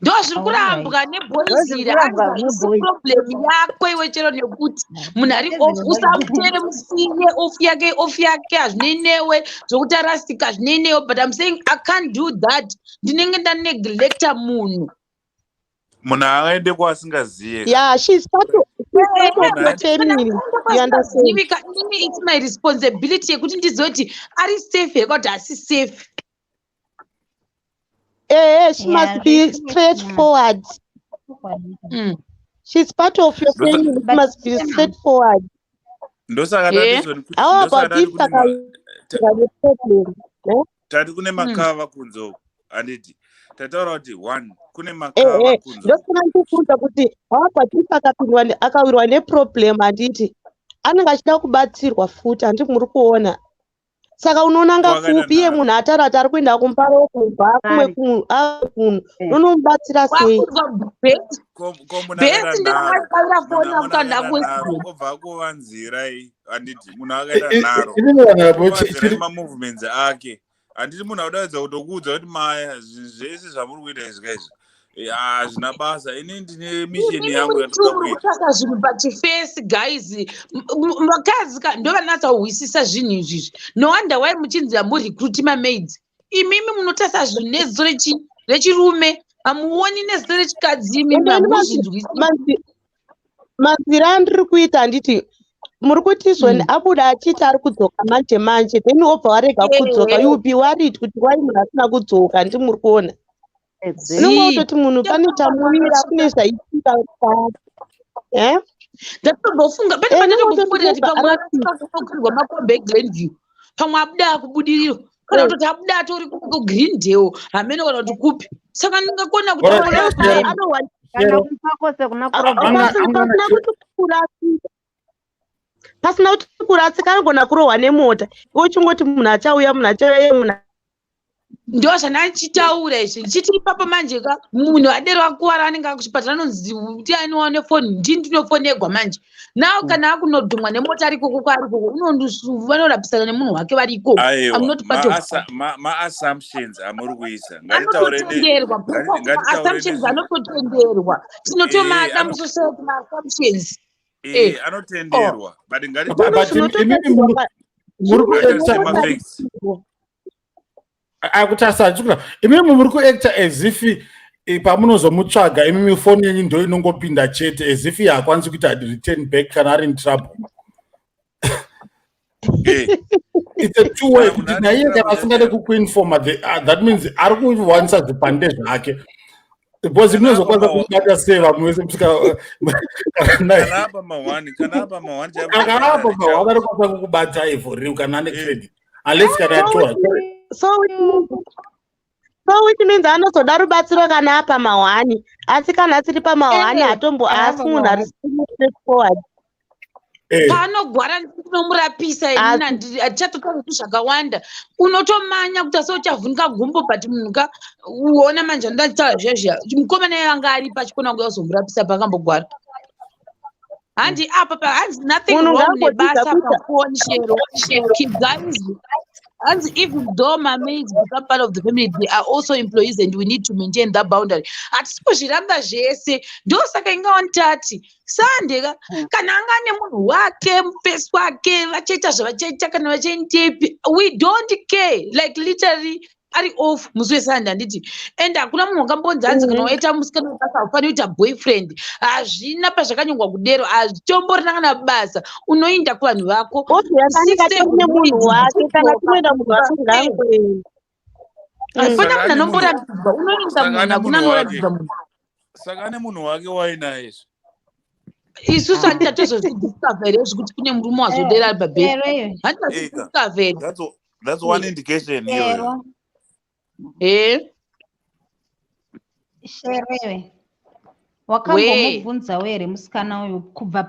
Ndo zviri kurambwa neboys iri. Ndozviri kurambwa Hanzi neboys. problem yako iwe chero nekuti munhu ari off, usamutere, musiye off yake, off yake, hazvinei newe. Zvokuti arasika hazvinei newe. But I'm saying I can't do that, ndinenge ndaneglecta munhu. Munhu angaende kwaasingaziye. Yeah, she's part of your family, you understand? Zivika inini, it's my responsibility yekuti ndizive kuti ari safe here, kuti hasi safe. She must be straightforward. She's part of your family, she must be straightforward. Ndosaka tati How about if akawirwa neproblem, eh? Tati kune makava kunze uku, handiti? Tataura kuti one, kune makava kunze uku. Ndosaka ndikufunza kuti how about if akawirwa neproblem, handiti anenge achida kubatsirwa futi, handiti? Muri kuona? Saka unonanga Kwakaita kupi iye nharo. munhu ataura kuti ari kuenda kuMbare, kubva kumwe kunhu, unomubatsira sei? Wakunzwa bhesi. Ko munhu akaita Best nharo, ndakakavira foni munhu akukanda akaita nharo kuwestgate. obva akuvanzirai, handiti munhu akaita nharo Inini vanhu avo ovanzirai chiri mamovements ake, handiti munhu akudaidza kutokuudza kuti maya zvinhu zvese zvamuri kuita izvi kaizvi hazvina basa, ini ndine mission Imimi yangu muri yandoda two muri kuita. kutsvaka zvinhu pachifesi, guys. Vakadzi ka ndovanatsa kuhwisisa zvinhu izvizvi. No wonder why muchinzi hamurecruiti mamaids. Imimi munotarisa zvinhu neziso rechirume, hamuoni neziso rechikadzi. Imimi Ende ini hamuzvinzwisisi. Manzwiro andiri kuita, handiti muri kuti izvoni abuda achiti ari kudzoka manje manje, then obva warega kudzoka, you will be worried kuti why munhu asina kudzoka. Ndi muri kuona, unenge Zii. wototi munhu pane chamuvira, kune zvaitika paari, eh? Ndatombofunga pane Eh, unenge wototi pandatombofungurira kuti obva pamwe arasika. akakwirwa makombi eGlenview, pamwe abuda akubudiriro, kana kutoti abuda atori kuGreendale, hameno kana kuti kupi. Saka ndingakona Alright, kutaura Shero, naye. Kana Shero, kuMufakose kuna anga Kurobha. anga Pasina kuti kurasika, pasina kuti kurasika, anogona kurohwa nemota, iwe uchingoti munhu achauya, munhu achauya, iye munhu Ndo zvanachitaura izvi, ndichiti ipapo manje ka munhu adero akuvara, anenge akuchipatara, anonzi ndiani wane foni? Ndini ndinofonegwa manje now. Kana akunodhumwa nemota ari ikoko, kwaari ikoko, vanorapisana nemunhu wake vari ikoko. I'm Aiwa, not part of maassumptions amuri kuisa, ngatitaure Anototenderwa. ngatitaure Maassumptions anototenderwa, tinotomada musociety maassumptions. Anotenderwa, but Zvinhu ngatitaure But imimi muri zvinototarisirwa kuacta ngatiise mafacts. Akutarisa achikuta imimi muri kuacta as if pamunozomutsvaga imimi foni yenyu ndo inongopinda chete, as if iye haakwanisi kuita return back kana ari in trouble. It's a two way Kana kuti munhu ari naiye in kana trouble asingade chete. kukuinforma, that means ari kuwanisa zvipande zvake, because Kana apa munozokwanisa kumubata sei vamwe vese musika kana apa mahwani chaipo kana chaipo apa reach mahwani out. anokwanisa kukubatai for real kana ane credit, unless kana So yatora. So which means anozoda rubatsiro kana apa mahwani, asi kana asiri pamahwani hatombo Kana haasi apa munhu ari straightforward. Paanogwara ndinomurapisa inini. Asi Hatichatotauri zvakawanda, unotomanya kuti ase uchavhunika gumbo, but munhu ka uona manje andachitaura zviya zviya, mukomana iye anga aripo achikona kuuya kuzomurapisa paakambogwara. Handi apa pa hanzi nothing Munhu wrong ngaangodzidza nebasa kuita pafoni. Shero, guys, hanzi even though mamaids become part of the family, they are also employees and we need to maintain that boundary. Hatisi kuzviramba zvese, ndosaka ingawani tati sande ka kana anga ane munhu wake, mufesi wake, vachaita zvavachaita kana vachaendepi, we don't care. Like literally ari off musi weSande, handiti? And hakuna munhu wakambonzi hanzi kana waita musikana webasa haufaniri kuita boyfriend. Hazvina pazvakanyorwa kudero, hazvitomborina kana basa. Unoinda kuvanhu vako. Obvious anenge 6 atori nemunhu wake, kana kunoenda munhu wake ngaangoenda. Hapana Saka munhu ane munhu anomborambidzwa, unoenda saka munhu ane hakuna munhu wake anorambidzwa munhu. Saka ane munhu wake wainaye izvi. Isusu handiti tatozozvidiscover here zvekuti kune murume wazodera ari pabhedi? Shero iyo. Handiti Ega. tazvidiscover? That's one indication iyoyo. Shero. Shero iwe. We. Wakambomubvunzawo here musikana uyu kubva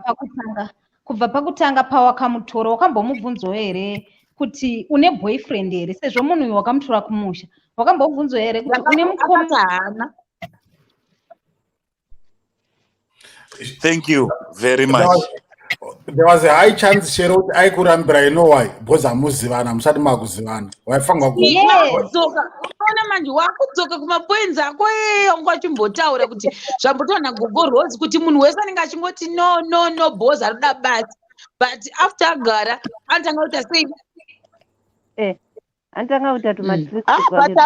pakutanga pawakamutora? Wakambomubvunzawo here kuti une boyfriend here, sezvo munhu uyu wakamutora kumusha? Wakambobvunzawo here kuti une mukoma? Akati haana. Thank you very There much. was a high chance, Shero, kuti aikurambira. You know why? Because hamuzivana, musati makuzivana, waifanirwa ku Wakudzoka, unoona manje wakudzoka kumapoints ako ee wanga uchimbotaura kuti zvambotaura naGogo Rose, kuti munhu wese anenge achingoti no, no, no, boss ari kuda basa, but after agara anotanga kuita sei? Anotanga kuita tumatricks Ah, twake. but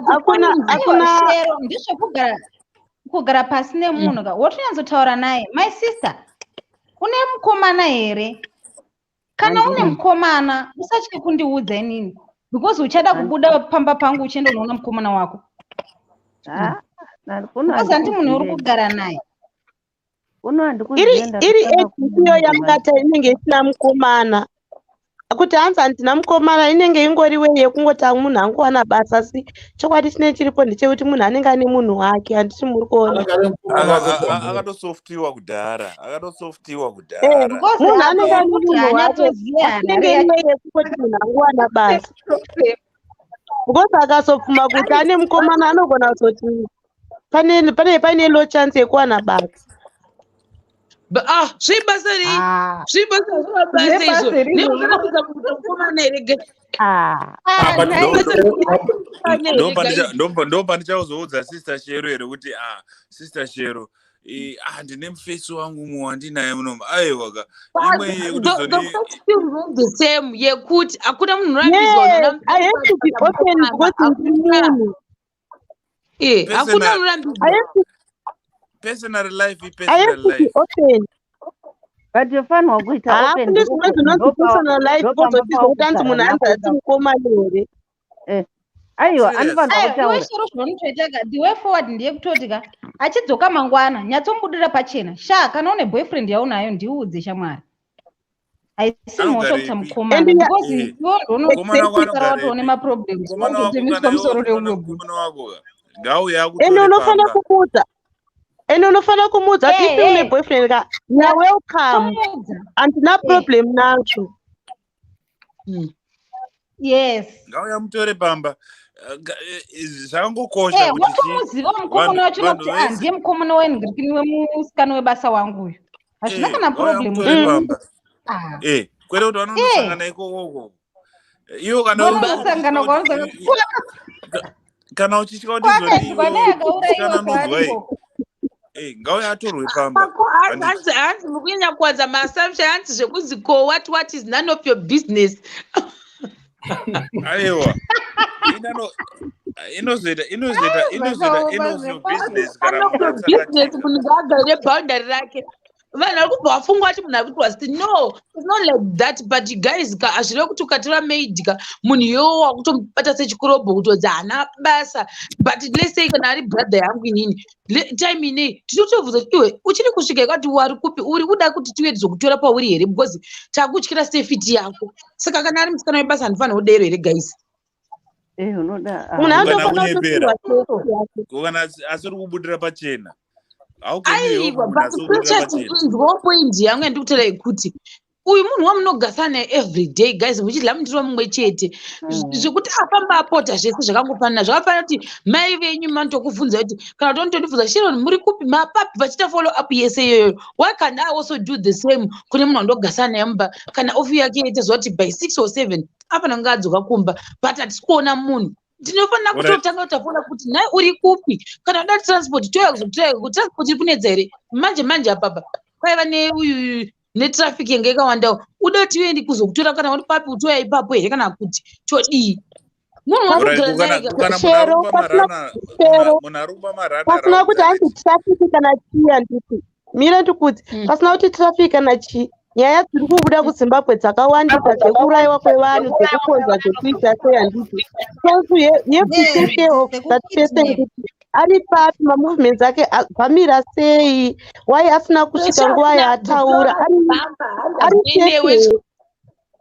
hakuna Aiwa, hakuna Shero, ndezvekugara kugara pasi nemunhu ka, wotonyatsotaura naye: "My sister, une mukomana here? Kana une mukomana, usatye kundiudza inini, because uchada kubuda pamba pangu uchienda unoona mukomana wako, Ah, kuno because handi munhu uri handikuzive. kugara naye." Kuno Iri handikuzive. Iri Ndakutanga age iyo yamukata inenge isina mukomana, kuti hanzi handina mukomana, inenge ingori wei yekungoti munhu angowana basa, asi chokwadi chinenge chiripo ndechekuti munhu anenge ane munhu wake. Handiti muri kuona? Anenge ane mukomana wake pamberi. Akatosoftiwa kudhara, akatosoftiwa kudhara. Because Munhu apo anenge uri ane kuti munhu wake, haanyatsoziva asi inenge harare iri wei yekungoti munhu angowana basa, because akazobvuma kuti ane mukomana anogona kuzoti Pane pane paine low chance yekuwana basa. Ah, zvibasa rei? Ah. Zvibasa zvabasa izvo. Zvebasa rizvo. Nekuda kuita mukomana here guys? Ah, Ah, but nhai. Guys. Ndopandichazoudza Sister Shero here kuti, ah, Sister Shero, ah, ndine mufesi wangu mumwe wandinaye munomu, aiwa ka, imwe yekuti The zoni fact still remains the same yekuti hakuna munhu unorambidzwa. Yes, I have to be open because ndiri munhu. Hakuna Personal- unorambidzwa. I have to, Personal life, I personal have to be life. open. But yofanirwa kuita open. Hakune zvimwe zvinonzi personal life, Ndopamba kozoti zvokuti anzi munhu anzi paukugara asi mukomana here. Aiwa, Serious. anofanirwa Aiwa, iwe kutaura. Shero, zvaunotoita ka, the way forward ndeyekutoti ka, achidzoka mangwana, nyatsomubudira pachena. Sha, kana une boyfriend yaunayo, ndiudze shamwari. Haisi mhosva kuita Anogarepi? mukomana And because iwe Mukomana wako ndounosara watoone anogarepi? maproblems, Mukomana wako wakutotemiswa kana iwe musoro uchiona neumwe. mukomana wako ka, ngauye And akutore unofanira pamba. kumuudza, and unofanira kumuudza kuti if une boyfriend ka, you are welcome. Tomuudza. Handina problem nazvo. Yes. Ngauye amutore pamba. Zvakangokosha kuti chi Watomuziva mukomana vanhu wacho vanhu nokuti ah, vese ndiye mukomana wenhirikini wemusikana webasa wangu uyu. Hazvina kana ngauye problem. amutore pamba. Ah. Kwete kuti vanonosangana ikokoko. Iwo kana Vanonosangana kwanosangana. Kana uchitya kuti zoni Kwakaitwa iwe naye akaurayiwa musikana kwaari anonzwa ikoko. ngauye atorwe pamba. Pako Handiti? hanzi mukunyanya kuwanza maassumption, hanzi zvekunzi ko what is none of your business. Aiwa, inozoita Zvakaoma end of your zvekwazvo. business kana None of munhu your business. atsakatika. Munhu ngaagare neboundary rake. Vanhu vari kubva vafunga kuti munhu ari kuti wasti, no, it's not like that. But guys ka, hazvirevi kuti ukatora maid ka, munhu iyowo wakutomubata sechikorobho kutodzi haana basa. But let's say kana ari brother yangu inini, time inei tinotobvunza kuti iwe uchiri kusvika ikati wari kupi, uri kuda kuti tiuye tizokutora pauri here, because takutyira safety yako. Saka kana ari musikana webasa, handifanira kudero here, guys? Unoda Munhu Kana anofanira kunyepera. kutopiwa safety yake. Ko kana asiri kubudira pachena, how can you help Aiwa, munhu but asiri kubudira Precious, pachena? inzwawo point yangu yandikutaura yekuti uyu munhu wamunogasana naye everyday, guys, muchidya mundiro mumwe chete, zvekuti afamba apota zvese zvakangofanana. Zvakafanana kuti mai venyu manotokubvunza kuti, kana kuti vanotondibvunza, "Sharon, muri kupi, mapapi?" Vachiita follow up yese iyoyo. Why can I also do the same kune munhu wandogasana naye mumba? Kana ofi yake yaita zuva kuti by 6 or 7 afanira kunge adzoka kumba, but hatisi kuona munhu, ndinofanira kutotanga kutafona kuti, "Nhai, uri kupi? Kana uda transport, touya kuzokutora." Kuti transport iri kunetsa here manje manje apapa kwaiva neuyu netraffic yanga yakawandawo. Uda tiuye kuzokutora kana uri papi, utoya ipapo here, kana kuti todii? Munhu Alright, wanogara ko naye kana ka. ko kana munhu ari Shero, kupa pasina marana Shero, munhu ari kupa marana pasina rounds, kuti hanzi handiti? traffic kana chii, handiti? Mire ndikuti, pasina kuti traffic kana chii, nyaya dziri kubuda kuZimbabwe dzakawandisa, dzekuurayiwa kwevanhu, dzekuponzwa, dzekuita sei, handiti? So you have to take care of that person Dzekukidnap. kuti ari papi, mamovements ake zvamira sei, why asina kusvika nguva yaataura, ari safe Newe. here?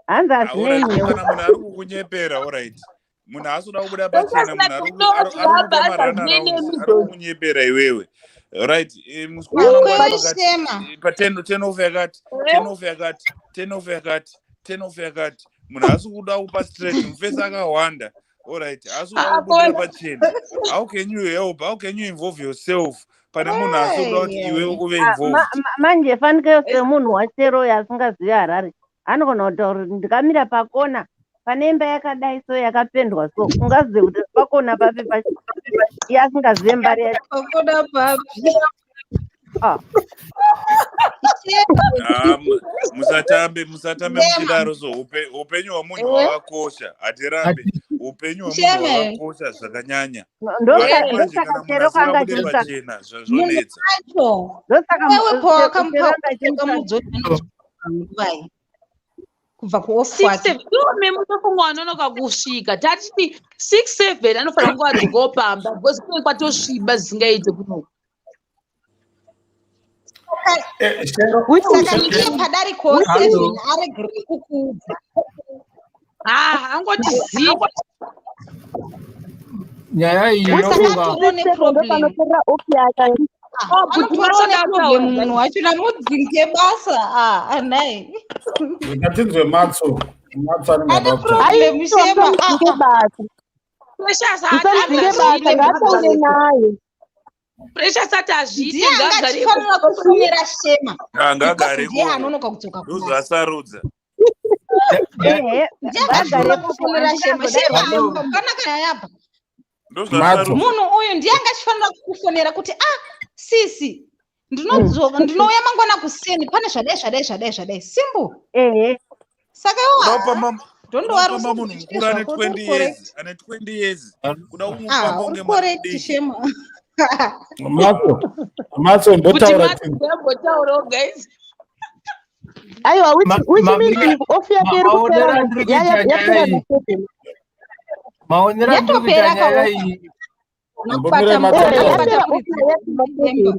Hanzi hazvinei Alright, ko newe. kana munhu ari kukunyepera? Alright, munhu haasi kuda kubuda pachena, munhu ari kupa marana rounds, ari kukunyepera iwewe. Right, musikana mangwana pakati Shema. pa 10 off yakati, 10 off yakati, 10 off yakati, 10 off yakati, munhu haasi kuda kupa straight, mufesi akawanda. Alright, haasi kuda kubudira pachena. How can you help? How can you involve yourself pane munhu asi kuda kuti iwe uve Ah, involved? Manje fanikeyo semunhu waShero asingazivi Harare, anogona kutaura kuti ndikamira pakona pane imba yakadai so, yakapendwa so, ungazive kuti pakona papi pacho, iye asingazive Mbare yacho. Pakona papi? Ah, Ah, musatambe, musatambe Shema. muchidaro. So upenyu hwemunhu hwakakosha, hatirambe, upenyu hwemunhu Shema. hwakakosha zvakanyanya. Ndosaka Asi manje ndosaka kana munhu Shero kanga asingabude achimutsvaka. pachena, Munhu zvazvonetsa. wacho Ndosaka wewe Shero pawakamupa anga achimutsvaka. wakamuudza kuti anodzoka nguvai kubva kuoff 6 kwake? 7, iwo memutofunga wanonoka kusvika. Tatiti 6 7 anofanira kunge adzokawo pamba because kunenge kwatosviba zvisingaite kuno. Shero, Which Saka is iye padarikawo which is 7 aregerere kukuudza? Ah, angoti ziva. Nyaya iyi which Saka is inofunga atoriwo 6 7 neproblem. ndopanoperera off yake. Ah, Oh, but anotoriwo masoda neproblem ataura, munhu guys. wacho, namudzinge basa. Ah, anai Ngatinzwe Matso. Matso anenge ane ada kutaura. problem. Aiwa, Shema. musamudzinge basa. Precious Musamudzinge haatanga basa, zvine ngaataure basa. naye. Precious ati hazviiti, Ndiye anga ngaagare achifanira ikoko. kufonera Shema. Angagare Because ndiye ikoko. anonoka kudzoka kubasa. Ndozvaasarudza. Ehe, Ndiye anga achifanira ngagare kufonera Shema. Shema Hello. panaka nyaya apa. Ndozvaasarudza. Munhu uyu ndiye anga achifanira kukufonera kuti ah sisi ndinodzoka, ndinouya mangwana kuseni, pane zvadai zvadai zvadai zvadai. Simple. Ehe. Saka Kuda iwo kupamba, don't kuda worry, kupamba munhu usazviite mukuru ane zvako, uri 20 correct. years, ane 20 years. Kuda Ah, kumupamba uri kunge mwana correct mudiki. Shema. Matso, Matso, Kuti ndotaura Matso ndambotaurawo guys. Aiwa, which means off yake iri Maonero kupera andiri kuita nyaya yapera iyi, na7. Maonero andiri kuita Yatopera nyaya kaofa. iyi, Mbomire Unokubata Matso Eh, taura. yapera unokubata off kuridza yake na7.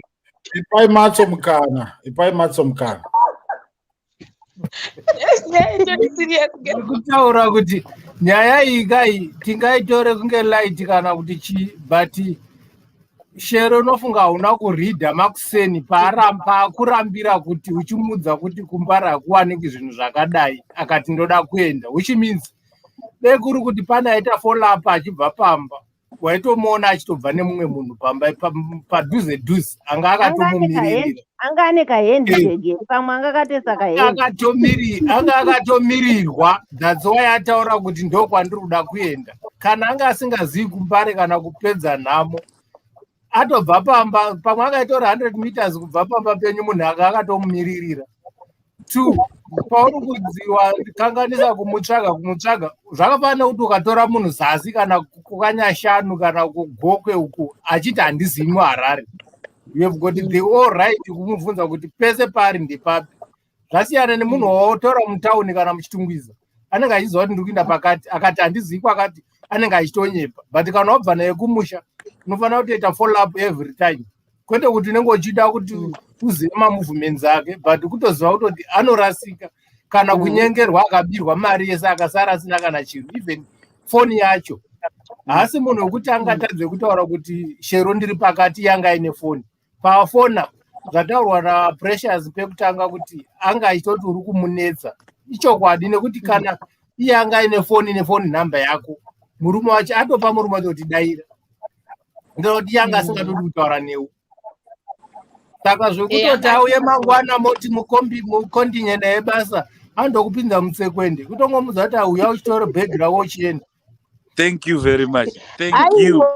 Ipai Matso mukana. Ipai Matso mukana. Yes, nyaya itori serious guys. ndiri kutaura kuti nyaya iyi kai tingaitore kunge light kana kuti chii, but Shero unofunga hauna kuridha makuseni paakurambira kuti uchimuudza kuti kuMbare hakuwaniki zvinhu zvakadai, akati ndoda kuenda, which means dei kuri kuti pane aita follow up achibva pamba, waitomuona achitobva nemumwe munhu pamba padhuze dhuze anga Anga ane akatomumiririra. Anga ane kahandbag here, pamwe anga akatoisa kahand. Anga akatomirirwa. That's why ataura kuti ndokwandiri kuda kuenda. Kana anga asingazivi kuMbare kana kupedza nhamo, atobva pamba, pamwe akaitora 100 meters kubva pamba penyu, munhu anga akatomumiririra. Two, pauri kudziwa kanganisa kumutsvaga, kumutsvaga zvakafanana nekuti ukatora munhu zasi kana kuKanyashanu kana kuGokwe uku achiti handizivi muHarare, you have got the all right kumubvunza kuti pese paari ndepapi. Zvasiyana nemunhu wawatora mutauni kana muChitungwiza, anenge achiziva kuti ndiri kuenda pakati, akati handizivi kwakati, anenge achitonyepa. But kana wabva naye kumusha, unofanira kutoita follow up every time, kwete kuti unenge uchida kuti uzive mamovements ake, but kutoziva kutoti anorasika kana kunyengerwa, akabirwa mari yese, akasara asina kana chinhu, even foni yacho. Haasi munhu wekuti angatadze kutaura kuti Shero ndiri pakati, yanga aine foni paafona. Zvataurwa naPrecious pekutanga kuti anga achitoti uri kumunetsa, ichokwadi, nekuti kana iye anga aine foni nefoni nhamba yako, murume wacho atopa murume wacho kuti daira, ndinoti iye anga asingatodi kutaura newe. Saka zvekutoti auye mangwana moti mukombi mukontinye naye basa, andokupinza mutsekwende, kutongomudza kuti auya uchitora bhegi rako uchienda. Thank you very much. Thank you. Aiwa.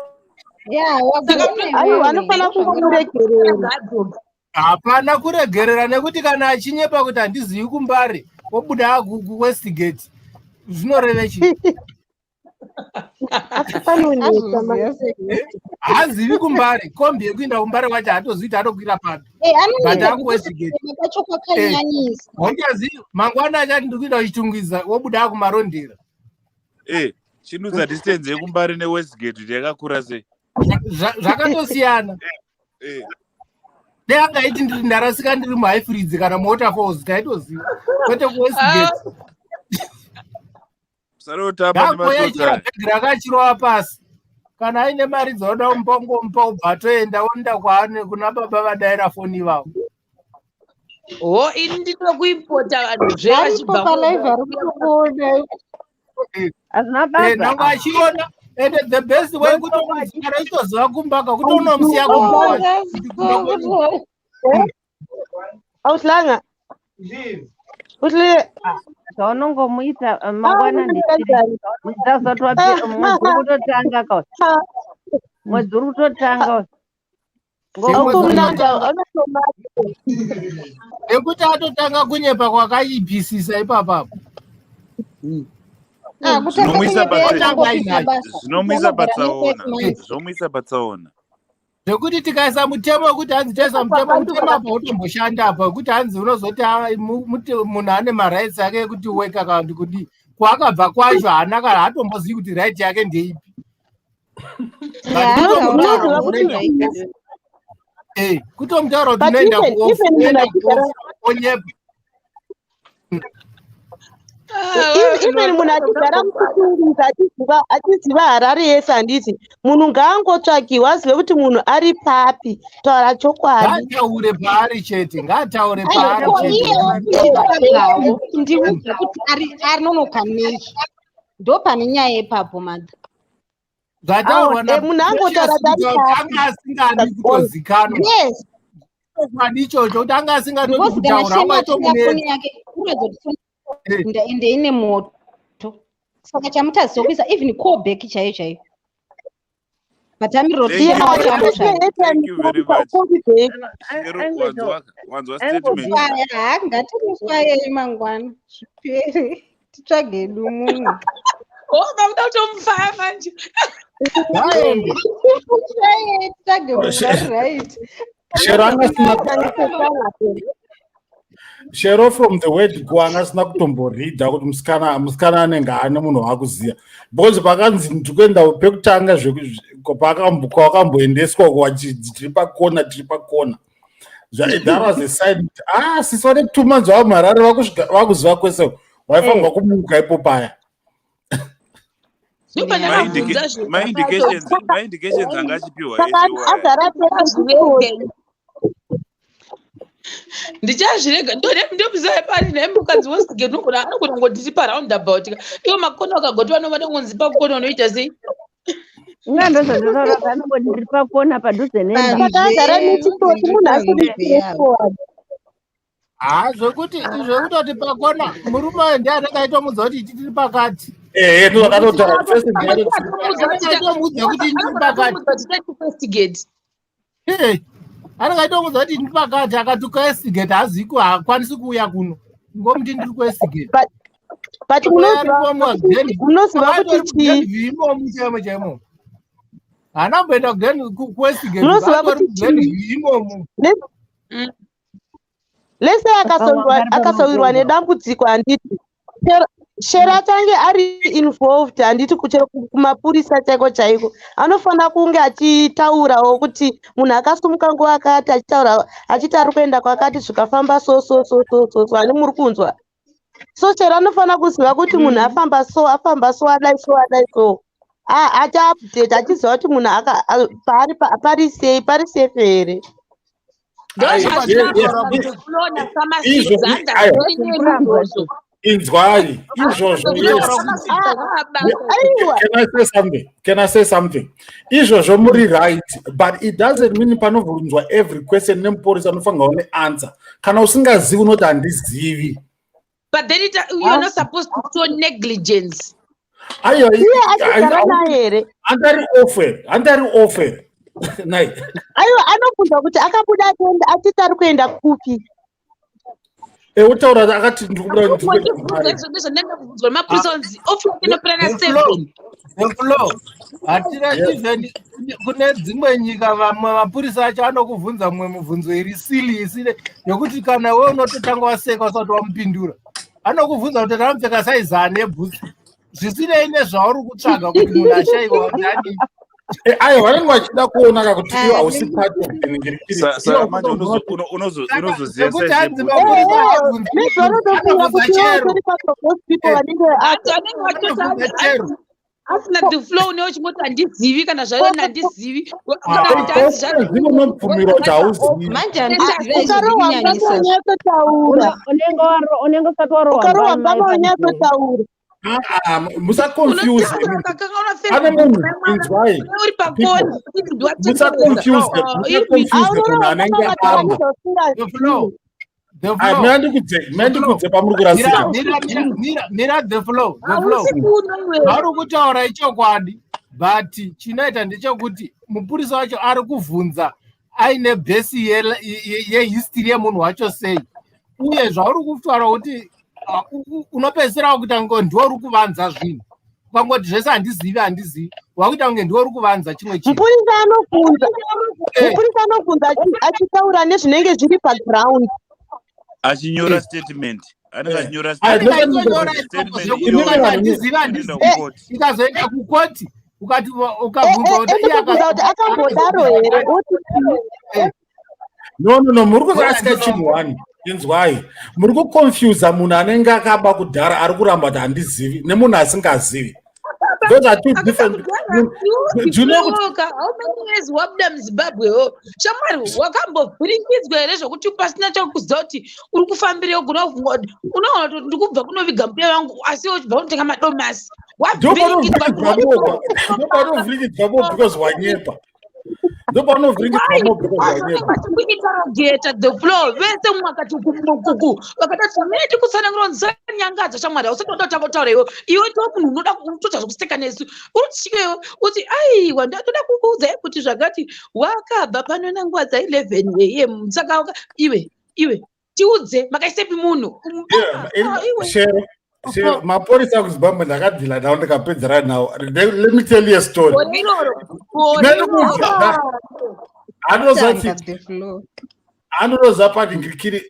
Yeah, wagona Aiwa, iwewe. anofanira kungomuregerera. Hapana kuregerera, nekuti kana achinyepa kuti handizivi kuMbare, wobuda kuWestgate, zvinoreve chii? Asi panonetsa. Azviziva sei? Haazivi kuMbare, kombi yekuenda kuMbare kwacho haatozivi kuti atokwira papi. Eh, But anonetsa akuWestgate kuti kwacho kwakanyanyisa. Hondazivi mangwana achati ndiri kuenda kuChitungwiza, wobuda akuMarondera. Chinudza distance yekuMbare neWestgate kuti yakakura sei. Zvakatosiyana. Dei angaiti ndiri ndarasika, ndiri muHighfields kana muWaterfalls, taitoziva, kwete kuWestgate. Musarotamba Ngakoya nematsotsi aya. bhegi rakachirova pasi. Kana aine mari dzauda kumupa, ungomupa, ubva atoenda, oenda kwaane kuna baba vadaira foni ivavo. Ho, ini ndinokuimpota vanhu zve Varipo vachibva palive vari kutokuona. Hazvina Eh, basa. Nangwe achiona, and the best way kuti kana uchitoziva kumbaka, kuti unomusiya kumba wacho kuti kumba kwenyu. Awuhlanga uhlile. Zvaunongomuita mangwana ndechiri mwedzi usati mwedzi uri kutotanga ka, mwedzi uri kutotanga. Awukumnandi. Nekuti atotanga kunyepa kwakaipisisa ipapapo. Ah, kutanga Zvinomuisa kunyepa Otanga yatangopisa ainacho. basa. Zvinomuisa Anogara patsaona. nefive months. Zvomuisa patsaona. Zvekuti tikaisa mutemo wekuti hanzi taisa mutemo, mutemo apa utomboshanda apa wekuti hanzi unozoti ah, munhu ane marights ake ekuti weka kana kuti kudii, kwaakabva kwacho haana kana hatombozivi kuti right yake ndeipi. But Yeah, kutomutaura Unoziva kuti kuti unoenda kutomutaura kuti But unoenda even kuoff, even munhu unoenda achigara kuoff, onyepa. Even munhu achigara muChitungwiza, achiziva Harare yese, handiti munhu ngaangotsvakiwa azive kuti munhu ari papi, taura chokwadi. Ngaataure paari chete, ngaataure Aiwa, paari ko chete. iyewo kunditsvagawo kundiudza kuti ari anonoka nei, ndo pane nyaya ipapo, madha. Zvataurwa Munhu angotaura naPrecious kuti anga asingadi kutozikanwa. Yes. Chokwadi ichocho kuti anga asingatodi Because kana kutaura, Shema anga achiya foni aitomunetsa. yake kuratidza kuti foni ende ine moto. Saka chamutadzisa kuisa even call back chaiyo chaiyo. But amirira kuti Thank you Shema wacho very much. ambotsvaga. Thank you very much. Shero, wanzwa statement. Faya, ngatimuswayei mangwana zvipere titsvage hedu mumwe. Oh, vakuda kutomufaya manje. Ngaende. Muswayei titsvage mumwe ari right. Shero anga asina, Shero from the word go anga asina kutomboridha kuti musikana anenge ane munhu waakuziva, because pakanzi ndikuenda pekutanga kwakamboendeswa tiri pakona, tiri pakona, that was a sign kuti ah, sisi vane 2 months vava muHarare, vakuziva kwese, waifanirwa kumuka ipo paya. Maindications anga achipiwa Saka ese waya. Agara. Ndichazvirega, ndichazvirega. Ndoziva pari naye mukadzi weSigate anogona kungoti tiri paroundabout, iwo makona ukagoti vanongonzi pakona, unoita sei? Inga ndozvandinotaura kuti anongoti ndiri pakona padhuze nemba. Saka agara nechitsotsi, munhu asiri straightforward. Ha, zvekuti zvekutoti pakona, murume uyo ndiye anenge aitomudza kuti tiri pakati. Ehe, ndozvakatotaura first. Anenge aitomudza kuti ndiri pakati. Westgate. Anenge aitomudza kuti ndiri pakati, akati kuEstgate haaziki, haakwanisi kuuya kuno, ngomuti ndiri kuEstgate. But munoziva kuti chii? Imomo chaimo chaimo haana kumboenda kuWestgate. Munoziva kuti Glenview imomo. Lese akasawirwa nedambudziko, handiti Shero achange ari involved, handiti? Kuchero kumapurisa chaiko chaiko anofanira kunge achitaurawo kuti munhu akasumuka nguva akati, achitaura achiti ari kuenda kwakati, zvikafamba so so so so so so. Hani muri kunzwa? So Shero anofanira kuziva kuti munhu afamba so, afamba so, adai so, adai so, achiupdate, achiziva kuti munhu paari pari sei, pari safe here. Ndozvazvinoona samasikizanda izvozvo. Inzwai, izvozvo, yes. Can I say something? Can I say something? Izvozvo muri right, but it doesn't mean panovhunzwa every question nemupurisa anofanira kuva neanswer. Kana usingazivi, unoti handizivi. But then you're not supposed to show negligence. Aiwa. Iye achigara naye here? Andari offer, andari offer nai. Aiwa, anobvunza kuti akabuda achienda achiti ari kuenda kupi. Utaura akati ndikubuda, ndikuenda. Ndezvandakubvunzwa nemapurisa, onzi off yake inopera na7. The flow hatina. Even kune dzimwe nyika, vamwe mapurisa acho anokubvunza mumwe mubvunzo iri silly, isine yokuti kana we unototanga waseka usati wamupindura. Anokubvunza kuti ndamupfeka saizi ani yebhutsu, zvisinei nezvauri kutsvaga kuti munhu ashayiwa kuti adii. Aiwa, vanenge vachida kuona ka kuti iwe hausi part of the Saka manje unozoziva Sekuti size hanzi yebhutsu. mapurisa abvunza Nezvanotofunga anobvunza kuti iwe chero. utori part of those people vanenge Anenge vachitoti Anobvunza chero. asina the flow, neuchingoti handizivi, kana zvaona handizivi, kana kuti hanzi. Usingazivi, unobvumirwa kuti hauzivi. Manje handiziva izvo. Ukarohwa mbama Zvikunyanyisa. unyatsotaura. Unenge usati warohwa Ukarohwa mbama mbama ipanzee. unyatsotaura. Ah, musaconfuse. Pane munhu, inzwai, Uri pakona. Musaconfuse, musaconfuse munhu anenge amba. The flow, the Ai, flow. Mina ndikudze pamuri kurasika. Mira, mira, mira, mira, the flow, the flow. Hausi kuno iwe. Zvauri kutaura ichokwadi, but chinoita ndechekuti mupurisa wacho ari kuvhunza aine base yehistory yemunhu wacho sei, uye zvauri kutaura kuti unopedzisira wakuita kunge ndiwe uri kuvanza zvinhu. Ukangoti zvese handizivi, handizivi, wakuita kunge ndiwe uri kuvanza chimwe chinhu. Mupurisa anobvunza, mupurisa anobvunza achitaura nezvinenge zviri paground. Achinyora statement, anenge achinyora Ai, Anenge achitonyora statement ikoko zvekuti iyoyo ukati handizivi, inoenda handizivi, kukoti. ikazoenda kukoti, ukati ukabvunzwa kuti iye Etokubvunza kuti akambodaro here, oti chii? No, no, no, muri kurasika chinhu one. Inzwai, muri kuconfusa munhu anenge akaba kudhara ari kuramba kuti handizivi nemunhu asingazivi. Those are two different. Do you know Ka, how many years wabuda muZimbabwe wo? Shamwari, wakambovhiringidzwa here zvokuti pasina chakuziva kuti uri kufambira, ugona kufunga kuti unoona kuti ndikubva kunoviga mbuya vangu, asi iwe uchibva kunotenga madomasi? Wavhiringidzwa. Ndopanovhiringidzwa mo because wanyepa. Ndopanovhiringidzwa mo because wanyepa. Kuinterrogata the floor vese, mumwe akati kuku, vakatati mene kutsanangura nyangadza. Shamwari, hausati wada kutanga kutaura iwe. Iwe to munhu unoda kutoita zvokuseka nesu, uri uti aiwa, ndatoda kukuudzai kuti zvakati wakabva pano nanguva dza11 am, saka iwe, iwe tiudze makaisepi munhu. Yeah, Shero, Shero, mapurisa ekuZimbabwe ndakadhila nawo, ndikapedzera nawo. Let me tell you a story. Gore iroro, gore Ndinokuudza, iroro. Anozati Tanga the floor. Anonoza panhingirikiri,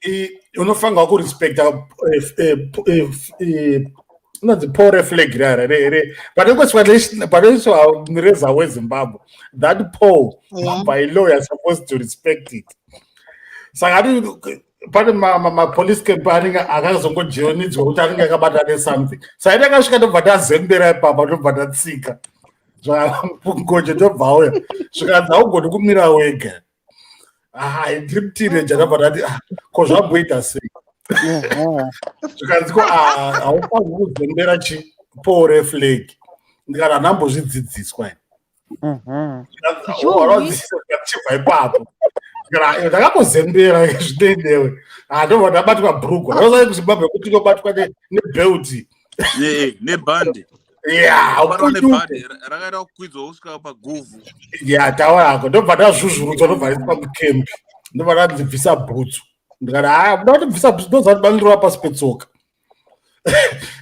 unofanirwa kurespecta inonzi pole flag rere panoiswa mureza weZimbabwe. That pole, by law you are supposed to respect it. Saka pane mapolice camp anenge akazongojionidzwa kuti anenge akabatana nesomething. Saka ndakasvika, ndobva ndazembera ipapa, ndobva ndatsika ngoje, ndobva auya, zvikanzi, "Haugoni kumira wega." Ah, ndiri muteenager. Ndabva ndati, "Ah, ko zvamboita sei?" Zvikanzi, "Ko, ah, haufaniri kuzembera chi pole flag." Ndikati, "Handambozvidzidziswa." Chibva ipapo ndakambozembera zvineinewe, ndobva ndabatwa bhurugwa. Ndosai kuZimbabwe kuti inobatwa nebelt. Nebhande. Ya. Kubatwa nebhande rakaita kukwidzwa kusvika paguvhu. Ya, taura hako. Ndobva ndazvuzvurudzwa, ndobva ndaiswa mucamp, ndobva ndandibvisa bhutsu. Ndikati, "Haya, muda kutibvisa bhutsu, ndoziva kuti bandirova pasi petsoka."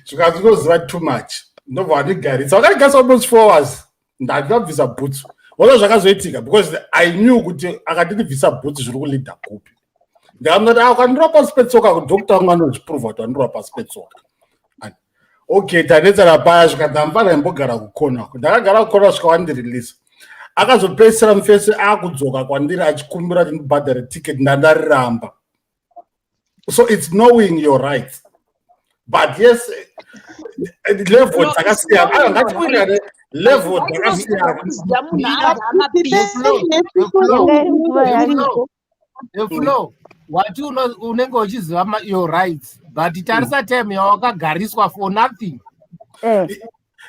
Zvikanzi, "Unoziva too much." Ndobva vandigarisa, vakandigarisa almost 4 hours. Ndandabvisa bhutsu. Wona zvakazoitika, because I knew kuti akandibvisa bhutsu zviri kuleada kupi. Ndikamati, "Ah, ukandirova pasi petsoka, doctor wangu anozviprova kuti wandirova pasi petsoka." Okay, tanetsana paya. Zvikanzi, "Hamufana imbogara kukona." Ndakagara kukona svika wandireleasa. Akazopedzisira mufesi akudzoka kwandiri achikumbira kuti ndibhadhare ticket. Ndandariramba. So it's knowing your rights, but yes, level dzakasiyana. Aiwa, ngatiwirirane, level dzakasiyana. Kuziva munhu anga amapisi. Yanga iri nguva yacho. The flow wati unenge uchiziva your rights, but tarisa time yawakagariswa for nothing.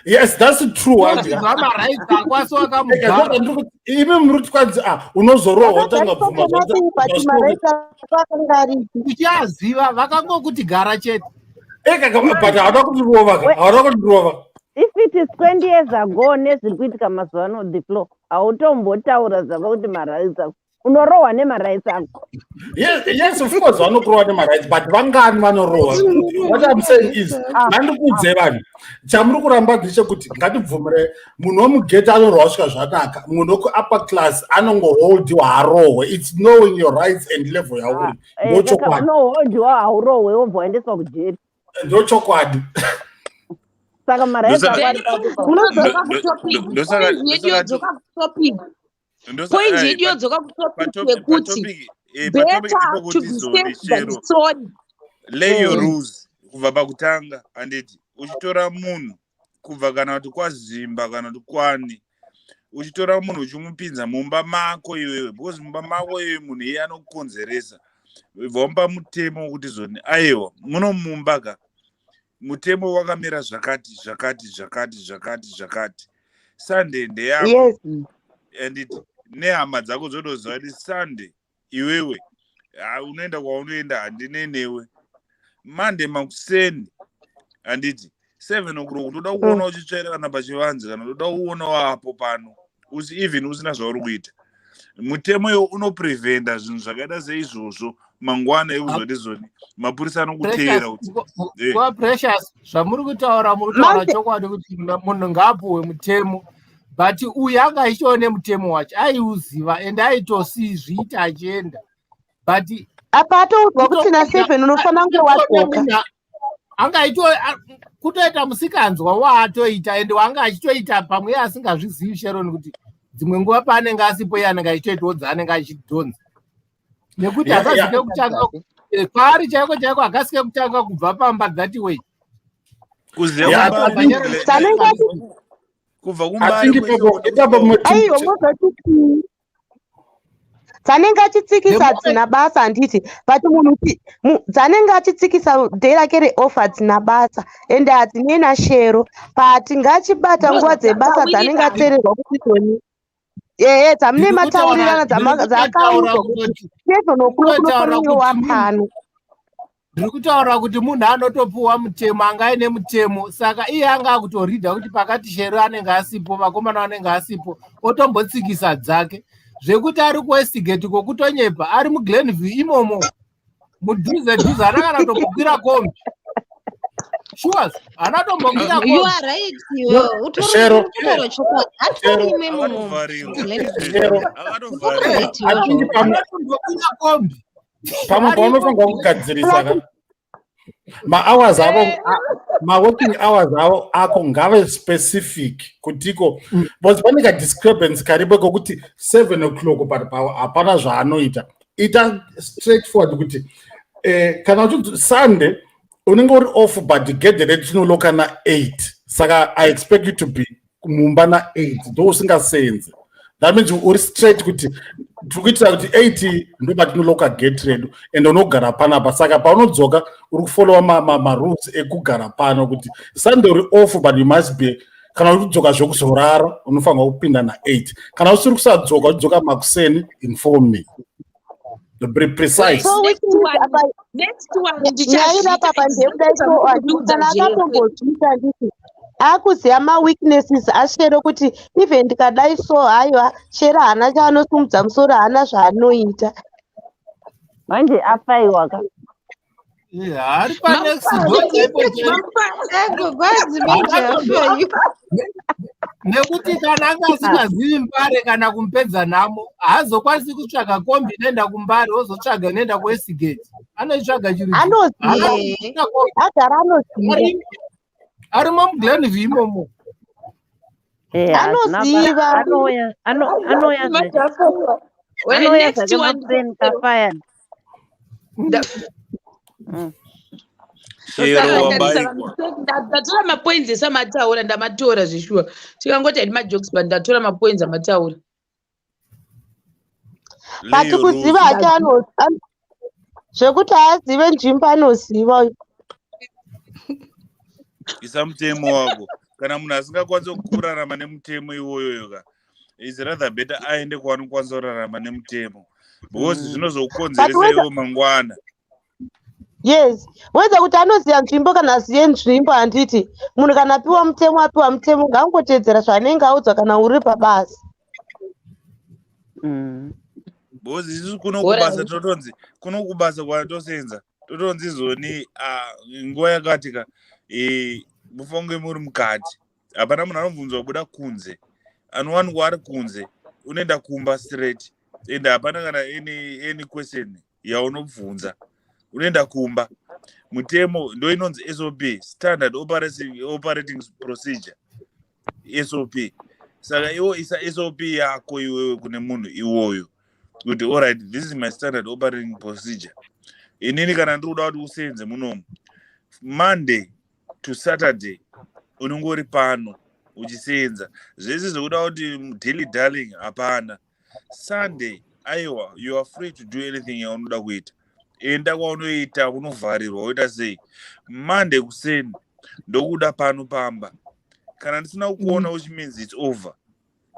Yes, that's true. Uchiziva marights ako, asi wakamugara. Imi muri kuti kwanzi, ah, unozorohwa, utanga bvuma. But marights ako akanga aripi? Uchiaziva, vakangokuti gara chete. But hauna kundirova ka, hauna kundirova. If it is 20 years ago, nezviri kuitika mazuva ano, the flow, hautombotaura zvako kuti marights ako. Unorohwa nemarights ako. Yes, of course vanokurova nemarights, but vangani vanorohwa? What I'm saying is, ngandikuudze vanhu, chamuri kuramba ndechekuti ngatibvumire munhu wemughetto anorohwa svika zvanaka, munhu wekuupper class anongoholdiwa, harohwe. It's knowing your rights and level yauri, ndochokwadi. Unoholdiwa, haurohwe, wobva waendeswa kujeri. Ndochokwadi. Saka marights ako ari papi? Unodzoka kutopic. Point yedu yodzoka kutopic. Point yedu yodzoka kutopic yekuti better to be safe than sorry. Lay your rules kubva pakutanga, handiti? Uchitora munhu kubva kana kuti kwaZimba kana kuti kwani, uchitora munhu uchimupinza mumba mako iwewe, because mumba mako iwewe munhu iye anokukonzeresa. Bva wamupa mutemo wekuti zoni, aiwa, muno mumba ka mutemo wakamira zvakati zvakati zvakati zvakati zvakati. Sunday ndeyako, anditi? Nehama dzako dzotoziva kuti Sunday iwewe, ha, unoenda kwaunoenda, handine newe. Monday makuseni, handiti, 7 o'clock toda kuona uchitsvaira kana pachivanze, kana toda kuona wapo pano usi, even usina zvauri kuita. Mutemo iwo unopreventa zvinhu zvakaita seizvozvo mangwana ekuzoti zoni mapurisa anokuteera kuti Kwa Precious, zvamuri kutaura, muri kutaura chokwadi kuti munhu ngaapuhwe mutemo, but uyu anga achichione mutemo wacho, aiuziva ende aitosizviita achienda, but Apa atoudzwa kuti na7 unofanira kunge wadzoka. Anga aito kutoita musikanzwa waatoita, ende wanga achitoita pamwe iye asingazvizivi, Sharon, kuti dzimwe nguva paanenge asipo iye anenge achitoitawo dzaanenge achidhonza, nekuti hakasike kutanga kwaari chaiko chaiko, hakasike kutanga kubva pamba that way. Kuziva Yeah, kumba. Sanenge Kubva I kumbare think kwese ipapo kuda ipapo kusvika Aiwa, mozoti dzanenge The achitsikisa moment hadzina basa handiti, but munhu dzanenge achitsikisa day rake reoff hadzina basa ende hadzinei nashero, but ngaachibata nguva dzebasa dzanenge Tawirirana. atererwa kuti zoni ehe dzamune ndiri kutaura mataurirana ndiri kutotaura dzaakaudzwa kuti kutoti 7 o'clock kutotaura unofanira kuti munhu wapano. Ndiri kutaura kuti munhu anotopuwa mutemo, anga aine mutemo, saka iye anga akutoridha kuti pakati Shero anenge asipo, vakomana vanenge asipo, otombotsikisa dzake. Zvekuti ari kuWestgate kokutonyepa, ari muGlenview imomo mudhuze dhuze, haana kana kutombokwira kombi. Sure, haana tombokwira You kombi. are right iwewe, utori Shero, uri kutaura chokwadi. Shero, Hatorimo imomo Akatovharirwa. muGlenview. Shero. Utori Akatovharirwa. right iwewe I think zvauri pamwe kutaura. Haana tombokwira kombi. pamwe Arimo paunofanirwa kugadzirisa ka mahours avo, maworking hours avo ako ngave specific kutiko, because pane kadiscrepancy karipo kokuti 7 o'clock, but hapana zvaanoita. Ita straightforward kuti kana uchinzi Sunday unenge uri off, but gedhe redu tinoloka na8, saka I expect you to be mumba na8, ndo usingasenzi. That means uri straight kuti tiri kuitira kuti 8 ndo patinoloka gate redu and unogara panapa. Saka paunodzoka uri kufollowa marules ekugara pano, kuti Sunday uri off, but you must be, kana uri kudzoka zvekuzorara unofanirwa kupinda na8. Kana usiri kusadzoka, uchidzoka makuseni, inform me. Be precise. So Next which means one, apa next one nyaya iri ndichazviita apa ndeyekudai exactly so handiti zvamunotiudza kana zvese. akatombozviita, handiti akuziva maweaknesses aShero, kuti even ndikadai so, haiwa, Shero haana chaanosimudza musoro, haana zvaanoita. Manje afaiwa ka. Ari panext door chaipo chaipo. Agogwazi manje afaiwa. Nekuti kana anga asingazivi Mbare kana kumupedza nhamo, haazokwanisi kutsvaga kombi inoenda kuMbare, ozotsvaga inoenda kuWestgate. Anoitsvaga chirudzi? Anoziva. Agara anoziva. Arimo muGlenview imomo. Hazvina basa. Anoziva. Anouya anouya Manje zvake. afaiwa. Well, Anouya next zvake one makuseni kafaya. Shero Saka wabaikwa. ndatora mapoints ese amataura, ndamatora zveshuwa. Tikangoti haidi majokes, but ndatora mapoints amataura. But Leo kuziva Rose. hake zvekuti haazive nzvimbo, anoziva uyu. Isa mutemo wako. Kana munhu asingakwanisi kurarama nemutemo iwoyoyo ka, is rather better aende kwaanokwanisa kurarama nemutemo, because zvinozokukonzeresa iwo mangwana. Yes, wedza kuti anoziva nzvimbo kana azive nzvimbo, handiti munhu kana apiwa mutemo, apiwa mutemo, ngaangotedzera zvaanenge audzwa kana uri pabasa. Because isusu kuno Alright. kubasa totonzi, kuno kubasa kwatosenza totonzi zoni, ah, nguva yakati ka mufange muri mukati, hapana munhu anobvunzwa kubuda kunze. Anowanikwa ari kunze unoenda kumba straight, ende hapana kana any question yaunobvunza, unoenda kumba. Mutemo ndo inonzi SOP, standard operating procedure, SOP. Saka iwo isa SOP yako iwewe kune munhu iwoyo kuti, alright, this is my standard operating procedure. Inini kana ndiri kuda kuti usenze munomu, Monday to Saturday unenge uri pano uchisenza. Zvese zvekuda kuti dilly dallying hapana. Sunday, aiwa, you are free to do anything yaunoda kuita. Enda kwaunoita, unovharirwa, woita sei. Monday kuseni ndokuda pano pamba. Kana ndisina kukuona, which means it's over,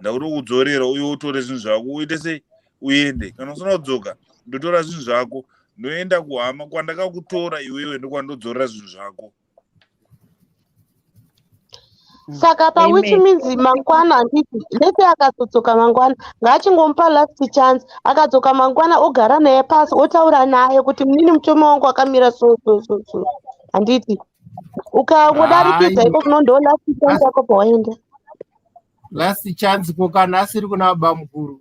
ndakutokudzorera uye utore zvinhu zvako uite sei, uende. Kana usina kudzoka, ndotora zvinhu zvako, ndoenda kuhama kwandakakutora iwewe, ndokwandodzorera zvinhu zvako. Saka pa which Amen. means mangwana, handiti lese akazodzoka mangwana, ngaachingomupa last chance. Akadzoka mangwana, ogara naye pasi, otaura naye kuti munini, mutemo wangu wakamira so so so so, handiti ukangodarikidza Hai. iko kuno, ndo last chance yako pawaenda. Last chance ko kana asiri kuna baba mukuru?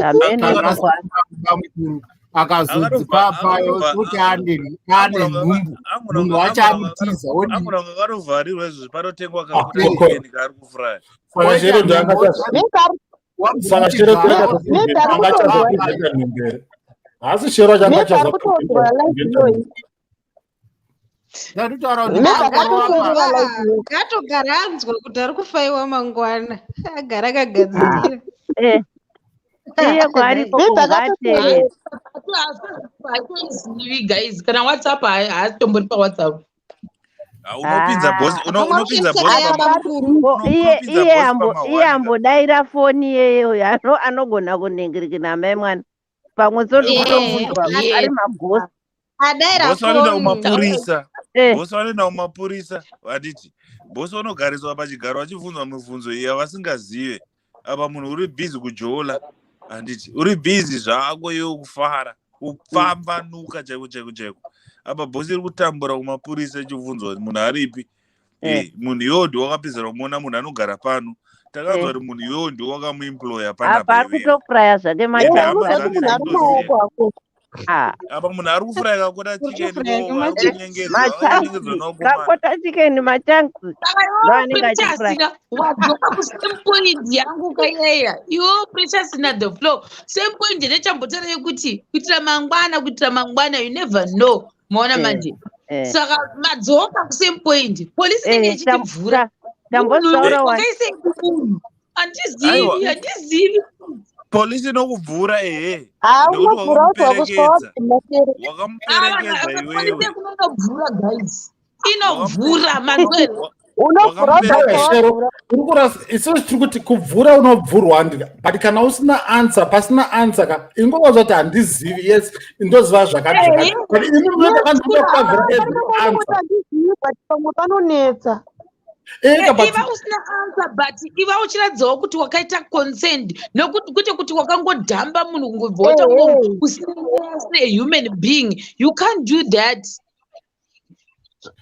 Amene. Kana asiri kuna baba mukuru, akazodzi papayo kuti ane nhumbu, munhu wacho amutiza, wodii? Angona akatovharirwa izvozvi, panotengwa Ah, kakuti kaari kufuraya. Saka Shero saka Shero Maybe ari angachazopreventa nhumbu here? Haasi Shero acho Maybe ari kutodzwa life iyoyi. Ndatotaura kuti Maybe mukuru akatoteerera wapa live yese. Ngatogara anzwa kuti ari kufaiwa mangwana. Agara akagadzirira. Eh, iye kwaariko Maybe kungateerera. akatoteerera. Hatozivi guys, kana WhatsApp haatombori paWhatsApp. Ah, unopinza boss Ah. unopinza Pamaoptions boss aya pama bamukuru. Ko iye unopinza iye boss ambo iye pamahwani ka. ambodaira foni iyeyo anogona kunhingirikina mai mwana pamwe soti Eh, kutomunzwa ari Yes. magosi. Adaira Boss vanoenda foni. kumapurisa. Eh, Boss vanoenda kumapurisa vaditi. Boss vanogariswa pachigaro vachibvunzwa mibvunzo iya vasingazive. Apa munhu uri busy kujola. Handiti uri busy zvako iwe kufara. Kupfambanuka chaiko chaiko chaiko. Apa boss iri kutambura kumapurisa ichibvunzwa kuti munhu aripi. eh, Eh, munhu iwewo ndiwe wakapedzera kumuona munhu anogara pano. Takanzwa eh. kuti munhu iwewo ndiwe wakamuemploya Apa panapa ari iwewe. kutofuraya zvake Ende Eh, machanks hama unoziva ari kuti dzake munhu ari kufuraya. dzinoziva. mumaoko ako. Ah, Apa munhu ari kufuraya kakota Uri chicken kufuraya ko vari kemachanks. kunyengedzwa vakanyengedzwa machanks nevakomana. kakota chicken machanks Saka ndo iwewe anenge Precious achifuraya. ka wadzoka kusame point yangu kayeya. Iwewe Precious na the floor. Same point ndechambotaura yekuti kuitira mangwana kuitira mangwana you never know. Maona Eh, manje. eh. Saka madzoka kusame point. Polisi inenge Eh, tam- ichitibvura. ta- Munhu tambotaura wani wakaisei kumunhu? Handizivi, Aiwa, handizivi. polisi inokubvura ehe Ah, nekuti unobvura kuti wakusvika wakamuperekedza wabvuma chero. wakamuperekedza Polisi iwewe yekunonobvura guys. Wakamu- Inobvura manwere. Unobvura kuti Aiwa, wasvika Shero, wabvura. uri kurasa isusu tiri kuti kubvura unobvurwa handika but kana usina answer pasina answer ka ingovaza kuti handizivi yes ndoziva zvakati zvakati Ehe. but ini munoita Yes, kandoda kuti kukavhira hapana every pamwe answer kuti handizivi but pamwe panonetsa. eka but Iva usina answer but iva uchiratidzawo kuti wakaita consent nokuti kwete kuti wakangodhamba munhu kungobva watango Ehe. usina a human being. You can't do that.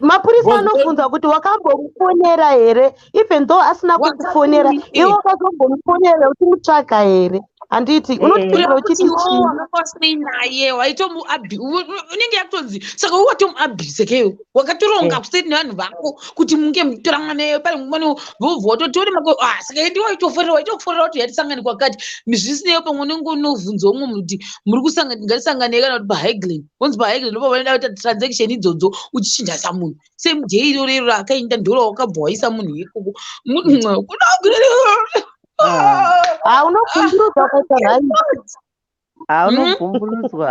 Mapurisa because anobvunza kuti wakambomufonera here even though asina kukufonera Wakadii? iwe wakazombomufonera uchimutsvaga here handiti Eh, unotipindura Kureva kuti uchiti iwewo chii wakanga wasinei naye waitomuabhi unenge yakutonzi saka iwe watomuabhise keyo wakatoronga eh. kuseri nevanhu vako kuti munge muchitora mwana pane mwana vobva watotione mako ah saka ndiwe waitoforera waitoforera kuti yatisangane kwakati zvisineyo pamwe unenge unovhunza umwe munhu kuti muri kusangana ngatisanganei kana kuti pahighland wonzi pahighland ndopa vanoda kuita transaction idzodzo uchichinja samunhu same day iroro iro akaenda ndoro wakabva waisa munhu ikoko Ah, ha unobvunzurudzwa ukaita right ah, unobvumburudzwa.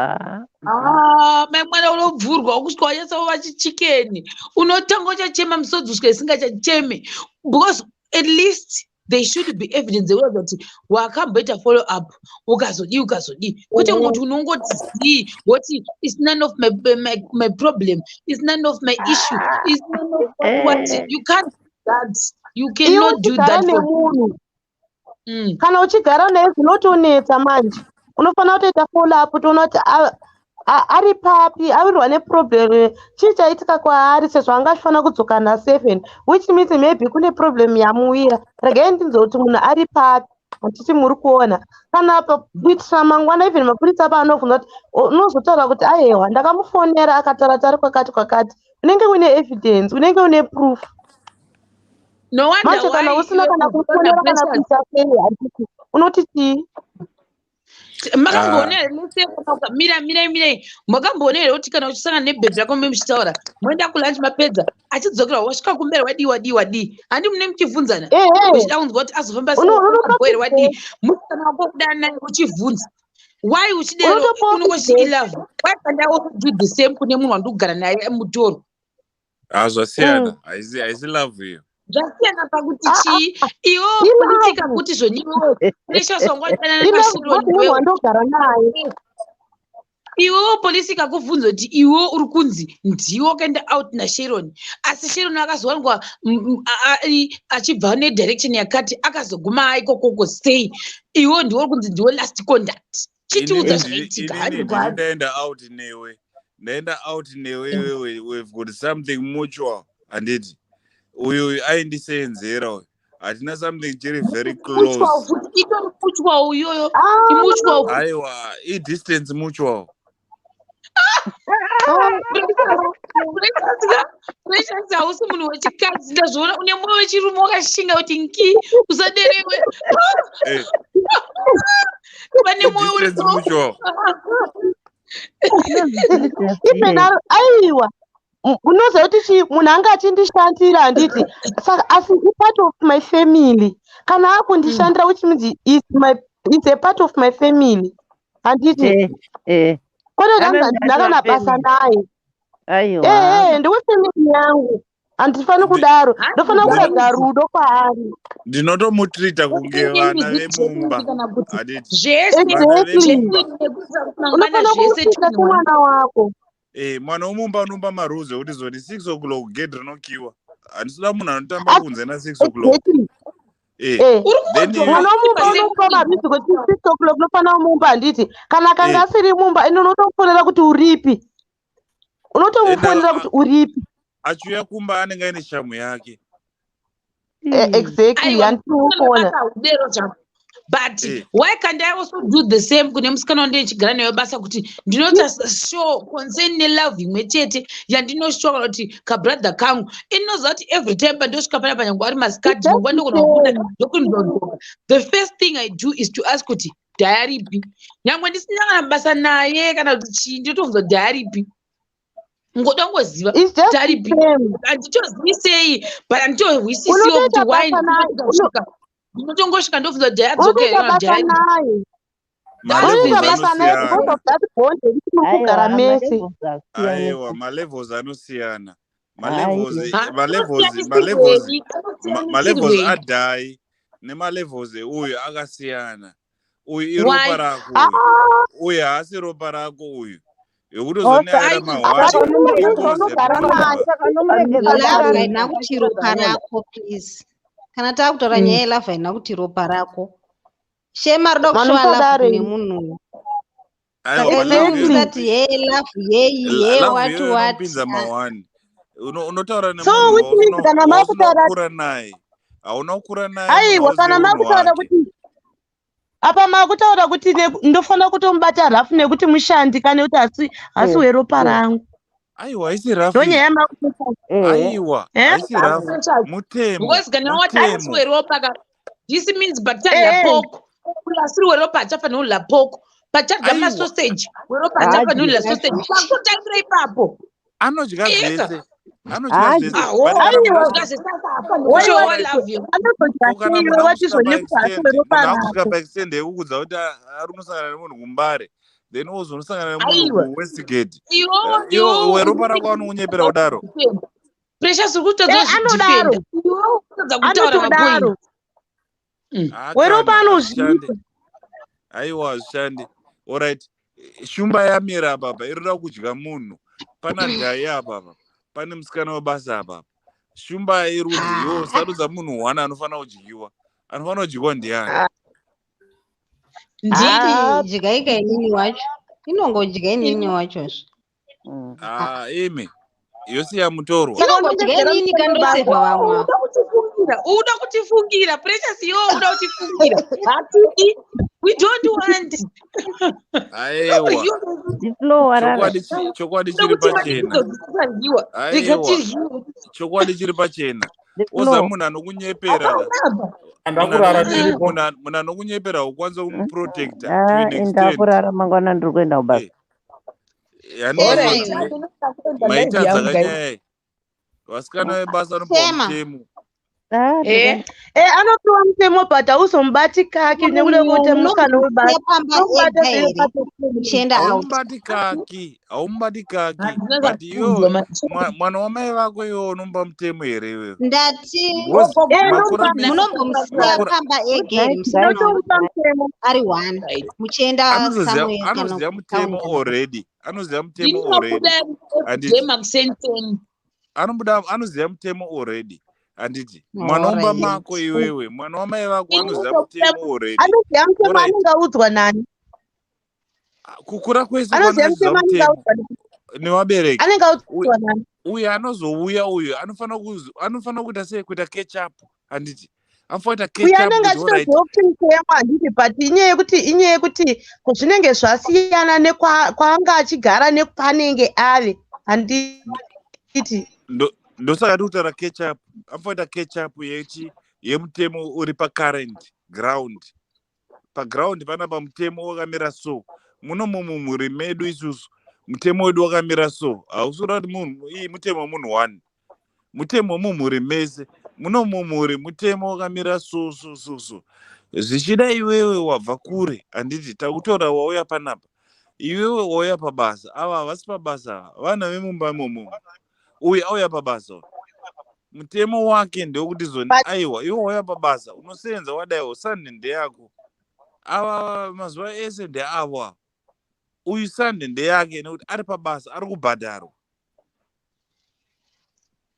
Ah, mai mwana unobvurwa kusvika wanyatsa vachichikeni unotanga uchachema misodzi kusvika isingachacheme because at least there should be evidence yekuratidza kuti wakamboita follow up ukazodii ukazodii kwete kungoti unongoti zii woti its none of my problem, its none of my issue, its none of what, what. Eh, You can't do that, you iwe cannot do uchigara that for nemunhu kana uchigara naye zvinotonetsa manje unofanira kutoita follow up toona kuti ari papi awirwa neproblem chii chaitika kwaari sezvo anga achifanira kudzoka na7 which means maybe kune problem yamuwira regai ndinzwe kuti munhu ari papi handiti muri kuona kana kuitira mangwana even mapurisa paanobvunza kuti unozotaura kuti aiwa ndakamufonera akataura kuti ari kwakati kwakati unenge une evidence unenge une proof No wonder manje kana why usina iwe kana kuona kufonera kana Precious kuita sei handiti unoti chii makamboona here mese mira mirai mirai makamboona here kuti kana uchisangana nebhebhi rako mune muchitaura moenda kulunch mapedza achidzokera wasvika kumberi wadii wadii wadii handi mune muchibvunzana ehe uchida kunzwa kuti azofamba sei unopa here wadii feedback musikana wako kudana naye uchibvunza why uchidero unotopawo unongoti feedback ilove why can't I also do the same kune munhu wandiri kugara naye mutoro Ah, zvasiyana haisi love iyo zvasiyana pakuti Ah, ah, chii iwewo politika ilove kuti zvoniwewo Precious wanga wadanana ilove naShiron because munhu iwewe wandogara naye iwewo polisi ikakubvunza kuti iwewo uri kunzi ndiwe wakaenda out naSharon asi Sharon akazowanikwa achibva nedirection yakati akazoguma ikokoko sei iwewo ndiwe uri kunzi ndiwe last contact chitiudza zvakaitika inini handi ndini ndaenda out newe ndaenda out newe iwewe we've got something mutual handiti uyu aindisenzera uyu hatina something chiri very mutual close futi itori mutual iyoyo Ah, imutual futi aiwa idistance mutual ah, Precious hausi munhu wechikadzi ndazviona une mwoyo wechirume wakashinga kuti nki usaderewe Eh, vane mwoyo idistance uri mutual even aiwa Unoziva kuti chii, munhu anga achindishandira, handiti? Saka asi ipart of my family. Kana akundishandira, which means is a part of my family, handiti? Eh, eh. Kwete kuti Anonzi handina kana atova basa family. naye. Aiwa. Ehe, ndewefamily yangu, handifani kudaro, ndofanira kuratidza rudo kwaari. Ndinotomutrita kunge vana vemumba, Kana kuti handiti? zvese. Vana Exactly. vemumba. Mangwana Unofanira zvese kumutrita semwana wako. Mwana womumba unomupa marules ekuti zoti 6 o'clock gate rinokiwa. Handisida munhu anotamba kunze na6 o'clock. Exactly. Uri Then kuwadzora Mwana womumba unomupa marules kuti 6 o'clock unofanira mumba, handiti? Kana akanga asiri mumba, ine unotomufonera kuti uripi, unotomufonera kuti uripi. Achiuya kumba anenge aine shamu yake. Exactly. Aiwa, Handiti ufona? basa udero zvako, but why can't I also do the same kune musikana wandee ndichigara nayo basa, kuti ndinoita show concern nelove imwe chete yandinoshowa kuti kabrother kangu? Inoziva kuti every time pandosvika panapa, nyange ari masikati, mangwana ndogona kubuda, ndokundodzoka, the first thing I do is to ask kuti dhayaripi, nyange ndisina kana basa naye kana kuti chii, ndinotovhunza kuti dhayaripi, ngoda kungoziva It's just the taripi. same. Handitozivi sei, but handitohwisisiwo kuti Unotoita why basa naye. ndinotongosvika, ndinotongosvika ndobvunza kuti dhayadzoka here Unotoita kana basa dhayaripi. naye. Malevels Unoita basa naye because anosiyana. of that bond yekuti muri kugara Aiwa, mese. malevels asiyana. Aiwa, malevels anosiyana. Malevels Aiwa. malevels malevels Anosiyanisirwei? Malevels adhai nemalevels euyu akasiyana. Uyu iropa Why? rako Ah, uyu. Uyu haasi ropa rako uyu. Yekuti Oh, uzonyaira Aiwa. mahwani but munhu ingozi unogara yemuropa. naye. Saka unomuregedza Love kudaro. haina kuti ropa rako, please. Kana taakutaura nyaya yelove, haina kuti ropa rako. Shema roda kushowa love Vanosadaro. kune munhu. Aiwa, Saka but love iwewe iyoyo Exactly. usati ye love yeyi ye love what iyoyo what. inopinza mahwani. Unotaura So nemunhu which means kana wausina makutaura, kukura naye. Hauna kukura naye, munhu aiwa, hauzivi kana unhu makutaura hwake. kuti apa makutaura kuti ndofanira kutomubata rafu nekuti mushandi, kana kuti hasi weropa rangu. Aiwa, haisi rafu. Ndonyaya yamakutotaura. Aiwa, Eh? haisi rafu. Mutemo. Because kana wati haasi Mutemo. weropa ka, this means pachadya pork, uyo asiri weropa hachafaniri kudya pork, pachadya masoseji, weropa hachafaniri kudya Haadyi. sausage. Pakutangira ipapo. Anodya Eka. zvese. Anodya Haadyi. zvese. Aho, But kana munhu Aiwa. anodya zvese, asi haafaniri Waiwa, kushowa love ye anozodya ko kana sei munhu wati akusvika zvonekuti hasi paextend, weropa munhu akusvika rako? paextend yekukudza kuti ari unosangana nemunhu kuMbare, then wozonosangana nemunhu Aiwa. kuWestgate. Iwowo Iwo ndiwowo weropa rako anokunyepera kudaro. Precious, uri kutadza Anodaro. kuzvidefenda. Iwowo kutadza kutaura Anotodaro. mapoint. Weropa Hakana, hazvishandi. anozviita. Aiwa, hazvishandi. Alright, shumba yamira apapa, inoda kudya munhu. Pana dhai apapa, pane musikana webasa apapa. Shumba irudzi, iwo sarudza munhu one anofanira kudyiwa. Anofanira kudyiwa ndiani? Ndini Ah, dyaika inini wacho. Inongodya inini wachozvo. Ah, imi yosiya mutorwa. Saka Inongodya unongedzera inini musikana webasa. kandosevha vamwe ava. Uda kutifungira, uda kutifungira, Precious, iwo uda kutifungira. Hatidi, we don't want. Aiwa, Ndiflow warara. chokwadi Uda chiri kuti pachena. madzidzo rega Aiwa, tiryiwe. chokwadi chiri pachena. Oza Ndiflow. munhu anokunyepera ka. Apanapa. Andakurara tiripo. Munhu anokunyepera ukwanisa kumuprotecta to Ah, an extent. indakurara, mangwana ndiri kuenda kubasa. Alright. Yanozoti Live maita yangu, guys. dzakanyaya. Vasikana vebasa vanopiwa Sema. mutemo. Ah, Eh? Anopiwa mutemo, but hauzomubati kaki nekuda kwekuti musikana webasa. Munombomusiya pamba Unomubata ega zviri here part of family. muchienda out? Haumubati kaki, haumubati kaki, Handina but zvakubvunzwa iwo manje. mwana wamai vako iwo unomupa mutemo here iwewe? Ndati Because Ndomupa makura mese munombomusiya makura pamba Good ega here night, musikana guys. wacho Ndinotomupa mutemo. ari one, muchienda anozoziva somewhere kana anoziva kutown mutemo kana already, anoziva mutemo already, Ndinobuda handiti? makusenseni. Anobuda, anoziva mutemo already, handiti? Mwana womba Alright. mako iwewe, mwana wamai vako anoziva Ndinobuda. mutemo already. Anoziva mutemo Alright, anenge audzwa nani? Kukura kwese Anoziva kwanoziva mutemo anenge mutemo audzwa nani? nevabereki. Anenge audzwa nani? Uyu anozouya uyu anofanira kuita sei? Kuita catch up, handiti? Anofanira kuita Uye catch up anenge kuti alright. achitoziva kuti mutemo, handiti? But inyaya yekuti zvinenge zvasiyana nekwaanga achigara nepanenge ave, handiti? Ndosaka tiri kutaura catch up. Anofanira kuita catch up yechi yemutemo uri pacurrent ground. Paground panapa mutemo wakamira so muno mumhuri medu isusu. Mutemo wedu wakamira so. Hausi kuda kuti munhu iyi mutemo wemunhu one, mutemo wemumhuri mese muno. Mumhuri mutemo wakamira so so so so. Zvichida iwewe wabva kure, handiti? Takutora wauya panapa, iwewe wauya pabasa, ava havasi pabasa, ava vana vemumba imomo. Uyu auya pabasa uyu, mutemo wake ndewekuti zoni, aiwa, iwe wauya pabasa, unosenza, wadaiwo, Sunday ndeyako. Ava mazuva ese ndeavo ava. Uyu Sunday ndeyake nekuti ari pabasa, ari kubhadharwa.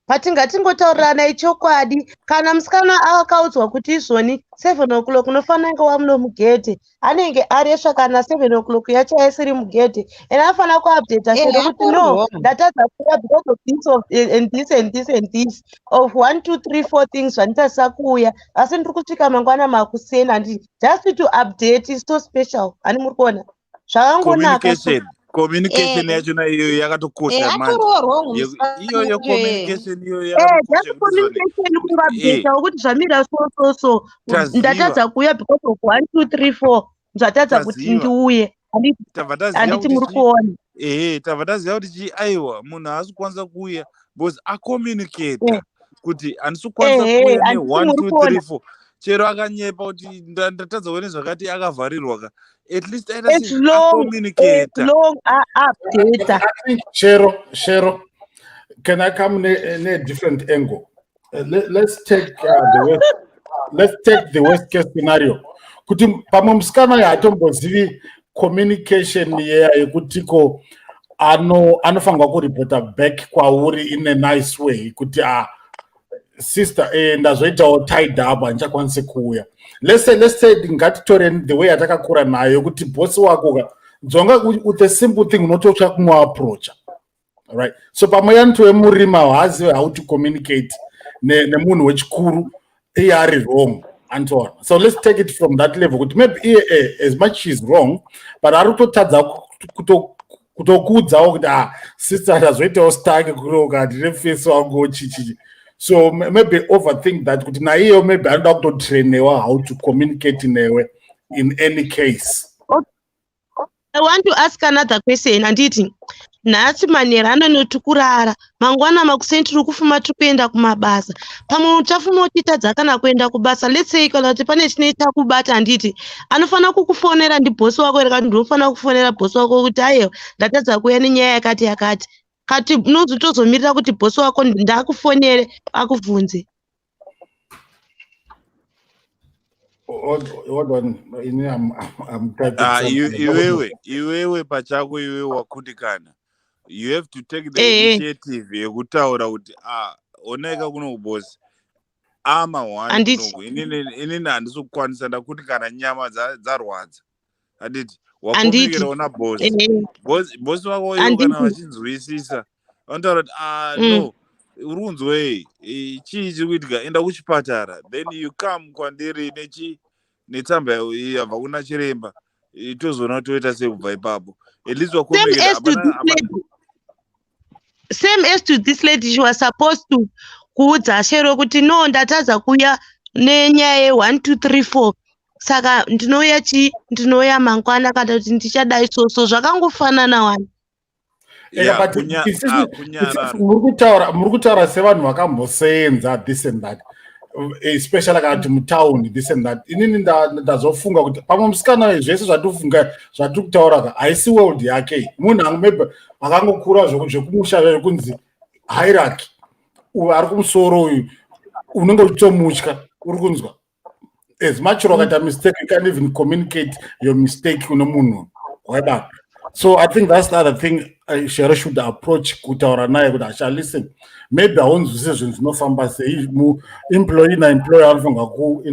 But ngatingotaurirana chokwadi, kana musikana akaudzwa kuti izvoni 7 o'clock unofanira kunge wamuno mugedhe, anenge aresva. Kana 7 o'clock yacho aisiri mugedhe, and anofanira kuupdata Shero kuti no, ndatadza kuuya because of this of, and this and this and this of one two three four things zvanditadzisa kuuya, asi ndiri kusvika mangwana makuseni. Handi just to update is so special. Hani muri kuona zvakangonaka? Communication yachona iyoyo yakatokosha manje. Iyoyo communication iyoyo yakatokosha. Communication, kungaupdatawo kuti zvamira so so so, ndatadza kuuya because of one two three four, zvatadza kuti ndiuye. Handiti muri kuona? Ehe, tabva taziva kuti chii? Aiwa, munhu haasi kukwanisa kuuya because acommunicata kuti handisi kukwanisa kuuya ne1 2 3 4. Chero akanyepa kuti ndatadza kuone zvakati, akavharirwa ka, at least aita acommunicata. Shero, Shero, can I come in a different angle? Let's take the worst case scenario kuti pamwe musikana uyo hatombozivi communication yeya yekutiko anofanirwa kuripota back kwauri in a nice way kuti, "Ah, sister, ndazoitawo tied up, handichakwanisi kuuya." Let's say ngatitore the way yatakakura nayo yekuti bosi wako ka dzonga with a simple thing unototya kumuapproacha, right? So pamwe yanitove murima, haazive how to communicate nemunhu wechikuru, iye ari wrong and so on. So let's take it from that level kuti maybe iye, as much she is wrong, but ari kutotadza kutokuudzawo kuti, "Ah, sister, ndazoitawo stuck kuroka, ndine face wangu chichichi." So maybe overthink that kuti naiyewo maybe anoda kutotrainewa how to communicate newe in any case. I want to ask another question. Handiti nhasi manheru anonoti kurara, mangwana makuseni tiri kufuma, tiri kuenda kumabasa. Pamwe uchafuma uchitadza kana kuenda kubasa, let's say kana kuti pane chinoita kubata, handiti anofanira kukufonera ndibhosi wako here, kana ndinofanira kufonera bhosi wako kuti, "Aiwa, ndatadza kuuya nenyaya yakati yakati"? Kati unozotozomirira kuti bhosi wako ndakufonere akubvunze? Hold on, ini I'm typing Ah, something. Iwewe pachako, iwewe wakundikana. You have to take the initiative yekutaura kuti, "Ah, oneka kuno kubosi ama one Handiti. kunoku. Inini handisi kukwanisa, ndakundikana, nyama dzarwadza." Handiti Handiti. wakomikira una bosi? Bosi wako iwo kana vachinzwisisa vanotaura kuti, "Ah, no, uri kunzwei? Chii chiri kuitika? Enda kuchipatara." Then you come kwandiri nechi netsamba yabva kuna chiremba. Tozoona kuti toita sei kubva ipapo. At least Same wakomikira. as to Hapana this hapana. lady, same as to this lady, she was supposed to kuudza Shero kuti, "No, ndatadza kuuya nenyaya ye1 2 3 4, saka ndinouya chi ndinouya mangwana," kana kuti, "Ndichadai." So zvakangofanana wani. Yeah, Ya, but kunyarara. Isusu muri kutaura sevanhu vakambosenza this and that, especially kana kuti mutauni, this and that. Inini ndazofunga kuti pamwe musikana uyu, zvese zvatikufunga, zvatiri kutaura ka, haisi world yake. Munhu angu maybe akangokura zvekumusha zvekunzi hierarchy, uyu ari kumusoro, uyu unenge uchitomutya. Uri kunzwa? As much wakaita mistake, you can't even communicate your mistake kune munhu waibata. So I think that's the other thing Shero should approach, kutaura naye kuti, "Asha, listen, maybe haunzwise zvinhu zvinofamba sei muemployee naemployer. Anofanirwa ku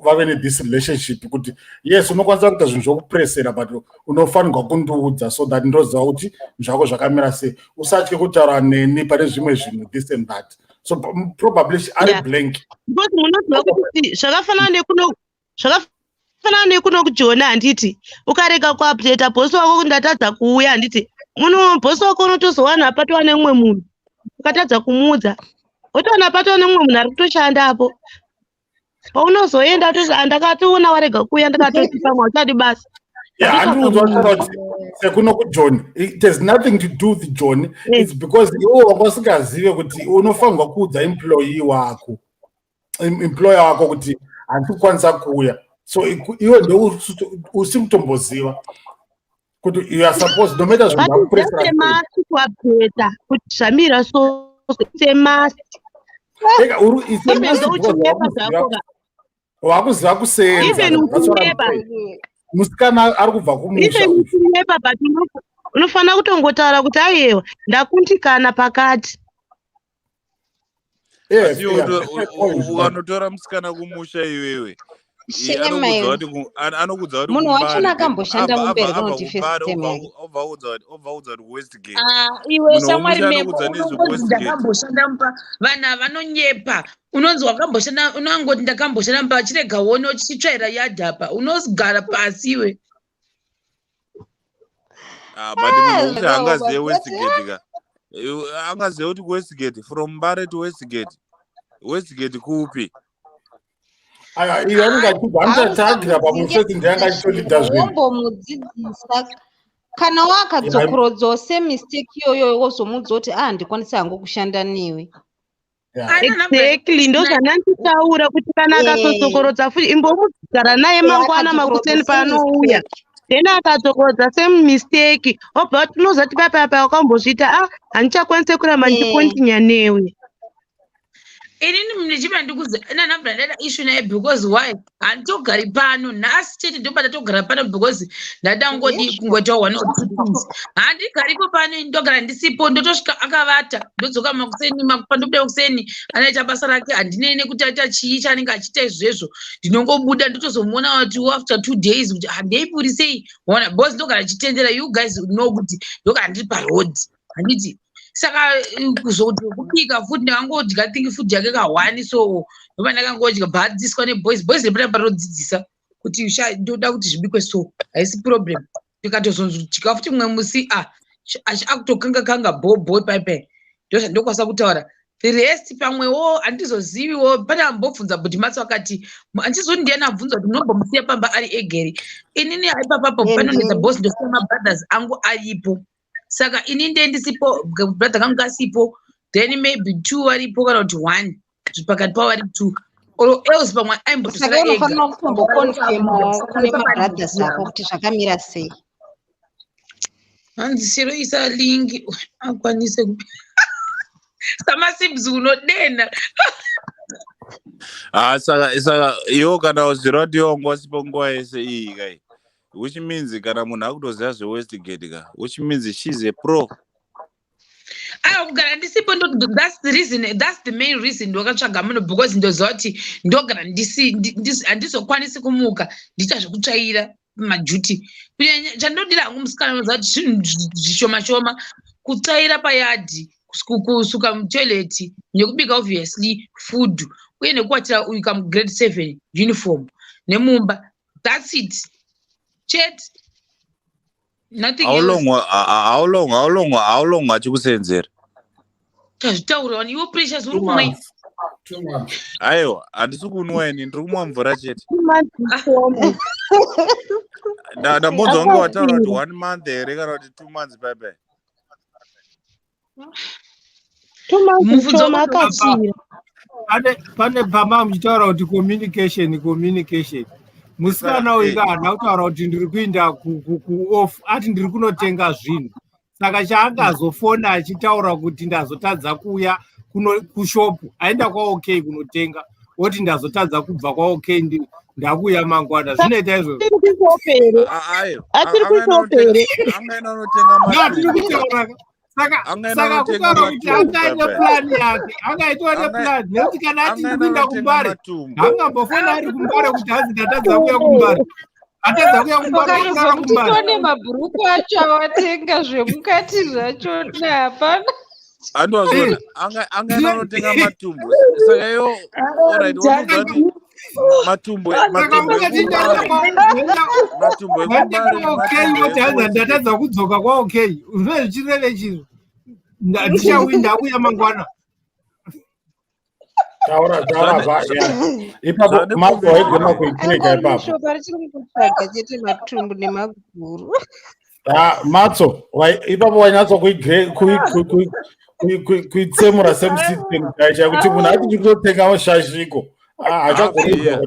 vave nethis relationship kuti yes, unokwanisa kuita zvinhu zvokupresera, but unofanirwa kundiudza so that ndoziva kuti zvako zvakamira sei. Usatye kutaura neni pane zvimwe zvinhu," this and that. So probably ari blank. Because munoziva kuti zvakafanana nekuno kujona, handiti ukarega kuupdata bhosi wako kuti ndatadza kuuya, handiti muno bhosi wako unotozowana patova nemumwe munhu. Ukatadza kumuudza, wotowana patova nemumwe munhu ari kutoshandapo. Paunozoenda, toti, "Ndakatoona warega kuuya, ndakatoti pamwe hauchadi basa." Yeah, Ndatotsvaga handiudzwa munhu. kuti sekuno kuJoni, it has nothing to do with John. It's because iwe wanga usingazive kuti unofanirwa kuudza employee wako, employer wako kuti handisi kukwanisa kuuya. So iwe ndo usiri kutomboziva kuti you are supposed, no matter But it's just zvakupressura a must kuupdata kuti zvamira so. It's a must. Ega, it's a Even must though because uchinyepa wakuziva zvako ka. wakuziva kusenza. Even That's what I'm uchinyepa. saying. Musikana ari kubva kumusha Even uyu. uchinyepa, but unofanira kutongotaura kuti aiwa, ndakundikana pakati. Yes, Asi iwe yeah, fair point, but ukanotora musikana kumusha iwewe, Shema anokudza iwe. kuti anokudza kuti Munhu kuMbare, wachona then akamboshanda abva mumberi abva abva kunoti first kuMbare, term obva yake. obva audza kuti obva audza kuti Westgate. Ah, iwe Munhu shamwari womusha Memo, anokudza unongonzi nezvekuWestgate. ndakamboshanda mupa. Vanhu ava vanonyepa. Unonzi wakamboshanda, unongoti ndakamboshanda mupa, chirega uone uchitsvaira yadhapa, unogara pasi iwe. Ah, but munhu Ah, womusha zvakaoma angazive but Westgate ka. Angazive kuti Westgate, from Mbare to Westgate. Westgate kupi? Aya, iye anenge achibva anotagira hausamudzinge pamufesi, ndiye anga achitolidha zvinhu. Wombomudzidzisa kana wakadzokorodzawo same mistake iyoyo, wozomuudza kuti ah, handikwanisi hangu kushanda newe. Yeah. Exactly, ndo zvandanditaura kuti kana akatodzokorodza futi, imbomugara naye mangwana Akadzokorodza makuseni same paanouya, mistake. Then akadzokorodza same mistake, obva kuti unozati papa wakambozviita, ah, handichakwanisi kuramba ndichikontinya newe. Inini ndichiba ndikuzi nanabva ndaita issue naye, because why? Handitogari pano nhasi chete, ndoba ndatogara pano because ndada ngodi kungoitawo one or two things. Handigaripo pano, ndogara ndisipo, ndotosvika akavata, ndodzoka makuseni, pandobuda kuseni anoita basa rake, handinei nekuti aita chii chaanenge achiita izvezvo. Ndinongobuda, ndotozomuona kuti after 2 days kuti handeiburisei ona, because ndogara ndichitendera. You guys know kuti ndogara ndiri paroad, handiti? Saka kuzoti kubika futi, ndakangodya think food yake kahwani, so ndoba ndakangodya bhadzidziswa neboys. Boys repera rodzidzisa kuti sha, ndoda kuti zvibikwe, so haisi problem. Ndikatozonzodya futi mumwe musi, ah, akutokanga kanga bho paipai, ndozvandokwanisa kutaura. The rest pamwewo handizoziviwo. Pane ambobvunza kuti Matso akati, handizoti ndiani abvunza kuti munombomusiya pamba ari egeri. Inini ipapapo panonetsa because ndosiya mabrothers angu aripo, saka ini ndiye ndisipo, brother kangu kasipo, then maybe two varipo kana kuti one, pakati pavo vari two, or else pamwe Saka aimbotosara ega. unofanira kutomboconfirmawo kune mabrothers ako kuti zvakamira sei. Hanzi Shero isa link akwanise samasibs unodena. Ah, saka iwo kana uziva kuti iwo wanga usipo nguva yese iyi kai, which means kana munhu akutoziva zveWestgate ka, which means she's a pro. Aiwa, kugara ndisipo, that's the reason, that's the main reason ndakatsvaga muno, because ndoziva kuti ndogara handizokwanisi kumuka ndiita zvekutsvaira majuti. Kunyanya chandodira hangu musikana, unoziva kuti zvinhu zvishoma shoma, kutsvaira payadhi, kusuka mutoilet, nekubika obviously food, uye nekuwachira uyu kamugrade 7 uniform, nemumba. That's it chete, nothing How else. long how long achikusenzera? Tazvitaura wani iwe Precious, uri Two kumwa. months. 2 months. Aiwa, handisi kunwa ini, ndiri kumwa mvura chete. 2 months ishoma. Ndambonzwa kunge wataura kuti Akafira. one month here kana kuti 2 months paipai. 2 months Mubvunzo ishoma, wako. akafira. Pane pama muchitaura kuti communication, communication. Musikana uyu Saka, ka haana kutaura kuti ndiri kuinda kuoff, ati ndiri kunotenga zvinhu. Saka chaangazofona achitaura kuti ndazotadza kuuya kushopu, aenda kwaOK kunotenga, oti ndazotadza kubva kwaOK, ndakuuya mangwana, zvinoita izvozvo? Achiri kushop here? Aiwa, Achiri kushop here? angaenda unotenga Ndoatiri matumbu. kutaura. Saka Angaenda saka unotenga kutaura kuti matumbu anga aine paipai. plani yake, angaitwa neplani, nekuti kana ati Angaenda ndikuinda unotenga kuMbare, matumbu. haangambofona ari kuMbare kuti hanzi ndatadza kuuya kuMbare. Atadza kuuya kuMbare, okurara Ukatozomuti kuMbare. tone mabhuruku acho awatenga, zvemukati zvachona hapana. Andowazvona, angaenda unotenga matumbu. Saka iwo, alright, wonobva kuti matumbu Saka matumbu ungati ekuMbare, matumbu waenda ekuMbare kwaOK, nematumbu woti hanzi ekuWestgate. ndatadza kudzoka kwaOK, zvinenge zvichireve chizvo, ndichauya, ndakuuya mangwana. Taura, taura va, yeah. Ipapo Marco waigona kuitireka Angori ipapo. mushop arichiri kungotsvaga chete matumbu nemaguru. Ah, Matso, ipapo wainyatso kuitsemura semusystem chaicho kuti munhu ati chikutotengawo shashiko. Ah, hachagoni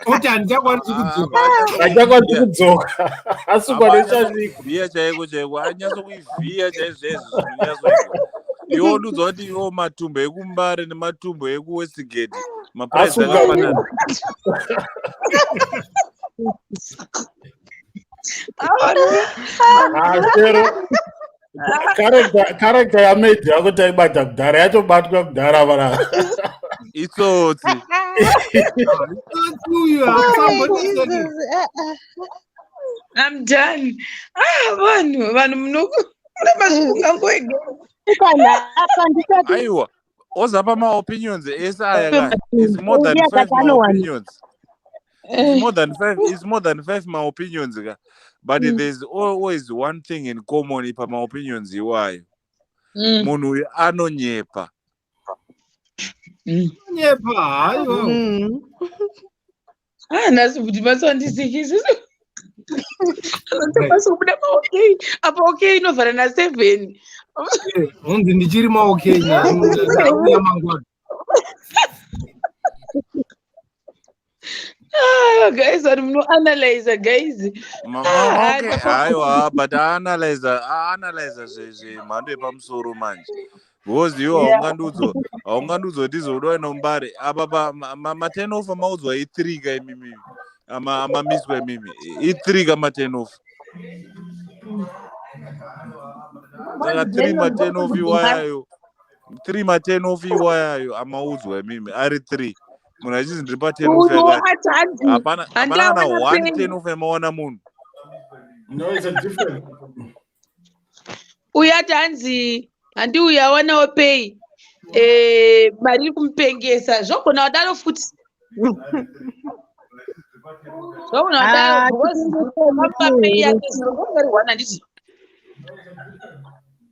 Kuti handichakwanisi kudzoka. Hachakwanisi kudzoka. Asukwa neshashiko. Vhiya chaiko chaiko, anyatso kuivhiya chaizvo chaizvo zvinonyatsoitwa. Iwe unondiudza kuti iwo matumbu ekuMbare nematumbu ekuWestgate maprice Asuka akafanana. Ah, Shero. Character yaMedi yako taibata kudhara, yatobatwa kudhara vana. Itsotsi. Itsotsi uyu hausambondiseki. I'm done. Ah, vanhu vanhu munokuramba zvikungangoega. Aiwa, ozapa maopinions ese aya ka. It's more than five maopinions. It's more than five, it's more than five maopinions ka. But there's always one thing in common pamaopinions iwayo. Munhu uyu anonyepa. Nyepa haiwa. Ah, nhasi kuti masandisikisi. Anotokwanisa kubuda maokei. Apa okei inovhara na7. Hunzi ndichiri maokei nyaya mangwana. Ah, guys, vanhu munoanalyza guys. Ah, Okay, aiwa, but aanalyza zvemhando yepamusoro manje. Because iwe haungandiudzwa kuti izobuda inombare apa pa ma10 off amaudzwa i3 ka imimi. Amamiswa imimi. I3 ka ma10 off. Saka 3 ma10 off iwayayo. 3 ma10 off iwayayo amaudzwa imimi ari 3. Munhu achinzi ndiri pa10 off Uyo yakati. ati hanzi Hapana hapana kana handiawana 1 pei. 10 off yamawana munhu. No, it's a different. Uyo ati hanzi handi uyo awanawo pei. Eh, mari iri kumupengesa. Zvogona kudaro futi. Zvogona kudaro Ah, because vamupa pei yake zviro zvakarirwana handiti.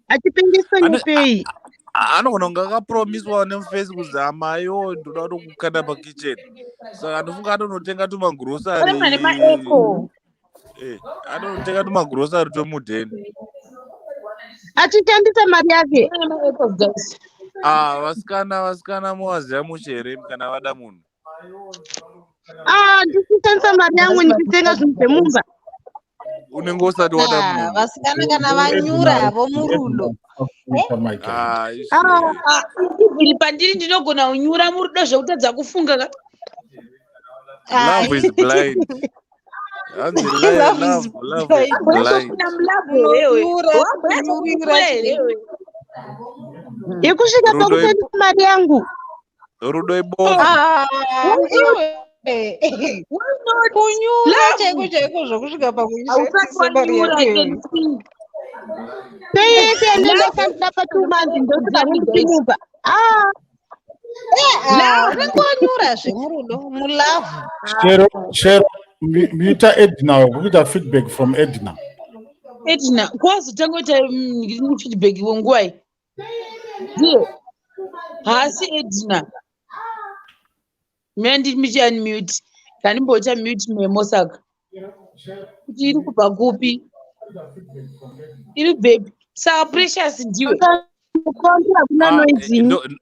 Achipengeswa nepei? Anogona kunge akapromiswa nemufesi kuzi amayo ndoda kutokukanda pakicheni, saka anofunga atonotenga tumagurosari. Pane mane maeko. Anonotenga tumagurosari twemudheni. Achishandisa mari yake. Pane maeko guys. Ah, vasikana muwaziva mushe here kana vada munhu? Ah, ndichishandisa mari yangu ndichitenga zvinhu zvemumba. Unenge usati wada Ah, munhu. vasikana kana vanyura vomurudo. Ah, Ah, iri pandiri ndinogona kunyura murudo zvekutadza kufunga ka. Love is blind. Hanzi Love is love is blind. blind. Wazopinda mulove herewe? Unonyura, Wamboyatsopinda kunyurira herewe? Yekusvika Rudo pakushandisa mari yangu. Rudo ibofu. Ah, Why iwe. not? Kunyura Love. chaiko chaiko zvokusvika Hausati pakuishandisa mari wanyura, yako I iyoyo. can see. Pei yese Love yandingashandisa pa2 months ndosvika guys. ndichimupa. Ah, Ah, Love. unenge wanyura zvemurudo mulavhu. Shero, Shero, muta Edna, kuita feedback from Edna. Edna, kwazotanga kuita feedback nguwai? Ndiye. Haasi Edna. Mina ndimichi unmute. Ndandimboita mute memo saka. Kuti iri kubva kupi? Iri baby. Saka Precious ndiwe. Mukombi hakuna Ah, noise.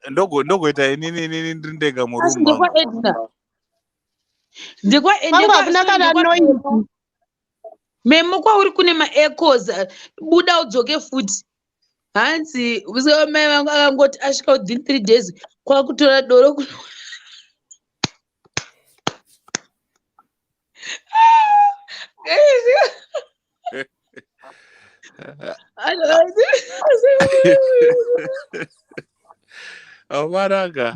Ndogoita inini ndiri ndega Asi murumu ndekwa mangu. Edna. Ndekwa Kwangu hakuna kana noise. Memo kwauri kune maechoes. Buda udzoke futi. Hanzi mai vangu akangoti asvika within 3 days kwakutora doro kuno. Guys. Avaraka.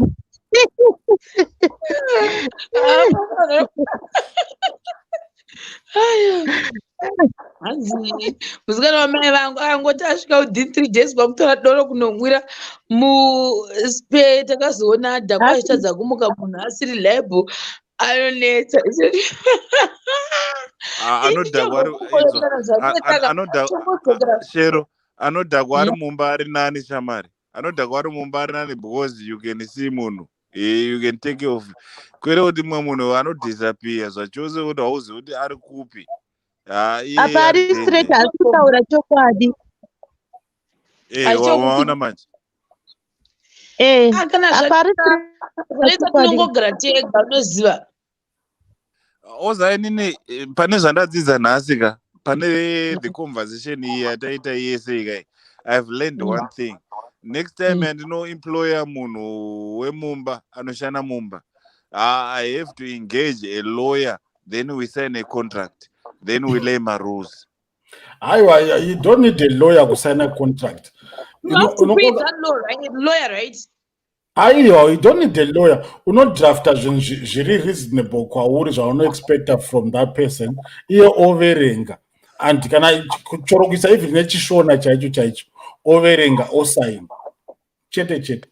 Hanzi musikana wamai vangu akangoti asvika within 3 days kwakutora doro kunomwira muspe, takazoona adhakwa achitadza kumuka, munhu asiri liable anonetsa. Anodhakwa ari inzwa, Shero, anodhakwa ari mumba ari nani, shamari. Anodhakwa ari mumba ari nani because you can see munhu. You can take care of, kwete kuti mumwe munhu anodisappear zvachose kuti hauzivi kuti ari kupi. Ah, iye Apa ari ari straight, danger. haasi kutaura chokwadi. Waona manje. Ah, kana Apa ari straight zvanetsa chokwadi. tinongogara tega, unoziva. Oza inini, pane zvandadzidza nhasi ka, pane the conversation iyi yataita yese ikai, I've learned one thing. Next time yandinoemploya munhu wemumba anoshanda mumba, I have to engage a lawyer, then we sign a contract, then we lay my rules. Haiwa, you don't need a lawyer kusign a contract. You have to pay that law, right? Lawyer, right? Aiwa, you don't need a lawyer. Unodrafta zvinhu zviri reasonable kwauri, zvaunoexpecta from that person, iye overenga, and kana choro kuisa even nechishona chaicho chaicho, overenga, osaina, chete chete.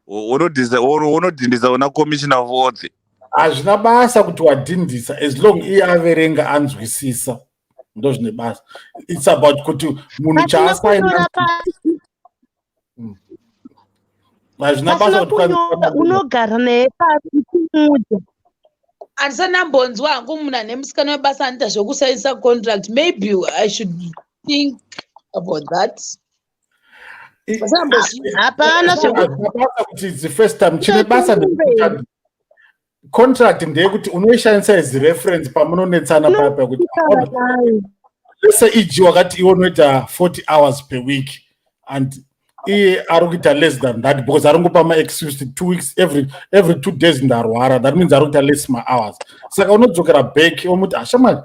Unodhindisa una commissioner of oath. Hazvina basa kuti wadhindisa, as long iye averenga anzwisisa, ndo zvine basa. It's about kuti munhu Pasina chaasaina. kunyora pasi. Hazvina basa Pasina kuti kwanzi kunyora, unogara naye pasi uchimuudza. Handisati ndambonzwa hangu munhu ane musikana webasa anoita zvekusainisa contract. Maybe I should think about that. Hapana. Hazvina basa kuti it's the first time. Chine basa ndekuti contract ndeyekuti unoishandisa as reference pamunonetsana paya paya, kuti let's say eg wakati iwe unoita 40 hours per week and iye ari kuita less than that because ari kungopa maexcuse, 2 weeks, every 2 days ndarwara. That means ari kuita less mahours. Saka unodzokera back, womuti, "Ashamani,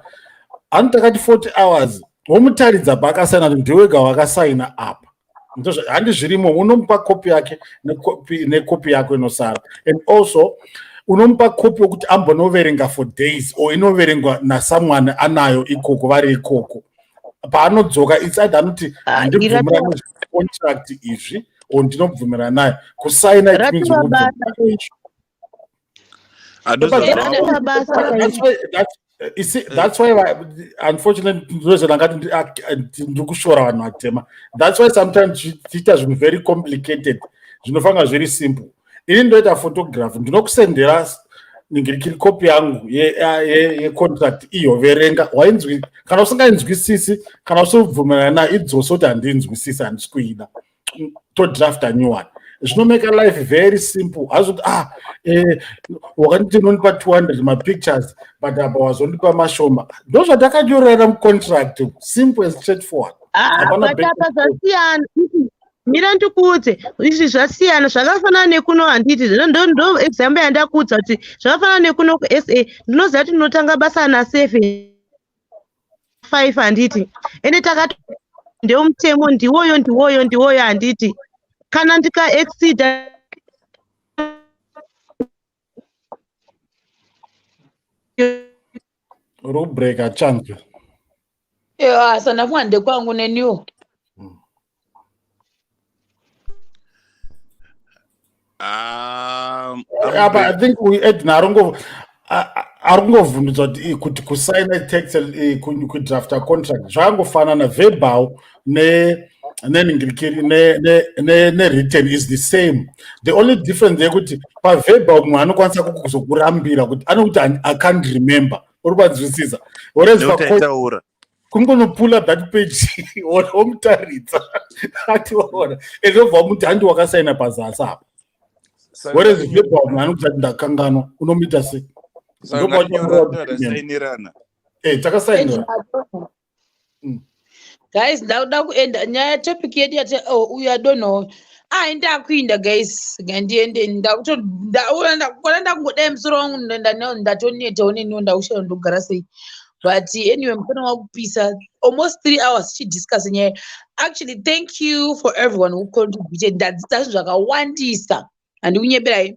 hani takati 40 hours?" Womutaridza paakasaina kuti ndiwega wakasaina apa. Handi zvirimo. Unomupa kopi yake nekopi yako inosara, and also unomupa kopi yokuti ambonoverenga for days or inoverengwa nasomeone anayo ikoko, vari ikoko. Paanodzoka, it's either anoti, "Handibvumirani contract izvi," or, "Ndinobvumirana nayo." Kusaina, it means Ratova basa. That's Ratova basa. why, you see, that's why unfortunately ndozvandangati ndiri kushora vanhu vatema. That's why sometimes tiita zvinhu very complicated zvinofanira zviri simple. Ini ndoita photography, ndinokusendera ningirikiri kopi yangu yecontract iyo, verenga wainzwi. Kana usingainzwisisi, kana usibvumirana nayo, idzose kuti, "Handinzwisisi, handisi kuida." Todrafta new one. Zvinomake life very simple. Hazvoti, "Ah, wakanditi unondipa 200 mapictures, but apa wazondipa mashoma." Ndo zvatakanyorera mucontract. Simple and straightforward. Ah, Hapana but back apa and forth. zvasiyana. Mira ndikuudze, izvi zvasiyana, zvakafanana nekuno, handiti? Ndo example yandakuudza kuti zvakafanana nekuno kuSA. Ndinoziva kuti ndinotanga basa na7 5, handiti? Ende takati ndeumutemo, ndiwoyo, ndiwoyo, ndiwoyo, handiti? Kana ndikaexceeda Uri kubreaka chanzwe. Sana ndekwangu neniwo. Apa I think Edna ari kungovhundutsa kuti kusaina text, kudrafta contract zvakangofanana. Verbal nenhingirikiri newritten is the same. The only difference ndeyekuti paverbal munhu anokwanisa kuzokurambira kuti anokuti, "I can't remember." Uri kwanzwisisa? Whereas Ndotaitaura. Kungonopula that page, womutaridza, ationa, and obva wamuti, "Handi wakasaina pazasi apa?" Whereas verbal munhu anokuti ati, "Ndakanganwa." Unomuita sei? Saka ngatinyora tasainirana. Takasainira. Guys, ndakuda kuenda nyaya, topic yedu yati, oh, uyu adonho. Ai, ndakuinda guys, ngandiende. Ndakukona, ndakungodai musoro wangu, ndatonetawo neniwo, ndakushaya ndogara sei. But anyway, mukana wakupisa, almost 3 hours tichidiscuss nyaya. Actually, thank you for everyone who contributed. Ndadzidza zvinhu zvakawandisa, handikunyeberai.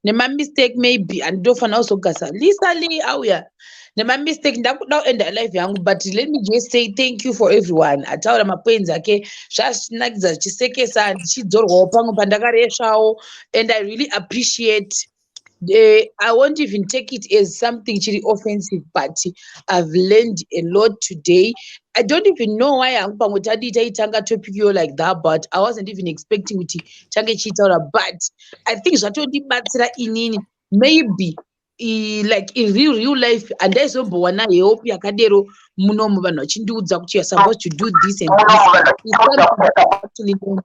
Nemamistake maybe handitofanira kuzogasa. Lisa Lee auya nemamistake. Ndakuda kuenda live yangu, but let me just say thank you for everyone ataura mapoints ake. Zvazvichinakidza, zvichisekesa, ndichidzorwawo pamwe pandakaresvawo, and I really appreciate. I won't even take it as something chiri offensive, but I've learned a lot today. I don't even know why hangu pamwe tadii taitanga topic iyo like that, but I wasn't even expecting kuti change chiitaura. But I think zvatondibatsira inini, maybe like in real life handaizombowana help yakadero munomu, vanhu vachindiudza kuti you are supposed to do this and this. It's something that I actually learned.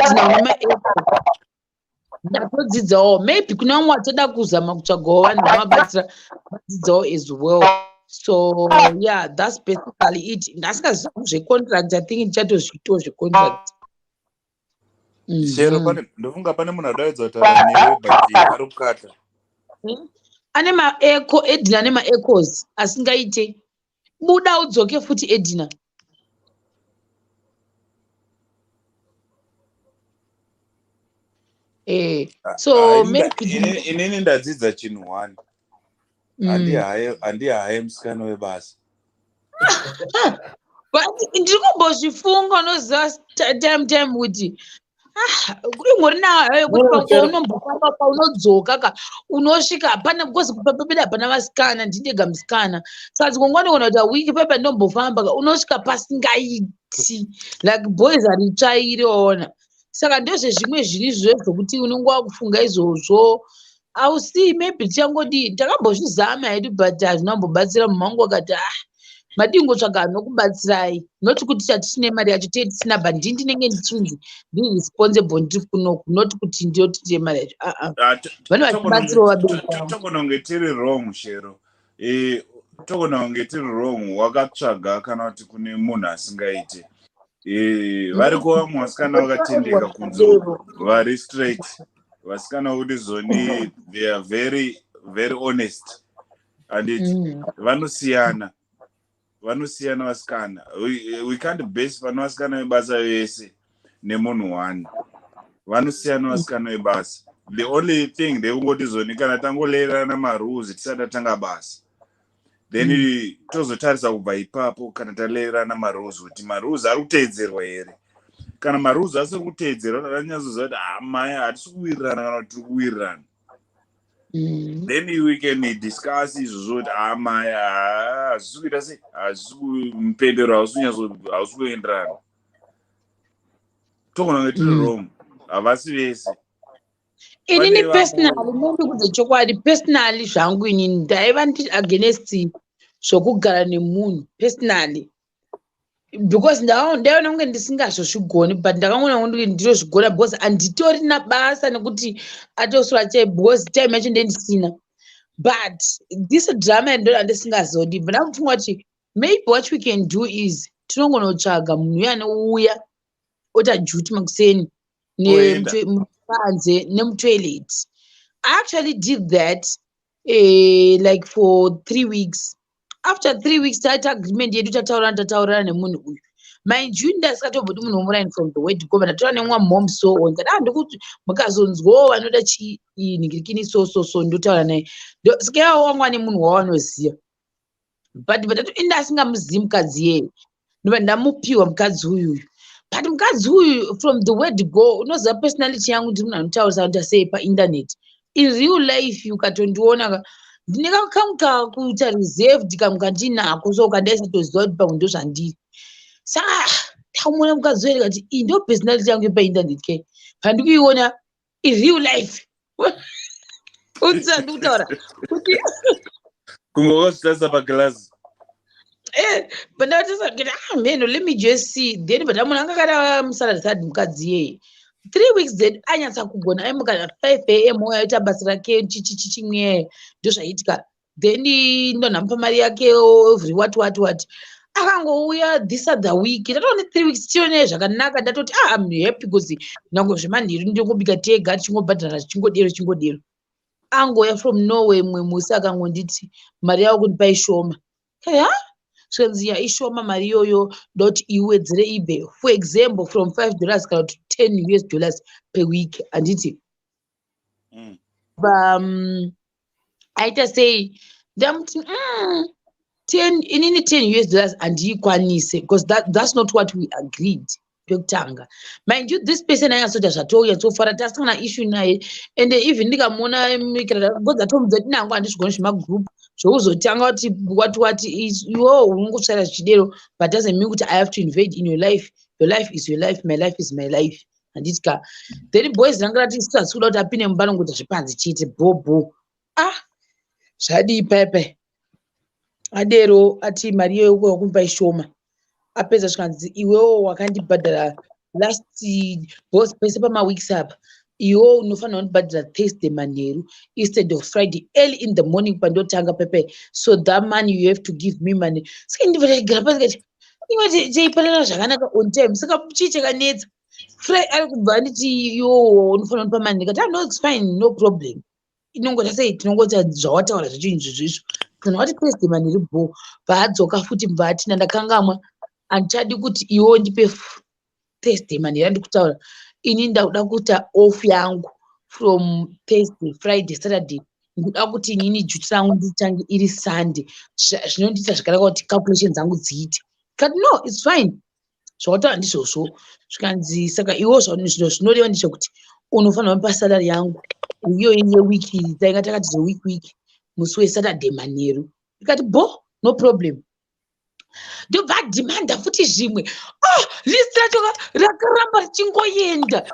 Edna nemaecho ndatodzidzawo, maybe kuna vamwe vatoda kuzama kutsvagawo vanhu vamabatsira vadzidzawo as well. So yeah, that's basically it. Ndasingazivi zvecontract. I think ndichatozviitawo zvecontract. Shero, pane, ndofunga pane munhu adaidza kutaura newe, but ari kukata. Ane maecho Edina, ane maechoes asingaite. Buda udzoke futi, Edina. So maybe Inini ndadzidza chinhu one. Handihaye musikana webasa. But ndiri kumbozvifunga, unoziva, time kuti ingori nayo yekuti No, Chero. paunombofamba, paunodzoka ka, unosvika hapana, because papapeda hapana vasikana, ndindega musikana. Saka dzingongwanogona kuti wiki pepa ndombofamba ka, unosvika pasingaiti, like boys haritsvairi waona. Saka ndozvezvimwe zviri izvozvo zvokuti unenge wakufunga izvozvo. Ausi maybe tichangodii, takambozvizama hedu, but hazvina kumbobatsira. Munhu wangu akati, "Ah, madii ngotsvaga anokubatsirai?" Not kuti chatisine mari yacho, tee tisina, but ndini ndinenge ndichinzi ndiri responsible, ndiri kunoku, not kuti ndiyoti ndine mari yacho, aa. Vane vachibatsirawo vabereki vavo. Togona kunge tiri wrong, Shero. Togona kunge tiri wrong, wakatsvaga kana kuti kune munhu asingaite. Variko vamwe vasikana vakatendeka kunze uku, vari straight, vasikana vokuti zoni they are very very honest, handiti? Vanosiyana, vanosiyana vasikana. We can't base pane vasikana vebasa vese nemunhu one. Vanosiyana vasikana vebasa. The only thing ndekungoti zoni kana tangolerana marules tisati tatanga basa, then tozotarisa kubva ipapo kana talerana marules kuti marules ari kuteedzerwa here. Kana marules asiri kuteedzerwa, takanyatsoziva kuti hamaya hatisi kuwirirana kana kuti tiri kuwirirana, then we can discuss izvozvo kuti amaya hazvisi kuita sei, hazvisi mupendero hausi kuenderana. Togona kunge tiri wrong, havasi vese. Inini Pane vamwe- personally, nondikudze chokwadi, personally zvangu inini ndaiva ndiri against zvokugara nemunhu personally, because ndaiona kunge ndisingazozvigoni, but ndakangoona kunge ndinozvigona because handitorina basa nekuti atosura chai, because time yacho ndendisina. But this drama ndo handisingazodi. But ndakufunga kuti maybe what we can do is tinongonotsvaga munhu uya anouya ota duty makuseni Oenda. Panze nemutoilet. I actually did that like for 3 weeks. After 3 weeks taita agreement yedu, tataurana, tataurana nemunhu uyu. Mind you, ndasingatomboti munhu womuraini from the word go, ndataura nemumwe mom, so on. Ndati, ah, ndikuti mukazonzwawo vanoda chinhingirikini, so so so, ndotaura naye. Saka iwawo wangu ane munhu wawanoziva, but inde asingamuzivi mukadzi iyeye. Ndobva ndamupiwa mukadzi uyuyu, but mukadzi uyu from the word go, unoziva personality yangu, ndiri munhu anotaurisa kuita sei painternet. In real life ukatondiona ka, ndine kamwe kakuita reserved, kamwe kandinako, so kandaisatoziva kuti pamwe ndozvandiri. Saka ndamuona mukadzi uyu ndikati, iyi ndo personality yangu yepainternet ke pandikuiona in real life. Unza ndikutaura kuti Kunge wakazvitarisa pagirazi. But ndakatasa kuti, ah man, let me just see. Then but ndamuona anga kana musalad mukadzi iyeye. 3 weeks then anyatsa kugona, aimuka na 5 a.m. ouya aita basa rake chichichichimwe, ndozvaiitika. Then ndonhamupa mari yake every what what what. Akangouya this other week, ndatoone 3 weeks tione zvakanaka, ndatoti, ah, I'm happy because nyange zvemanheru ndingobika tega, tichingobhadhara, chingodero chingodero. Angouya from nowhere mumwe musi akangonditi mari yavo kundipa ishoma. Ha, zvikanzi, ya, ishoma mari iyoyo, ndoti iwedzere ibve, for example, from $5 kana kuti $10 US per week, handiti? Aita sei, ndamuti, 10, inini $10 US handiikwanise because that's not what we agreed, Pekutanga, mind you, this person ainyatsoita zvatonyatsofanira, tasina issue naye. And even ndikamuona godza tomudza kuti nangu handizvigoni zvemagroup zvokuzotanga kuti wati wati iwewo unongotsvaira zvichidero, but doesn't mean kuti I have to invade in your life. Your life is your life, my life is my life, handiti ka? Then boys ranga rati isu hatisi kuda kuti apinde mumba, anongoita zvepanze chete, bho bho. Ah, zvadii paipai? Adero ati mari iyoyo kumupa ishoma. Apedza zvikanzi, "Iwewo wakandibhadhara last boss pese pamaweeks apa, iwewo unofanira kundibhadhara Thursday manheru instead of Friday early in the morning pandotanga pepe. So that money you have to give me money." Saka ndibva pasi imwe cheipanana zvakanaka on time. Saka chii chakanetsa? Ari kubva anditi, "Iwowo unofanira kundipa mani." Ndikati, "Ah, no, it's fine, no problem. Inongota sei, tinongota zvawataura zvacho izvozvo izvo. Kana wati Thursday manheru, bho." Bvaadzoka futi, bva atina, "Ndakangamwa, handichadi kuti iwo ndipe Thursday manheru andikutaura. Ini ndakuda kuita off yangu from Thursday, Friday, Saturday. Ndikuda kuti inini duty rangu nditange iri Sunday. Zvinondiita zvakanaka kuti calculation dzangu dziite." Kati, "No, it's fine, zvawataura ndizvozvo." Zvikanzi, "Saka iwo zvino zvinoreva ndezvekuti unofanira kumupa salary yangu iyoyi yewiki tainga takati zveweek week musi weSaturday manheru." Ndikati, "Bo, no problem." Ndobva adhimanda futi zvimwe. Ah, list racho rakaramba richingoenda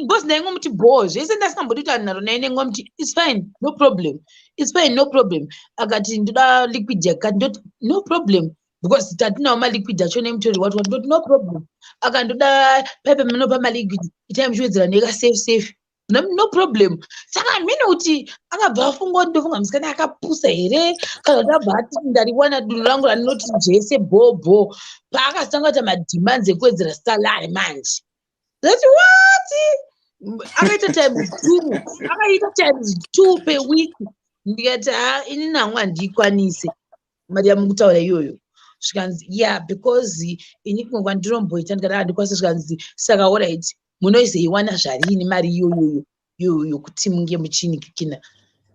because ndaingomuti bo zvese, ndasingambodi kuti nharo naye. Ndaingomuti, "It's fine, no problem, it's fine, no problem." Akati, "Ndoda liquid yakati." Ndoti, "No problem," because tatinawo maliquid acho nemutoriro wacho. Ndoti, "No problem." Akandoda paipe munopa maliquid, itai muchiwedzera neka safe safe. No, no problem. Saka hamene kuti akabva afunga kuti ndofunga musikana akapusa here, kana kuti abva ati ndariwana dunhu rangu randinoti zvese bho bho. Paakazotanga kuita mademands ekuwedzera salary manje, ndati, "What?" Akaita times two, akaita times two per week. Ndikati, "Ha, ini nangu handikwanise mari yamukutaura iyoyo." Zvikanzi, "Yeah, because ini kumwe kwandinomboita." Ndikati, "Handikwanisi." Zvikanzi, "Saka alright, munozoiwana zvarini mari iyoyoyo yokuti munge muchinikikina?"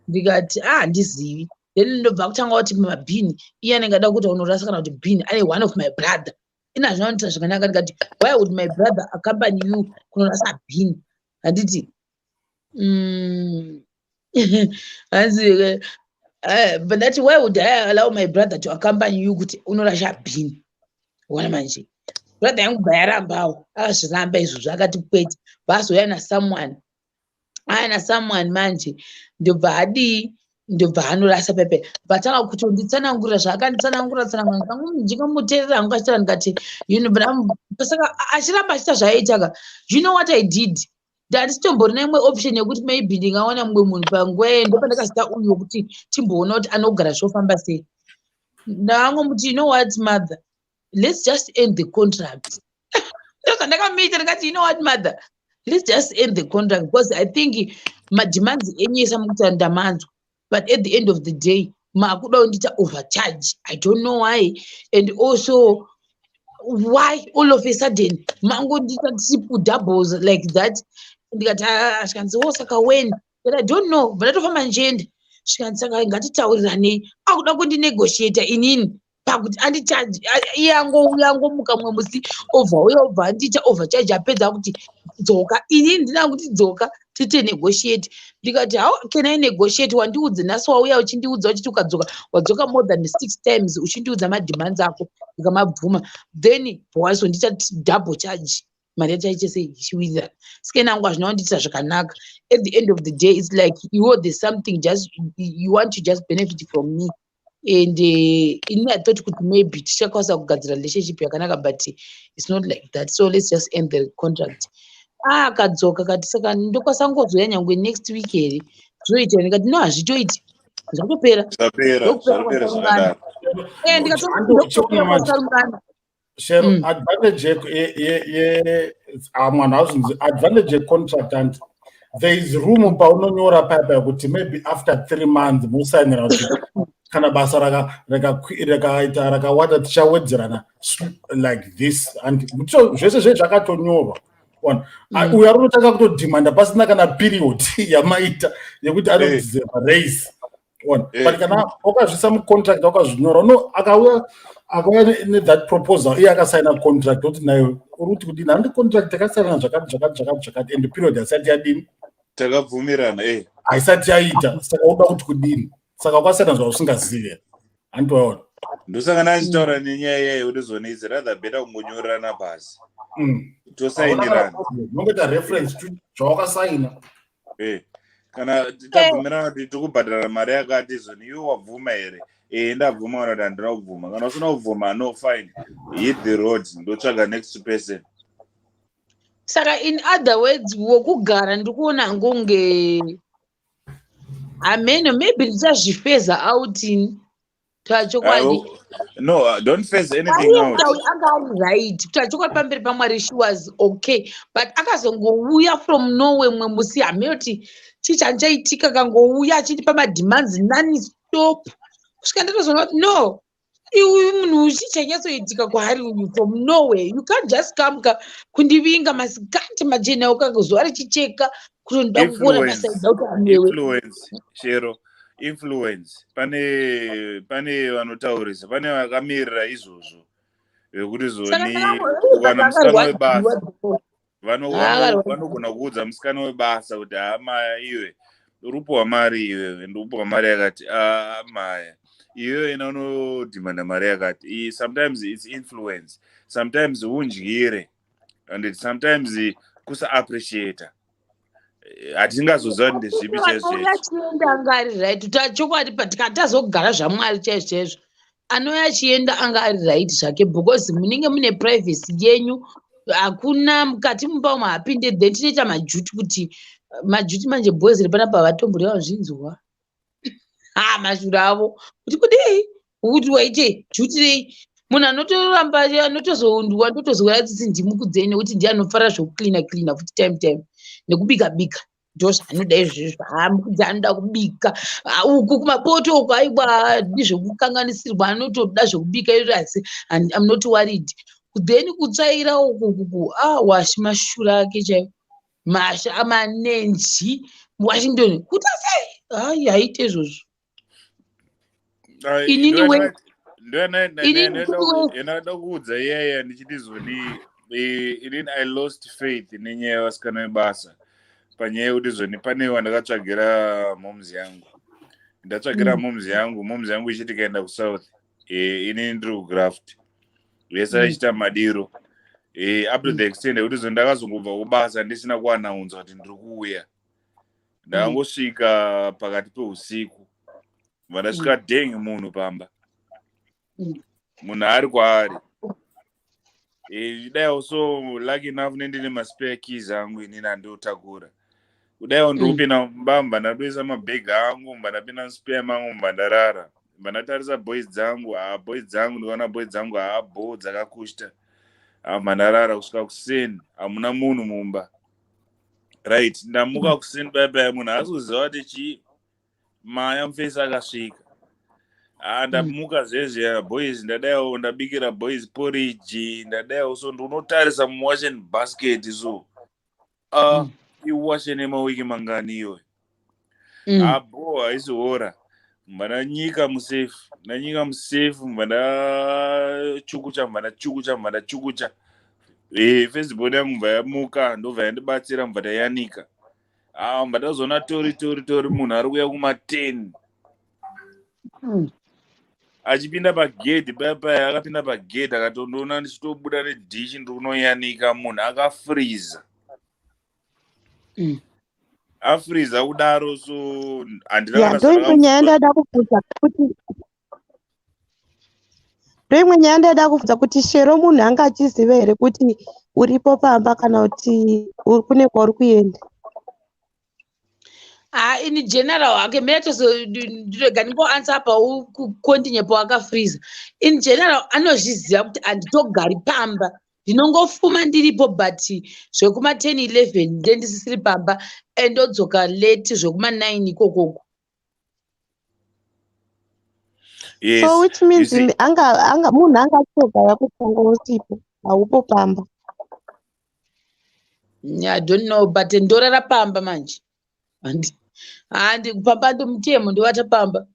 Ndikati, "A, handizivi." Then ndobva kutanga kuti mabhini iye anenge ada kuti unorasa kana kuti bhini ane one of my brother. Ina hazvina kundiita zvakanaka. Ndikati, "Why would my brother accompany you kunorasa bhini?" Handiti? Hanzi but ndati, "Why would I allow my brother to accompany you kuti unorasha bhini?" Ona manje, brother yangu bva yarambawo, akazviramba izvozvo, akati kwete. Vazouya nasomeone, aya nasomeone manje, ndobva adii, ndobva anorasa pepe. Vatanga kutonditsanangurira zvaakanditsanangura tsanangura, ndingamuteerera hangu achitaura. Ndikati, you know, but saka achiramba achiita zvaaita ka. You know what I did? Ndandisitomborina imwe option yekuti maybe ndingawana mumwe munhu panguva iyoyo. Ndopandakazita uyu wekuti timboona kuti anogara zvofamba sei. Ndakangomuti, "You know what, mother, let's just end the contract." Ndozvandakamuita. Ndikati, "You know what, mother, let's just end the contract, because I think mademands enyu ese amukuita ndamanzwa, but at the end of the day makuda kundiita overcharge. I don't know why, and also why all of a sudden mangondiita triple doubles like that." Ndikati, "Ah." Zvikanzi, "Wo, saka when?" But I don't know, but ndatofamba ndichienda. Zvikanzi, "Saka ngatitauriranei." Akuda kundinegotiata inini pakuti andicharge iye angouya, angomuka mumwe musi, obva uya, obva andiita overcharge. Apedza kuti, "Dzoka." Inini ndina kuti, "Dzoka tiite negotiate." Ndikati, "How can I negotiate? Wandiudze nhasi, wauya uchindiudza uchiti ukadzoka, wadzoka more than six times uchindiudza mademands ako, ndikamabvuma, then wazondiita double charge." Mari yacho aichese ichiwirirana. Saka nangu hazvina kundiitira zvakanaka. At the end of the day, it's like iwo there's something just you want to just benefit from me, and ini I thought kuti maybe tichakwanisa kugadzira relationship yakanaka, but it's not like that. So let's just end the contract. Ah, akadzoka kati, "Saka ndokwanisa ngozoya nyangwe next week here? Zvoita?" Ndikati, "No, hazvitoiti, zvatopera." Zvapera. Ndokupera. Zvapera. Kwasarungana. Zvakadaro. Ndikati, Chando, ndokupera chiona manje. kwasarungana. Shero, advantage mwana azvinzi advantage yecontract, and there is room paunonyora paya kuti maybe after 3 months musainira kuti kana basa rakaita rakawanda tichawedzerana like this, and so zvese zve zvakatonyorwa. Ona, uyo ari unotanga kutodhimanda pasina kana period yamaita yekuti anodeserva raise. Ona, but kana wakazvisa mucontract, wakazvinyora, no, akauya nethat proposal, iye akasaina contract, oti nayo uri kuti kudini? Handi contract takasaina zvakati, zvakati, zvakati, zvakati, and period haisati yadini? Takabvumirana. Haisati yaita, saka uda kuti kudini? Saka wakasaina zvausingazive, handiwaona? Ndosaka ndachitaura nenyaya iyayo kuti zone is rather better kungonyorerana pasi, tosainirana. Unongoita reference to zvawakasaina. Kana tabvumirana kuti tikubhadhara mari yakati, zoni iwe wabvuma here? Ndabvuma kana kuti handina kubvuma. Kana usina kubvuma, no, fine, hit the road, ndotsvaga next person. Saka in other words, wokugara ndikuona ngunge hameno, maybe ndichazvifeza out taura chokwadi. No, don't phase anything out. Anga ari right, kutaura chokwadi, pamberi paMwari she was okay, but akazongouya from nowhere mumwe musi, hameno kuti chii chanchaitika, kangouya achitipa mademands non stop, kusvika ndatozoona kuti no, uyu munhu chii chanyatsoitika kwaari uyu? From nowhere, you can't just come ka kundivinga masikati machena, ukanga zuva richicheka, kutondoda kukuona masaidza kuti anewe. Influence, Shero, influence. Pane vanotaurisa, pane vakamirira izvozvo vekuti zoni ukana musikana webasa, vanogona kuudza musikana webasa kuti, "Hamaya iwe, uri mari iwewe, ndikupiwa mari yakati. Amaya iwewe, ina unodhimanda mari yakati." Sometimes it's influence, sometimes undyire, and sometimes kusaappreciata. Hatingazoziva kuti ndezvipi chaizvo chaizvo. Achienda anga ari right, tachokwadi, tikatazogara zvaMwari chaizvo chaizvo, anouya achienda anga ari right zvake, because munenge mune privacy yenyu, hakuna mukati mumba umo hapinde. Then tinoita maduty, kuti maduty manje boys repanapa vatombori vazvinzwa ha mashura avo kuti kudii, kuti waite duty rei? Munhu anotoramba anotozoundwa, ndotozouya tsitsi ndimukudzei, nekuti ndiye anofara zvekucleana cleana futi time time nekubika bika, ndo zvaanoda izvozvo. Hamukudzi anoda kubika uku kumapoto uku, aiwa, ndizvekukanganisirwa, anotoda zvekubika izvo, asi I'm not worried. Then kutsvaira uku kuku, ah, washi mashura ake chaiwo, masha manenji Washington kuta sei? Hai, haite izvozvo. Inini Ndinoda kuudza iyaya ndichiti zoni inini I lost faith nenyaya yevasikana vebasa, panyaya yekuti zoni pane wandakatsvagira moms yangu, ndatsvagira moms yangu, moms yangu ichiti kaenda kuSouth, inini ndiri kugraft vese achiita madiro, up to the extent yekuti zo ndakazongobva kubasa ndisina kuanaunza kuti ndiri kuuya. Ndakangosvika pakati peusiku, vandasvika deng munhu pamba, munhu ari kwaari. Dai also lucky enough nendine maspare keys angu inini andiotakura, kudaiwo ndikupinda mumba, mba ndatoisa mabhegi angu, mba ndapinda muspare mangu, mba ndarara, mba ndatarisa boys dzangu. Haa, boys dzangu, ndikaona boys dzangu, haa, bo dzakakushta. Mba ndarara kusvika kuseni, hamuna munhu mumba. Right, ndamuka kuseni paya paya, munhu haasi kuziva kuti chii, maya mufesi akasvika. Ah, ndamuka zvezve, boys, ndadaiwo ndabikira boys porridge, ndadaiwo so ndinotarisa muwashing basket, so ah, iwashe nemawiki mangani iwe? Abo haisi hora, mba ndanyika musefu, ndanyika musefu, mba ndachukucha, mba ndachukucha, mba ndachukucha. Firstborn yangu mba yamuka, ndobva yandibatsira, mba ndayanika. Ah, mba ndazoona tori tori tori munhu ari kuuya kuma10 achipinda pagedhi paya paya. Akapinda pagedhi, akatondoona ndichitobuda nedhishi ndiri kunoyanika. Munhu akafriza. Afriza kudaro, so handina Ya, kana ndoimwe nyaya ndada kubvunza kuti, ndoimwe nyaya ndaida kubvunza kuti, Shero, munhu anga achiziva here kuti uripo pamba, kana kuti uri kune kwauri kuenda? Ah, in general, okay, mina tozo ndirega ndingoanswer apa, ucontinue pawakafreeza. In general, anozviziva kuti handitogari pamba, ndinongofuma ndiripo, but zvekuma10 11 ndendisisiri pamba, and ndodzoka late zvekuma9 ikokoko. Yes. So which You means see, anga munhu anga achitogara kuti anga usipo, haupo pamba. I don't know, but ndorara pamba manje. Handi pamba, ndomutemo, ndovata pamba.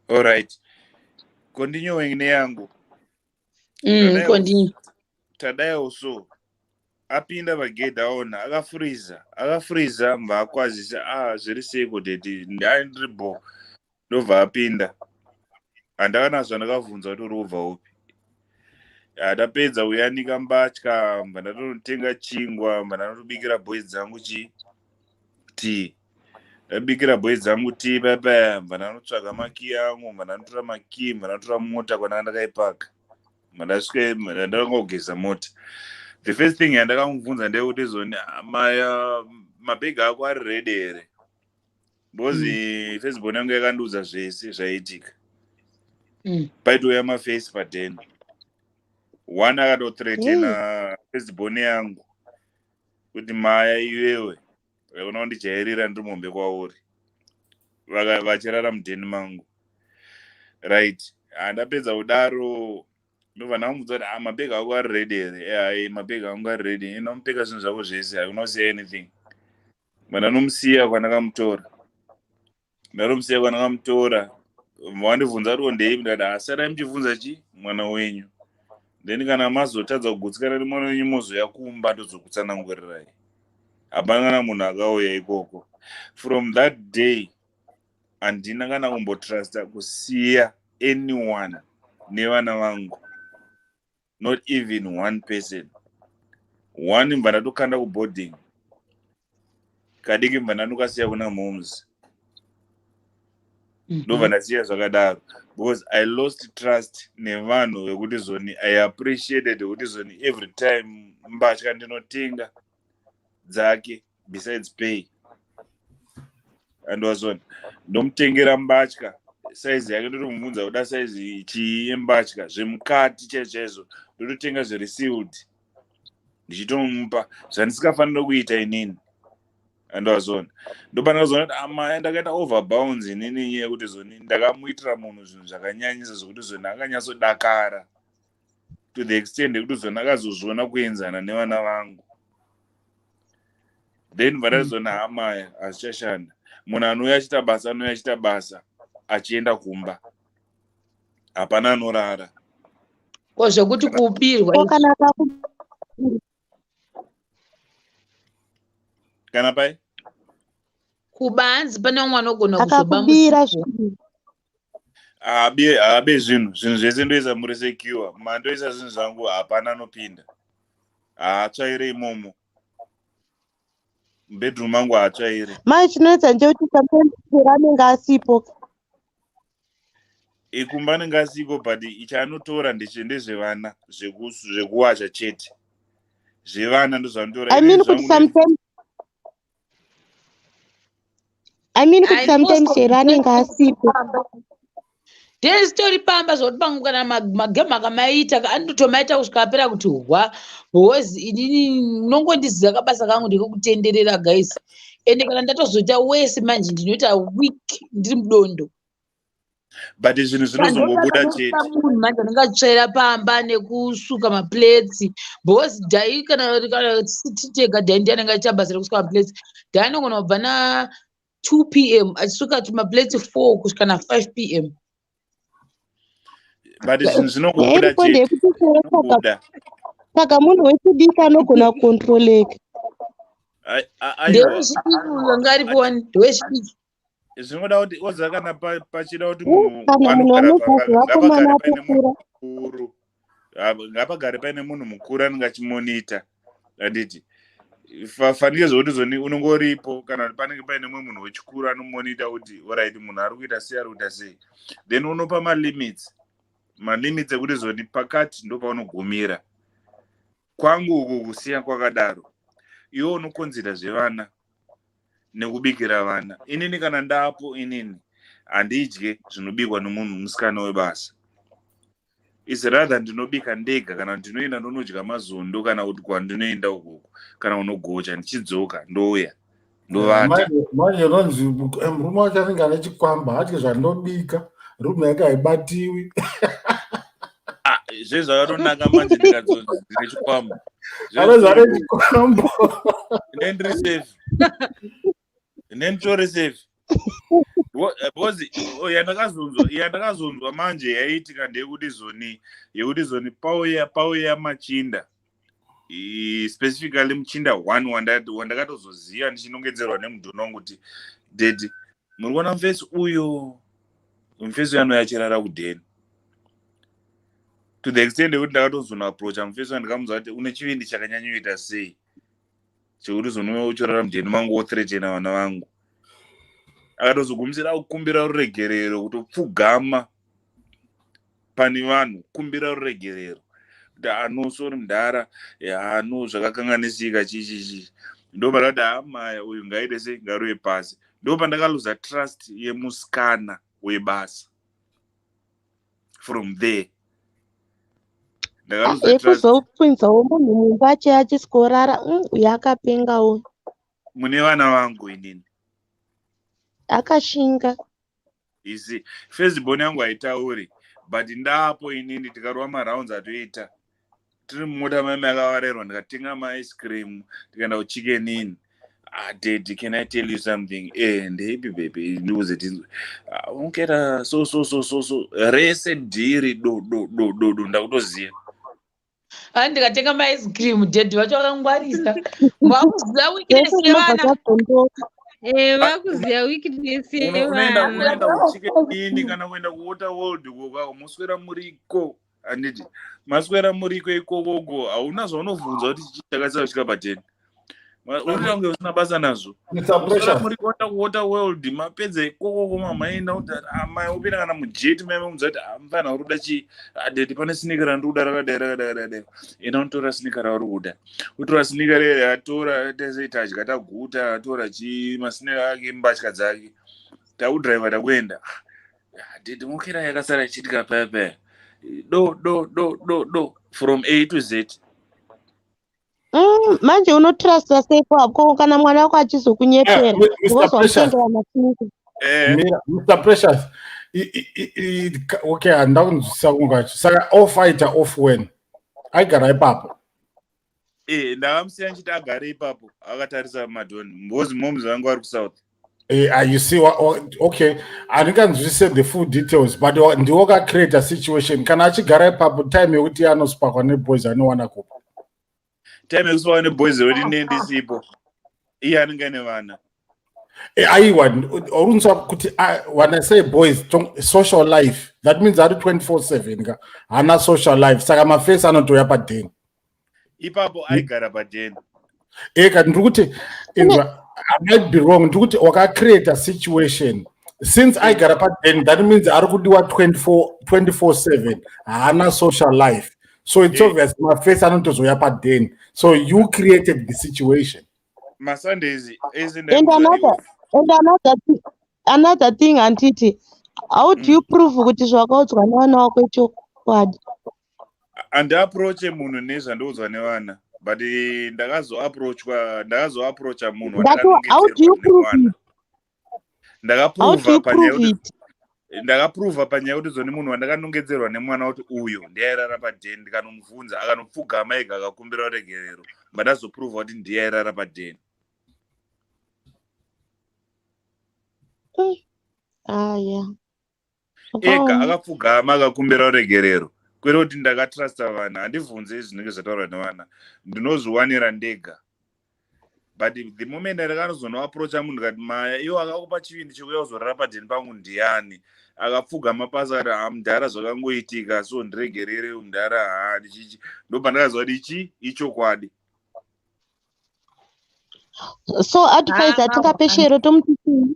Alright, continuing neyangu. Continue. Tadai so apinda pagedhi, aona akafuriza, akafuriza, mbva akwazisa, "Ah, zviri seiko daddy?" "Ndiri bo." Ndobva apinda. Handakana zvandakabvunza kuti uri kubva upi. Ndapedza kuyanika mbatya, mbva ndatonotenga chingwa, mbva ndanotobikira boys dzangu chi tea. Ndabikira boys dzangu tea paya, mbva ndanotsvaga makiyi angu, mbva ndanotora makiyi, mbva ndanotora mota kwandanga ndakaipaka, mbva ndasvika ndangogeza mota. The first thing yandakamubvunza ndeyekuti, "Zoni, mabhegi ako ari ready here?" Because firstborn yangu yakandiudza zvese zvaiitika. Paitouya mafesi padheni, one akatothreatena firstborn yangu kuti, "Maya, iwewe una kundijairira, ndiri mombe kwauri." Vachirara mudheni mangu, right? Handapedza kudaro, ndobva ndamubvunza kuti, "Ah, mabhegi ako ari ready here?" "Hai, mabhegi angu ari ready." "Inomupeka zvinhu zvako zvese, hauna kusiya anything." Vandanomusiya kwandakamutora, ndanomusiya kwandakamutora. Wandibvunza kuti ndeipi, ndikati, "Hasarai muchibvunza chi mwana wenyu, then kana mazotadza kugutsikana nemwana wenyu, mozoya kumba, ndozokutsanangurirai." Hapana kana munhu akauya ikoko. From that day handina kana kumbotrusta kusiya anyone nevana vangu, not even one person. One mbva ndatokanda kuboarding, kadiki mbva ndandokasiya kuna moms, ndobva ndasiya zvakadaro, because I lost trust nevanhu vekuti zoni I appreciated kuti zoni every time mbatya ndinotenga dzake besides pay, andwazona ndomutengera mbatya saizi yake, ndotomubvunza kuda saizi chii yembatya, zvemukati chaizvo chaizvo, ndototenga zviri sealed ndichitomupa, zvandisikafaniri kuita inini, andwazona. Ndopandakazoona kuti amaya ndakaita overbounds inini, yekuti zoni ndakamuitira munhu zvinhu zvakanyanyisa, zvokuti zoni akanyatsodakara to the extent yekuti zoni akazozviona kuenzana nevana vangu. Then vandazona, hamaya, hazvichashanda. Munhu anouya achiita basa, anouya achiita basa achienda kumba, hapana anorara. Ko zvekuti kubirwa? Ko kana Kana pai? Kubanzi pane vamwe vanogona kuzoba. Akakubira zvinhu? Haabe zvinhu. Zvinhu zvese ndoisa muri secure, mandoisa zvinhu zvangu, hapana anopinda, haatsvaire imomo mubedroom mangu, haatsvaire. Mai, chinoedza ndechekuti sometimes chero anenge asipo. Ikumba anenge asiko, but chaanotora ndezvevana, zvekuwacha chete, zvevana ndozvanotora. I mean kuti sometimes, I mean kuti sometimes chero anenge asipo. Ndesitori pamba zvokuti pamwe kana magemu akamaita, anotomaita kusvika apera kuti hwa, because inini unongondiziva, kabasa kangu ndekekutenderera, guys. Ende kana ndatozoita wese manje, ndinoita week ndiri mudondo. But zvinhu zvinozongobuda chete. Munhu manje anenge achitsvaira pamba nekusuka maplates, because dhai kana titega, dhai ndiye anenge achiita basa rekusuka maplates. Dhai anogona kubva na 2 p.m. achisuka tumaplates 4 kusvika na 5 p.m. But zvinhu zvinongobuda Iripo chete. ndeyekuti chero Zvinobuda. saka munhu wechidiki anogona kucontroleka. Aiwa. Ndewechidiki uyo anga aripo wani, ndewechidiki. Zvinoda kuti oziva kana pachida kuti munhu Kana munhu anogara pamba, anozadzi vakomana ngapagare paine munhu atokura. mukuru. Ngapagare paine munhu mukuru anenge achimonita, handiti? Fanike zvokuti zoni unongoripo, kana kuti panenge paine mumwe munhu wechikuru anomonita kuti alright, munhu ari kuita sei, ari kuita sei. Then unopa malimits, malimits ekuti zoni pakati ndo paunogumira. Kwangu uku kusiya kwakadaro, iwe unokonzera zvevana nekubikira vana. Inini kana ndapo, inini handidye zvinobikwa nemunhu musikana webasa, is rather ndinobika ndega, kana ndinoenda ndonodya mazondo, kana kuti kwandinoenda ukoko, kana unogocha, ndichidzoka ndouya ndovata. Manje unonzi murume wacho anenge ane chikwamba, adye zvandobika, rumu yake haibatiwi. Ah, zvezvakatonaka manje, ndikadzonzi ndine chikwambo. Anonzi ane chikwambo. Ndine ndiri safe, ndine nditori safe. Because oh, yandakazonzwa manje yaiitika ndeyekuti zoni, yekuti zoni pauya machinda, specifically muchinda one wandakatozoziva ndichinongedzerwa nemudhona wangu kuti, "Daddy, muri kuona mufesi uyo? Mufesi uyo anouya achirara kudheni." To the extent yekuti ndakatozonoapproacha mufesi uyo, ndikamuudza kuti, "Une chivindi chakanyanyoita sei chekuti zonouya uchirara mudheni mangu, wothreatena vana vangu?" Akatozogumisira kukumbira ruregerero, kutopfugama pane vanhu kumbira ruregerero kuti, "Ano, sorry mudhara, ano zvakakanganisika, chichichi." Ndo pandakati, "Hamaya, uyu ngaite sei, ngaruve pasi." Ndo pandakaluza trust yemusikana webasa. From there ndakaluza trust. Yekuzopinzawo munhu mumba achisikorara, uyu akapengawo. Mune vana vangu inini. Akashinga. Isi firstborn yangu haitauri, but ndapo inini tikarova marounds atoita tiri mumota maime akavarerwa, ndikatenga maice cream, tikaenda kuChicken Inn. "Ah, Daddy, can I tell you something?" "Eh, ndeipi baby? Ndiuze tinzwe." "Ah, unkera so so so so so." Rese dhiri do do do do do, ndakutoziva. Ha, ndikatenga maice cream, daddy vacho vakangwarisa, vakuziva weakness Zvese zvinobva yevana. zvabvondoka. Eh, vakuziva weakness Unoenda yevana. unoenda kuChicken Inn kana kuenda kuWater World koka, moswera muriko, handiti? Maswera muriko ikokoko, hauna zvaunovhunza kuti chii chakasara kusvika pateni, unoita kunge usina basa nazvo. Mr. Maswera Precious. muriko, enda kuWater World, mapedza ikokoko, mamaenda kuti amai upinda kana mujet, maimudza kuti, "Ah, mufana, uri kuda chii?" "Ah, daddy, pane sneaker randiri kuda rakadai rakadai rakadai." Enda unotora sneaker rauri kuda, utora sneaker rere, atora tese, tadya, taguta, atora chi masneaker ake, mbatya dzake, takudhiraivha, takuenda. "Ah, daddy, mokera yakasara ichiitika paya paya do do do do do, from A to Z." Manje unotrusta sei kwako kana mwana wako achizokunyepera? Yeah, Mr. Because Precious. wamutengera masneaker. Mira, Mr. Precious. Okay, handida kunzwisisa kungacho. Saka off aita off when? Aigara ipapo. Eh, ndakamusiya nchiti agare ipapo akatarisa madhoni because moms vangu vari kuSouth. You see, okay, handinganzwisise the full details, but ndiwo kacreate a situation. Kana achigara ipapo, time yekuti anospakwa neboys anowana kupa? Time yekuspakwa neboys yekuti ndine ndisipo, iye anenge ane vana. Aiwa, urunzwa kuti when I say boys, social life, that means ari 24/7 ka, haana social life, saka mafesi anotouya padheni. Ipapo aigara padheni. Eka, ndiri kuti, inzwa, I might be wrong, ndiri kuti wakacreate a situation. Since aigara padheni, that means ari kudiwa 24/7, haana social life, so it's obvious mafesi anotozouya padheni, so you created the situation. MaSundays ese. And another thing, handiti, how do you prove kuti zvakaudzwa nevana wako ichokwadi? Handiapproache munhu nezvandoudzwa nevana, but ndakazoapproachwa, ndakazoapproacha munhu. Ndati, how do you prove it? How do Ndakaprova you panyaya prove yekuti it? Ndakaprova panyaya yekuti zoni munhu wandakanongedzerwa nemwana kuti uyo ndiye airara padheni, ndikanomubvunza, akanopfugama ega akakumbira ruregerero, bandazoprova kuti ndiye airara padheni. Aya. Ega. Zvakaoma. Akapfugama akakumbira ruregerero, kwete kuti ndakatrusta vana. Handibvunze zvinenge zvataurwa nevana, ndinozviwanira ndega. But the moment ndakanozonoapproacha munhu ndikati, "Maya, iwo akakupa chivindi chekuuya kuzorara padheni pangu ndiani?" Akapfugama pasi akati, "Ha, mudhara, zvakangoitika so, ndiregerere mudhara." Ha, ndichichi ndobva ndakaziva kuti ichi ichokwadi. So advice hatingape Shero, tomuti chii?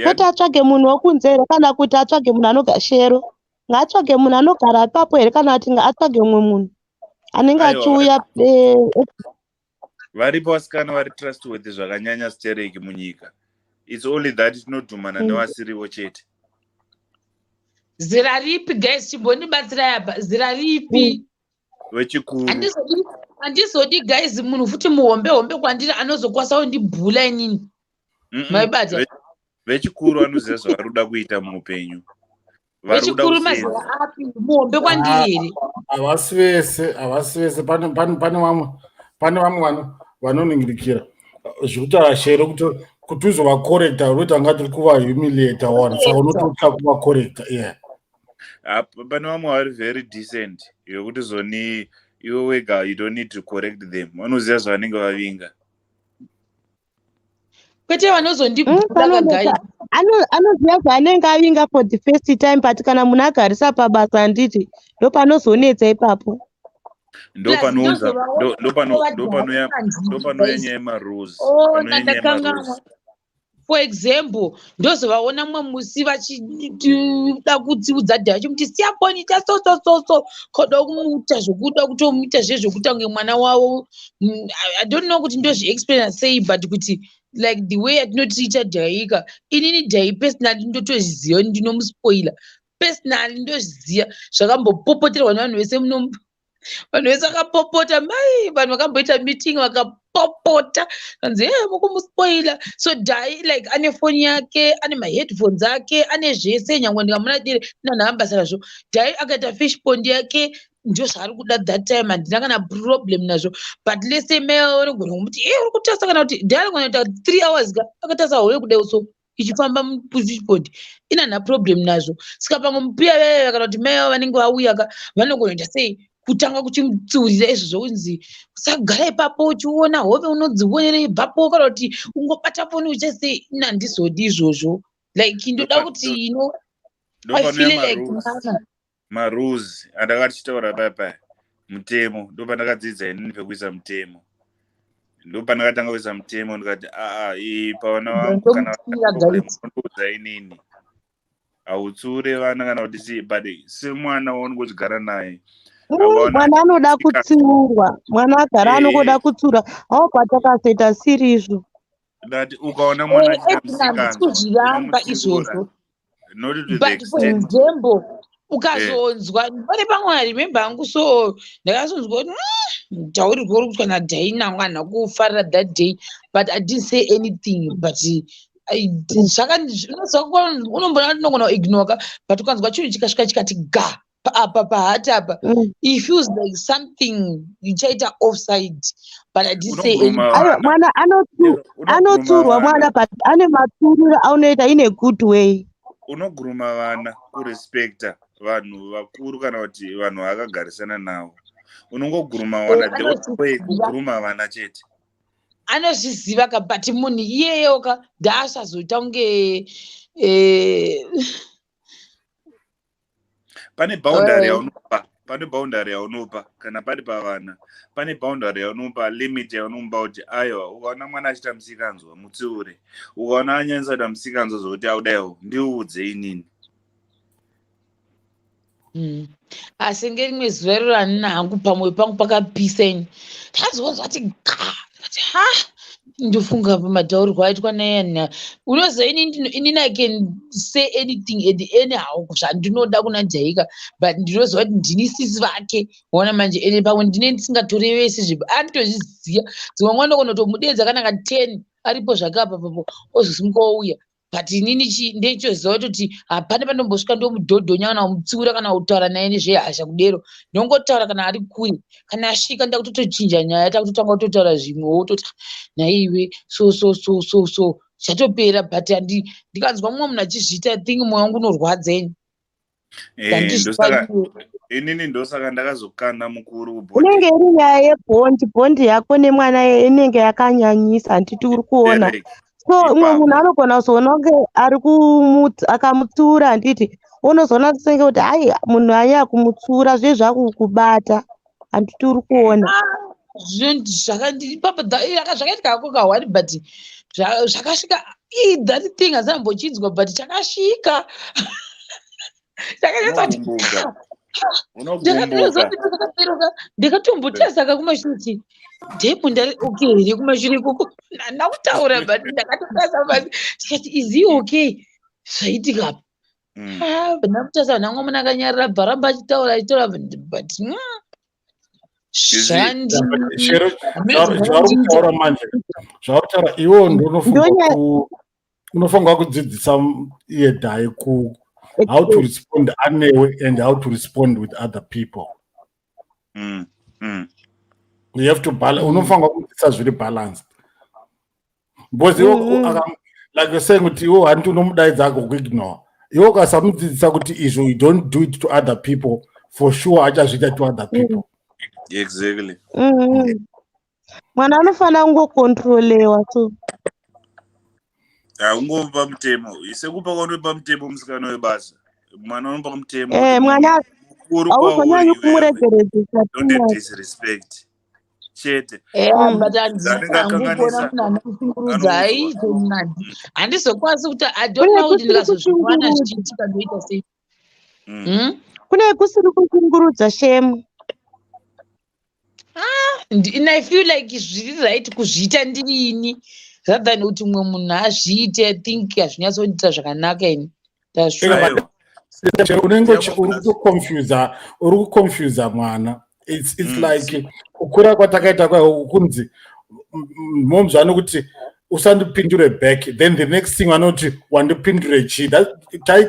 Kuti atsvage munhu wokunze here, kana kuti atsvage munhu anogara? Shero ngaatsvage munhu anogara ipapo here, kana kuti atsvage mumwe munhu anenge Aiwa, achiuya? Varipo vasikana vari trustworthy zvakanyanya stereki munyika. It's only that tinodhumana nevasirivo chete. Zera ripi, guys? Chimbondibatsirai apa, zera ripi? Vechikuru. Handizodi guys, munhu futi muhombe hombe kwandiri anozokwanisa kundibhula inini. Maibata. Vechikuru vanoziva zvavari kuda kuita muupenyu. Vari kuda Vechikuru kusenza. mazera api? Muhombe kwandiri here? Havasi vese, havasi vese. Pane vamwe, pane vamwe vanoningirikira zvekutaura Shero kuti Kuti uzovacorrecta, unoita ungati uri kuvahumiliata one, saka unototya kuvacorrecta, yeah. Pane vamwe vari very decent yekuti zoni iwe wega you don't need to correct them, vanoziva zvavanenge vavinga. Kwete, vanozondibhuda kagai. Anoziva zvaanenge avinga for the first time, but kana munhu agarisa pabasa, handiti, ndopanozonetsa ipapo. Ndopanounza, ndopanouya nyaya yemarules. Oh, Panouya nyaya ndandakanganwa. yemarules. For example, ndozovaona mumwe musi vachida kutsiudza Dhai, vachimuti, "Siya foni, ita so so so so," koda kumuita zvokuda kutomuita zvezvokuita kunge mwana wavo. I don't know kuti ndozviexplaina sei, but kuti like the way atinotiita Dhaika, inini Dhai personally ndotozviziva kuti ndinomuspoila. Personally ndozviziva, zvakambopopoterwa nevanhu vese muno. Vanhu vese vakapopota, mai vanhu vakamboita meeting vakapopota, kanzi, "E, mukumuspoila." So Dhai like ane foni yake, ane maheadphones ake, ane zvese. Nyangwe ndikamuna dire nanhamba nazvo, Dhai akaita fish pond yake, ndo zvaari kuda that time, handina kana problem nazvo. But let's say mai vanogona kumuti, "E, uri kutasa," kana kuti Dhai anogona kuita 3 hours ka akatasa hove kudai so ichifamba mufish pond, ina problem nazvo. Saka pamwe mupiya vaya kana kuti mai vavo vanenge vauya ka, vanogona kuita sei, kutanga kuchimutsiurira izvozvo, kunzi, "Usagara ipapo uchiona hove, unodzionera ipapo," kana kuti, "Ungobata foni uchasei." Ina handizodi izvozvo. Like ndoda kuti I feel Ndopanouya like marules. mwana. Marules andanga tichitaura paya paya, mutemo, ndopandakadzidza inini pekuisa mutemo. Ndopandakatanga kuisa mutemo, ndikati, "Aa, iyi pavana vangu kana Ndomutsiura, problem, guys. unondiudza inini. Hautsiure vana kana kuti sei, but semwana waunongochigara naye, auona Mwana anoda kutsiurwa, mwana agara anongoda kutsiurwa. Aubva takazoita siri izvo. Ndati ukaona mwana achiita Edna, handisi musikanzwa, kuzviramba unomutsiura, izvozvo, not to the but for extent. example, ukazonzwa pane pamwe, I remember hangu, so ndakazonzwa kuti mutaurirwo uri kuitwa naDhaina mwana kufarira that day, but I didn't say anything. But unomboona kuti unogona kuignore, but ukanzwa chinhu chikasvika chikati ga apa pahati apa, it feels like something ichaita offside, but I didn't say Unoguruma anything. Aiwa, vana. mwana Unoguruma anotsiurwa vana. mwana, but ane matsuriro aunoita in a good way. Unoguruma vana kurespecta vanhu vakuru kana kuti vanhu vaakagarisana navo. Unongoguruma vana the only way, Anozviziva. kuguruma vana chete. Anozviziva ka, but munhu iyeyo ka ndaasazoita kunge Pane boundary yaunopa, pane boundary yaunopa kana pari pavana, pane boundary yaunopa, limit yaunopa kuti aiwa, ukaona mwana achiita musikanzwa, mutsiure. Ukaona anyanyisa kuita musikanzwa zvokuti audaiwo, ndiudze inini. Asi ngerimwe zuva iroro hanina hangu, pamwoyo pangu pakapisa ini, ndakazonzwa kuti ga, ndikati, "Ha." Ndofunga pamataurirwo aitwa naye, unoziva, inini I can say anything and anyhow zvandinoda kuna Jaika, but ndinoziva kuti ndini sisi vake. Waona manje, ende pamwe ndine ndisingatorevesi zvipo, anotozviziva. Dzimwe nguva ndogona kutomudedza kana ka10 aripo zvake apa papo, ozosimuka ouya, but inini ndechoziva kutoti hapana pandombosvika ndomudhodhonya kana kumutsiura kana kutaura naye nezvehasha kudero. Ndongotaura kana ari kure. Kana asvika, ndakutotochinja nyaya, takutotanga kutotaura zvimwe, wototi, "Naiwe, so so so so so," zvatopera. But ndikanzwa mumwe munhu achizviita, I think mwoyo wangu unorwadza ini. Ndosaka inini, ndosaka ndakazokanda mukuru kubhodhi. Inenge iri nyaya yebond, bond yako nemwana inenge yakanyanyisa, handiti uri kuona? So umwe munhu anogona kuzoona kunge ari akamutsiura, handiti unozoona senge kuti ai, munhu anyanya kumutsiura, zviye zvakukubata, handiti uri kuona? Zvakaitika hako kahwani, but zvakasvika that thing hazambochinzwa, but chakasvika chakanyatsa. Unogumbuka, unogumbuka. Ndakatombotazaka kumashure kuti dhepu ndari okay here kumashure ikoko. Handina kutaura, but ndakatotasa pasi tikati, "Is he okay? Zvaitika apa?" Ah, ndakutasa nhangwa, munhu akanyarara, bva ramba achitaura, achitaura, but zvandi Shero, zvauri kutaura manje, zvauri kutaura iwewo, ndounofunga unofanirwa kudzidzisa iye Dhai ku how to respond anewe and how to respond with other people. You have to balance, unofanirwa kudzidzisa zviri balanced, because iwe Like you're saying kuti iwe hanti unomudaidza agokuignore. Iwe ukasamudzidzisa kuti izvo, you don't do it to other people, for sure achazviita to other people. Exactly. Mwana anofanira kungokontrolewa, so Haungomupa mutemo sekupa kwaunopa mutemo musikana webasa, mwana unopa mutemo Eh, mwana mukuru kwauri hauzonyanyi iwewe. kumuregeredzesa too Don't much. disrespect chete. Yeah, but Anenge handisi hangu kuona akanganisa munhu anokushungurudza. anoudzwa. Aizo handizokwanisi kuti, I don't Kune know kuti kusiri ndikazozviwana kushungurudza. zvichiitika ndoita sei. Kune kusiri kushungurudza, shame. And I feel like zviri right kuzviita ndiri ini rather than kuti mumwe munhu azviite. I think hazvinyatsondiita zvakanaka ini. Ndazviona. Aiwa. Chero unenge uri kutoconfusa, uri kuconfusa mwana. It's like kukura kwatakaita kwayo kunzi moms vanokuti usandipindure back, then the next thing vanoti wandipindure chii.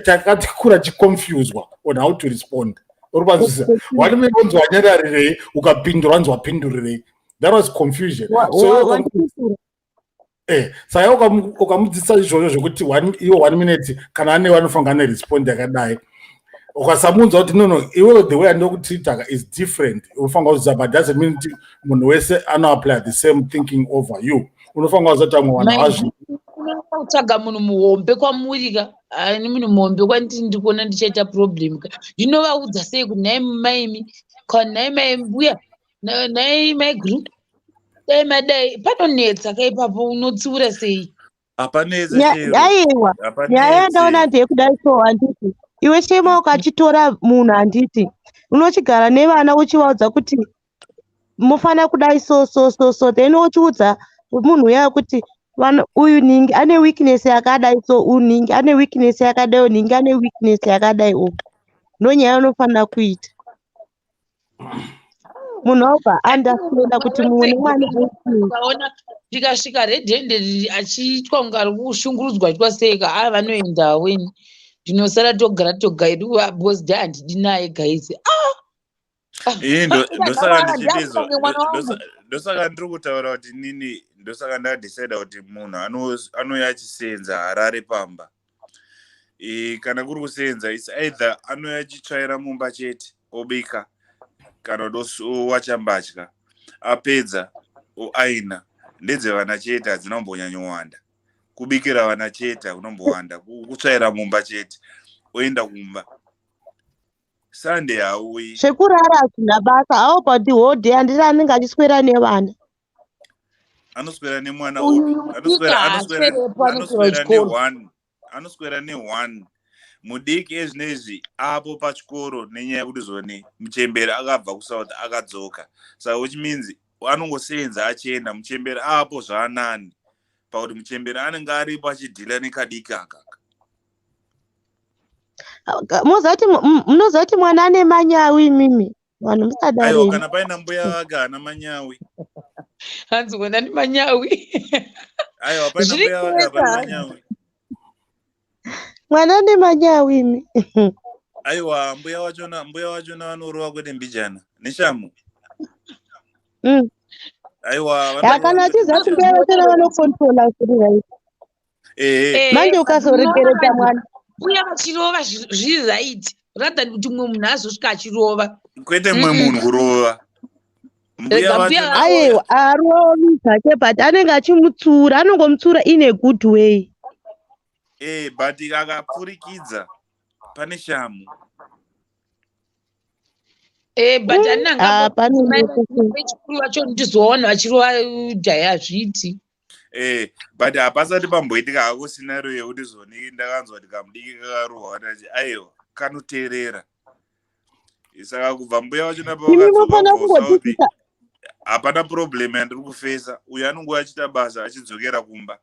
Takatikura chiconfuswa on how to respond. Uri panzwisisa? One minute wanzi wanyararirei, ukapindura wanzi wapindurirei. That was confusion. So iwe Wandipindura. Saka ukamudzidzisa izvozvo zvekuti iwe one minute kana ane vanofanira ane respond yakadai, ukasamunzwa kuti no, iwewe the way andokutreataka is different, unofanira kuziva, but doesn't mean kuti munhu wese anoapply the same thinking over you. Unofanira kuziva kuti vamwe vanhu havazvi Kutsvaga munhu muhombe kwamuri ka, ani munhu muhombe kwandiri, ndikuona ndichaita problem ka. Ndinovaudza sei kuti nhai maimi, kana nhai mai mbuya, nhai mai group, dai madai, panonetsa ka ipapo, unotsiura sei? Hapanetse. Aiwa, nyaya Hapanetse. yandaona ndeyekudai so, handiti iwe Shema ukachitora munhu, handiti unochigara nevana uchivaudza kuti mufanira kudai so so so so, then uchiudza munhu uya kuti vanhu uyu ningi ane weakness yakadai, so uyu ningi ane weakness yakadai, uyu ningi ane weakness yakadai. Uku ndonyaya unofanira kuita, munhu obva understanda kuti mumwe nemwana weakness. Ukaona ndikasvika red handed achiitwa kunge ari kushungurudzwa, aitwa sei ka, a vanoenda weni, ndinosara togara toga edu because dai handidi naye, guys. Ini ndosaka ndichitizwa Ndafunge mwana wangu. Ndosaka ndiri kutaura kuti nini ndosaka ndadecida kuti munhu anouya achisenza harare pamba. Kana kuri kusenza, it's either anouya achitsvaira mumba chete, obika, kana kuti owacha mbatya, apedza oaina. Ndedzevana chete, hadzina kumbonyanyowanda. Kubikira vana chete hakunombowanda, kutsvaira mumba chete, oenda kumba. Sunday hauyi. Zvekurara hazvina basa. How about the whole day? Handiti anenge achiswera nevana? Anoswera nemwana Uyu upi? mudiki Anoswera anoswera haaswerepo, anoswera anoswera kuchikoro. ne1, anoswera ne1 mudiki. Ezvinezvi apo pachikoro nenyaya yekuti zoni muchemberi akabva kuSouth akadzoka, saka which means anongosenza achienda. Muchemberi apo zvaanani pakuti muchemberi anenge aripo achidhila nekadiki akaka. Munoziva kuti mwana ane manyawi, imimi vanhu Aiwa. Musadarei. Kana paina mbuya vake haana manyawi. Hanzi mwana nemanyawi. Aiwa, paina Zviri mbuya vake hapana kuita. manyawi. Mwana ane manyawi, imi. Aiwa, mbuya wachona vanorova kwete mbijana neshamu. Aiwa. Ya, kana Vanorova kwete achiziva kuti mbijana. mbuya vachona vanokontrola zviri right. Ehe. Manje ukazoregeredza mwana Mbuya vachirova zviri right rather than kuti mumwe munhu azosvika achirova. Kwete mumwe munhu kurova mbuya Rega mbuya vachona. Aiwa, arovi zvake, but anenge achimutsura, anongomutsura in a good way. But akapfurikidza pane shamu. But Ah, pane vechikuru vacho ndizoona vachirova jaya, hazviiti. But hapasati pamboitika hako scenario yekuti zoni ndakanzwa kuti kamudiki kakarohwa tachi. Aiwa, kanoteerera. Saka kubva mbuya vachona Imi pavakadzoka munofanira kubva kuSouth, kungodzidzisa. hapana problem yandiri kufesa. Uyo anongouya achiita basa achidzokera kumba,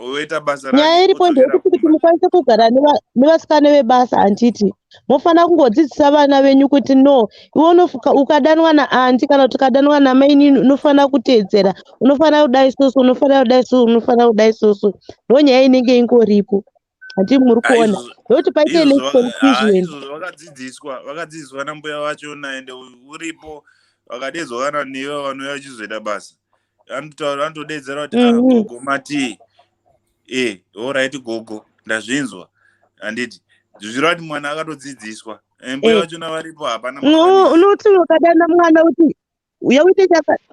oita basa Nyaya rake iripo odzokera ndeyekuti kuti kumba. mukwanise kugara nevasikana vebasa, handiti mofanira kungodzidzisa vana venyu kuti no, iwe ukadanwa naaunty kana kuti ukadanwa namainini, unofanira kuteedzera, unofanira kudai soso, unofanira kudai so, unofanira kudai soso. Ndo nyaya inenge ingoripo, handiti muri Ah, kuona? Ndokuti paite less izvozvo confusion. Izvozvo vakadzidziswa nambuya vachona, ende uripo vakadedzwa kana newe vanouya vachizoita basa, anotaura, anotodedzera kuti, "Ah, gogo matii." E alright gogo, ndazvinzwa, handiti? Zvichireva kuti mwana akatodzidziswa. Mbuya vachona varipo, hapana. Unoti ukadana mwana kuti uya uite chakati,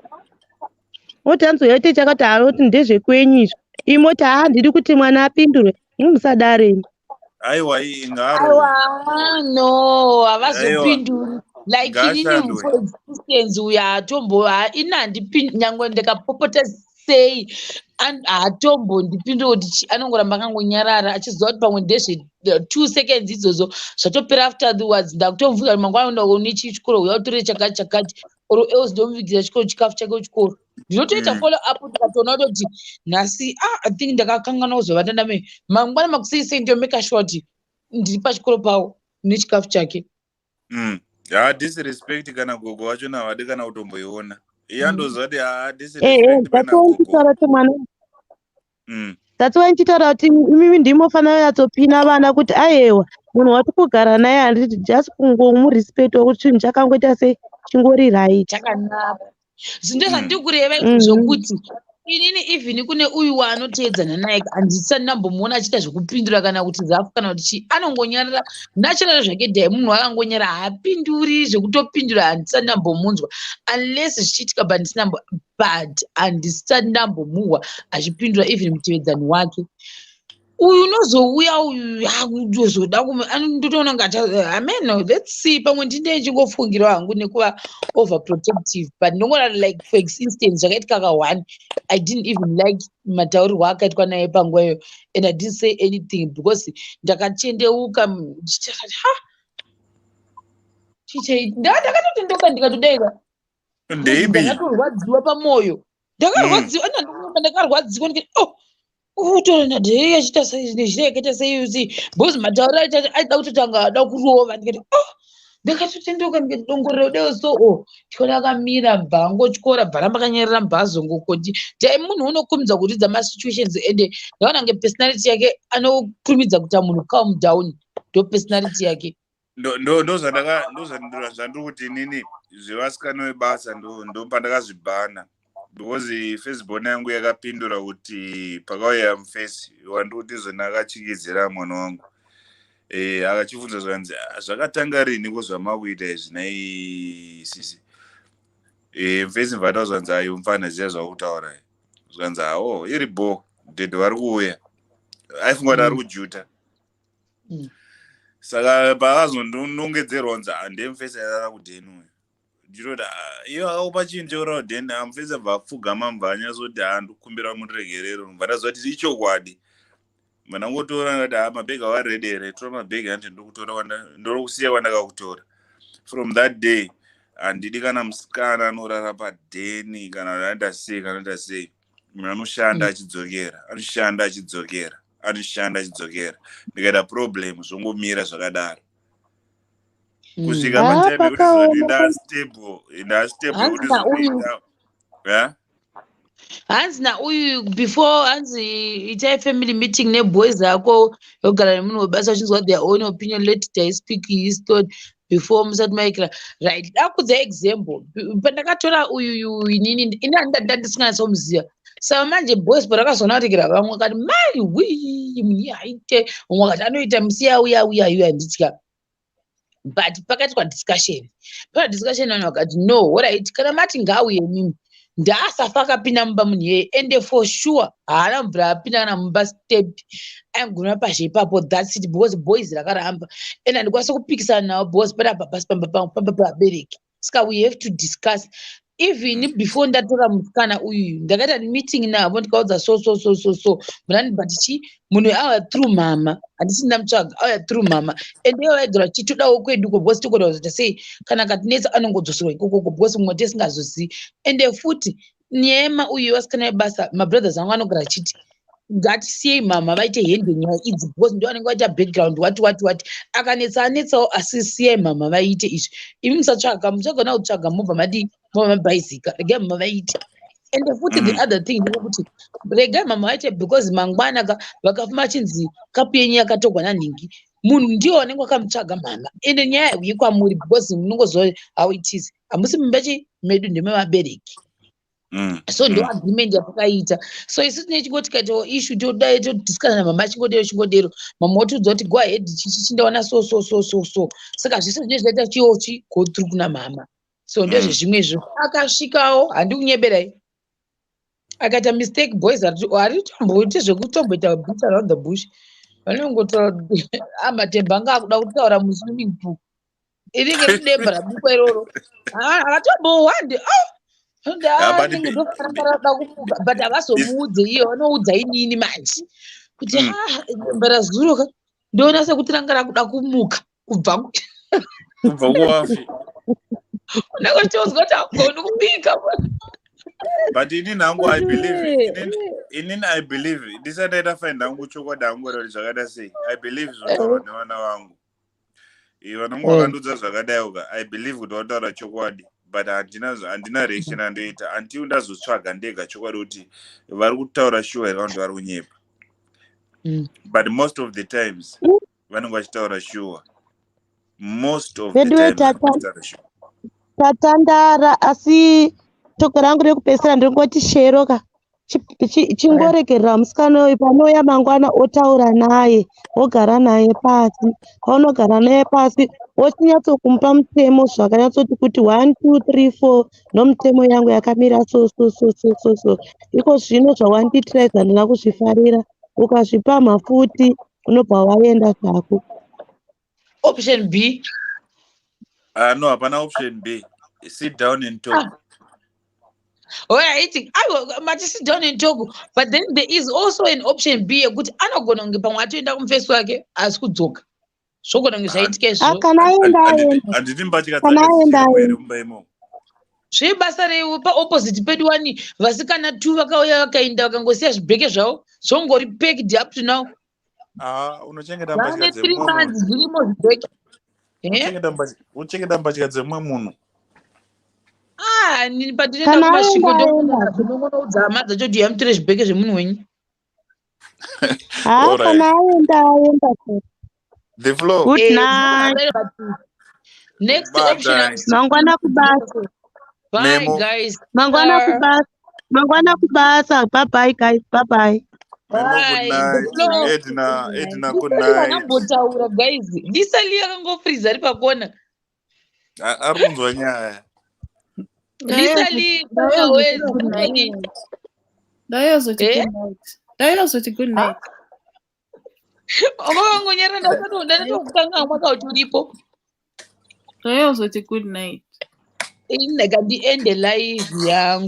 oti hanzi uya uite chakati, haoti ndezvekwenyu izvo. Imoti haa, handidi kuti mwana apindurwe. Musadare imi. Aiwa, ngaro. Aiwa, no, havazopinduri. Like inini, Ngaashandwe. for instance, uyo haatombo, ini handipindi nyangwe ndikapopota sei, haatombondipinduri kuti anongoramba akangonyarara achiziva kuti pamwe ndezve 2 seconds idzodzo, zvatopera. Afterwards ndakutomubvunza kuti mangwana unoda kuone chikoro, uya utore chakati chakati, or else ndomuvigira chikoro, chikafu chake kuchikoro. Ndinotoita follow up. Ndikatoona kutoti nhasi, ah, I think ndakakanganwa kuzovata ndame mangwana makusei sei, ndomake sure kuti ndiri pachikoro pavo nechikafu chake. Ha, disrespect kana gogo vachona havadi kana kutomboiona. Iye andoziva kuti ha, Ehe. disrespect pana That's why gogo. ndichitaura kuti mwana, that's why ndichitaura kuti imimi ndimofanira kunyatsopina vana kuti aiwa, munhu wati kugara naye, handiti, just kungomurespectawo kuti chinhu chakangoita sei, chingori right. Chakanaka. Zvindo zvandiri kureva izvo zvokuti inini, even kune uyu waanoteedzana naye, handisati ndambomuona achiita zvekupindura kana kuti zafu kana kuti chii. Anongonyarara natural zvake. Dhai munhu akangonyara, haapinduri zvekutopindura. Handisati ndambomunzwa unless zvichiitika, but ndisina, but handisati ndambomuhwa achipindura even mutevedzani wake. Uyu unozouya uyu akutozoda, ndotoona kunge ameno. Let's see, pamwe ndinde ndichingofungira hangu nekuva overprotective, but ndongona like, for instance, zvakaitika ka1, I didn't even like mataurirwo akaitwa naye panguva iyo, and I didn't say anything because ndakatendeuka ndichiti, ha, chichei, ndakatotendeuka ndikatodaika. Ndeipi? Ndakatorwadziwa pamwoyo, ndakarwadziwa, ndakarwadziwa ndikati, oh, utorenda dhei achiita sei, nezvira yakaita sei sei, because matauriro aita aida kutotanga ada kurova. Ndikati, oh, ndakatotenduka ndikati dongorero deo. So o tikaona akamira, bva angotyora, bva ramba akanyarara, mbva azongokoti dai munhu unokurumidza kuridza masituations. Ende ndaona kunge personality yake anokurumidza kuita munhu calm down, ndo personality yake. Ndo zvandiri kuti inini zvevasikana vebasa ndo pandakazvibhana, because firstborn yangu yakapindura kuti pakauya mufesi wandiri kuti izona akachikidzira mwana wangu, akachibvunza zvanzi, "Ah, zvakatanga rini ko zvamakuita izvi nai sisi?" Mufesi mvata zvanzi, ayo mufana ziya zvakutaura. Zvanzi, awo iri bo dhedhe vari kuuya, aifunga kuti ari kujuta. Saka paakazondonongedzerwa kunzi, "Ah, ndemufesi airara kudheni uyu," ndinoti, "Ah, iyo akakupa chinhu chekurara kudheni?" Amufesi abva apfugama, mbva anyatsoti, "Ha, ndikukumbira muregerero." Mbva ndaziva kuti ichokwadi. Mbva ndangotora ndati, "Ha, mabhegi ava ready here? Tora mabhegi andi ndokutora ndokusiya kwandakakutora." From that day handidi kana musikana anorara padheni, kana anoita sei, kana anoita sei. Munhu anoshanda achidzokera, anoshanda achidzokera, anoshanda achidzokera. Ndikaita problem, zvongomira zvakadaro kusvika Ah, patime yekuti pakaoma. zoti ndastable, ndastable Hanzi yekuti nauyu zotoita ya. Hanzi nauyu before, hanzi itai family meeting neboys ako yogara nemunhu webasa uchinzwa their own opinion. Let Dai speak his thought before musati maikira right. Dakudza example, pandakatora uyuyu, inini ini handandisinganyatsomuziva. Saka manje boys parakazoona kuti kira, vamwe vakati, mai wi, munhu haite, umwe akati anoita, musiya uya uya uya, handitya. But pakaitwa discussion, pana discussion vanhu vakati, no, alright, kana mati ngauye mimi, ndaasafa akapinda mumba munhu iyeye. Ende for sure haana mvura apinda kana mumba, step aingona pazhe ipapo, that's it, because boys rakaramba and handikwanisi kupikisana navo because panapa pasi pamba pangu, pamba pavabereki. Saka we have to discuss. Even before ndatora musikana uyuyu, ndakaita meeting navo, ndikaudza so so so so so munani, but chi munhu auya through mama, handisi ndamutsvaga, auya through mama. And ivo vaigara vachitodawo kweduko because togona kuzoita sei kana katinetsa, anongodzoserwa ikokoko because mumwe tisingazozivi. Ende futi nyema uyu vasikana vebasa, mabrothers angu anogara achiti ngatisiyei mama vaite handle nyaya idzi because ndo vanenge vaita background, wati wati wati, akanetsa anetsawo, asi siyai mama vaite izvi. Imi musatsvaga, muchagona kutsvaga mobva madii, mobva mabhaizika. Regai mama vaite. Ende futi the other thing ndeyekuti regai mama vaite because mangwana ka vakafuma achinzi kapu yenyu yakatogwa nanhingi, munhu ndiwo vanenge vakamutsvaga mama. Ende nyaya hauyi kwamuri because munongoziva how it is, hamusi mumba chi medu, ndemevabereki. So ndo agreement yatakaita. So isu tine chingoti tikaitawo issue, todai todiscussa namama, chingodero chingodero, mama wotiudza kuti go ahead, chichi chindaona so so so so so. Saka zvese zvinenge zvaita chiyochi go through kuna mama. So ndozvezvimwe zvo akasvikawo, handi kunyeberai, akaita mistake, boys haritomboiti zvekutomboita beat around the bush. Vanongotaura amatemba anga akuda kutaura muswimming pool, inenge ridemba rabikwa iroro, akatombohwande ndofarangara kumuka, but havazomuudze iye, vanoudza inini manje kuti ah, demba razuro ka, ndoona sekuti ranga rakuda kumuka kubva kubva kuwafi. Unenge uchitozwa kuti haugoni kubika. But inini hangu I believe, inini I believe, ndisati ndaita find hangu chokwadi hangu kuti zvakaita sei, I believe zvotaurwa nevana vangu. Vana vangu vakandiudza zvakadai ka, I believe kuti vataura chokwadi, but handina reaction andoita until ndazotsvaga ndega chokwadi kuti vari kutaura sure here kana kuti vari kunyepa. But most of the times vanenge vachitaura sure, most of the Veduwe, time vanenge vachitaura sure. Tatandara, asi shoko rangu rekupedzisira ndingoti Shero ka, chingoregerera musikana uyu. Panouya mangwana otaura naye, wogara naye pasi. Paunogara naye pasi, wochinyatsokumupa mutemo zvakanyatsoti kuti 1 2 3 4, nomutemo yangu yakamira so so so so so so. Iko zvino zvawandiitira izvi handina kuzvifarira. Ukazvipamha futi, unobva waenda zvako. Option B. No, hapana option B. Sit down and talk. Ah. Alright, aiwa, mati sit down and talk, but then there is also an option B yekuti anogona kunge pamwe atoenda kumufesi wake asi kudzoka, zvogona kunge zvaitika Ah, izvozvo. kana aenda, aenda. Handiti mbatya Kana dzake aenda, dzichirimo here aenda. mumba imomo? Zvebasa rei? Paopposite pedu wani vasikana two vakauya, vakaenda, vakangosiya zvibheke zvavo zvongori packed up to now. Ah, unochengeta mbatya Vane 3 dzemumwe munhu. months zvirimo zvibheke. Eh? Unochengeta mbatya dzemumwe munhu. Ah, nini pandinoenda Kana kumasvingo aenda, aenda. ndongonoudza hama dzacho kuti yamutore zvibheke zvemunhu wenyu. Ha, Alright. kana aenda, aenda. The floor. Good Eh, night. but next option, Bye. I'm still Mangwana kubasa. Bye Memo. guys. Mangwana kubasa, mangwana kubasa. Bye bye guys, bye bye. Memo, good Bye. The night. floor. Edna, Edna, good Lisali night. vakambotaura guys. Lisali akangofriza ari pakona. Ari kunzwa nyaya. Lisali, final words. Ndayozoti Eh? good night. Ndayozoti good night. Wanga wangonyara, ndatokukangamwa kauti uripo. Ndayozoti good night. Ini ndaka ndiende live yangu.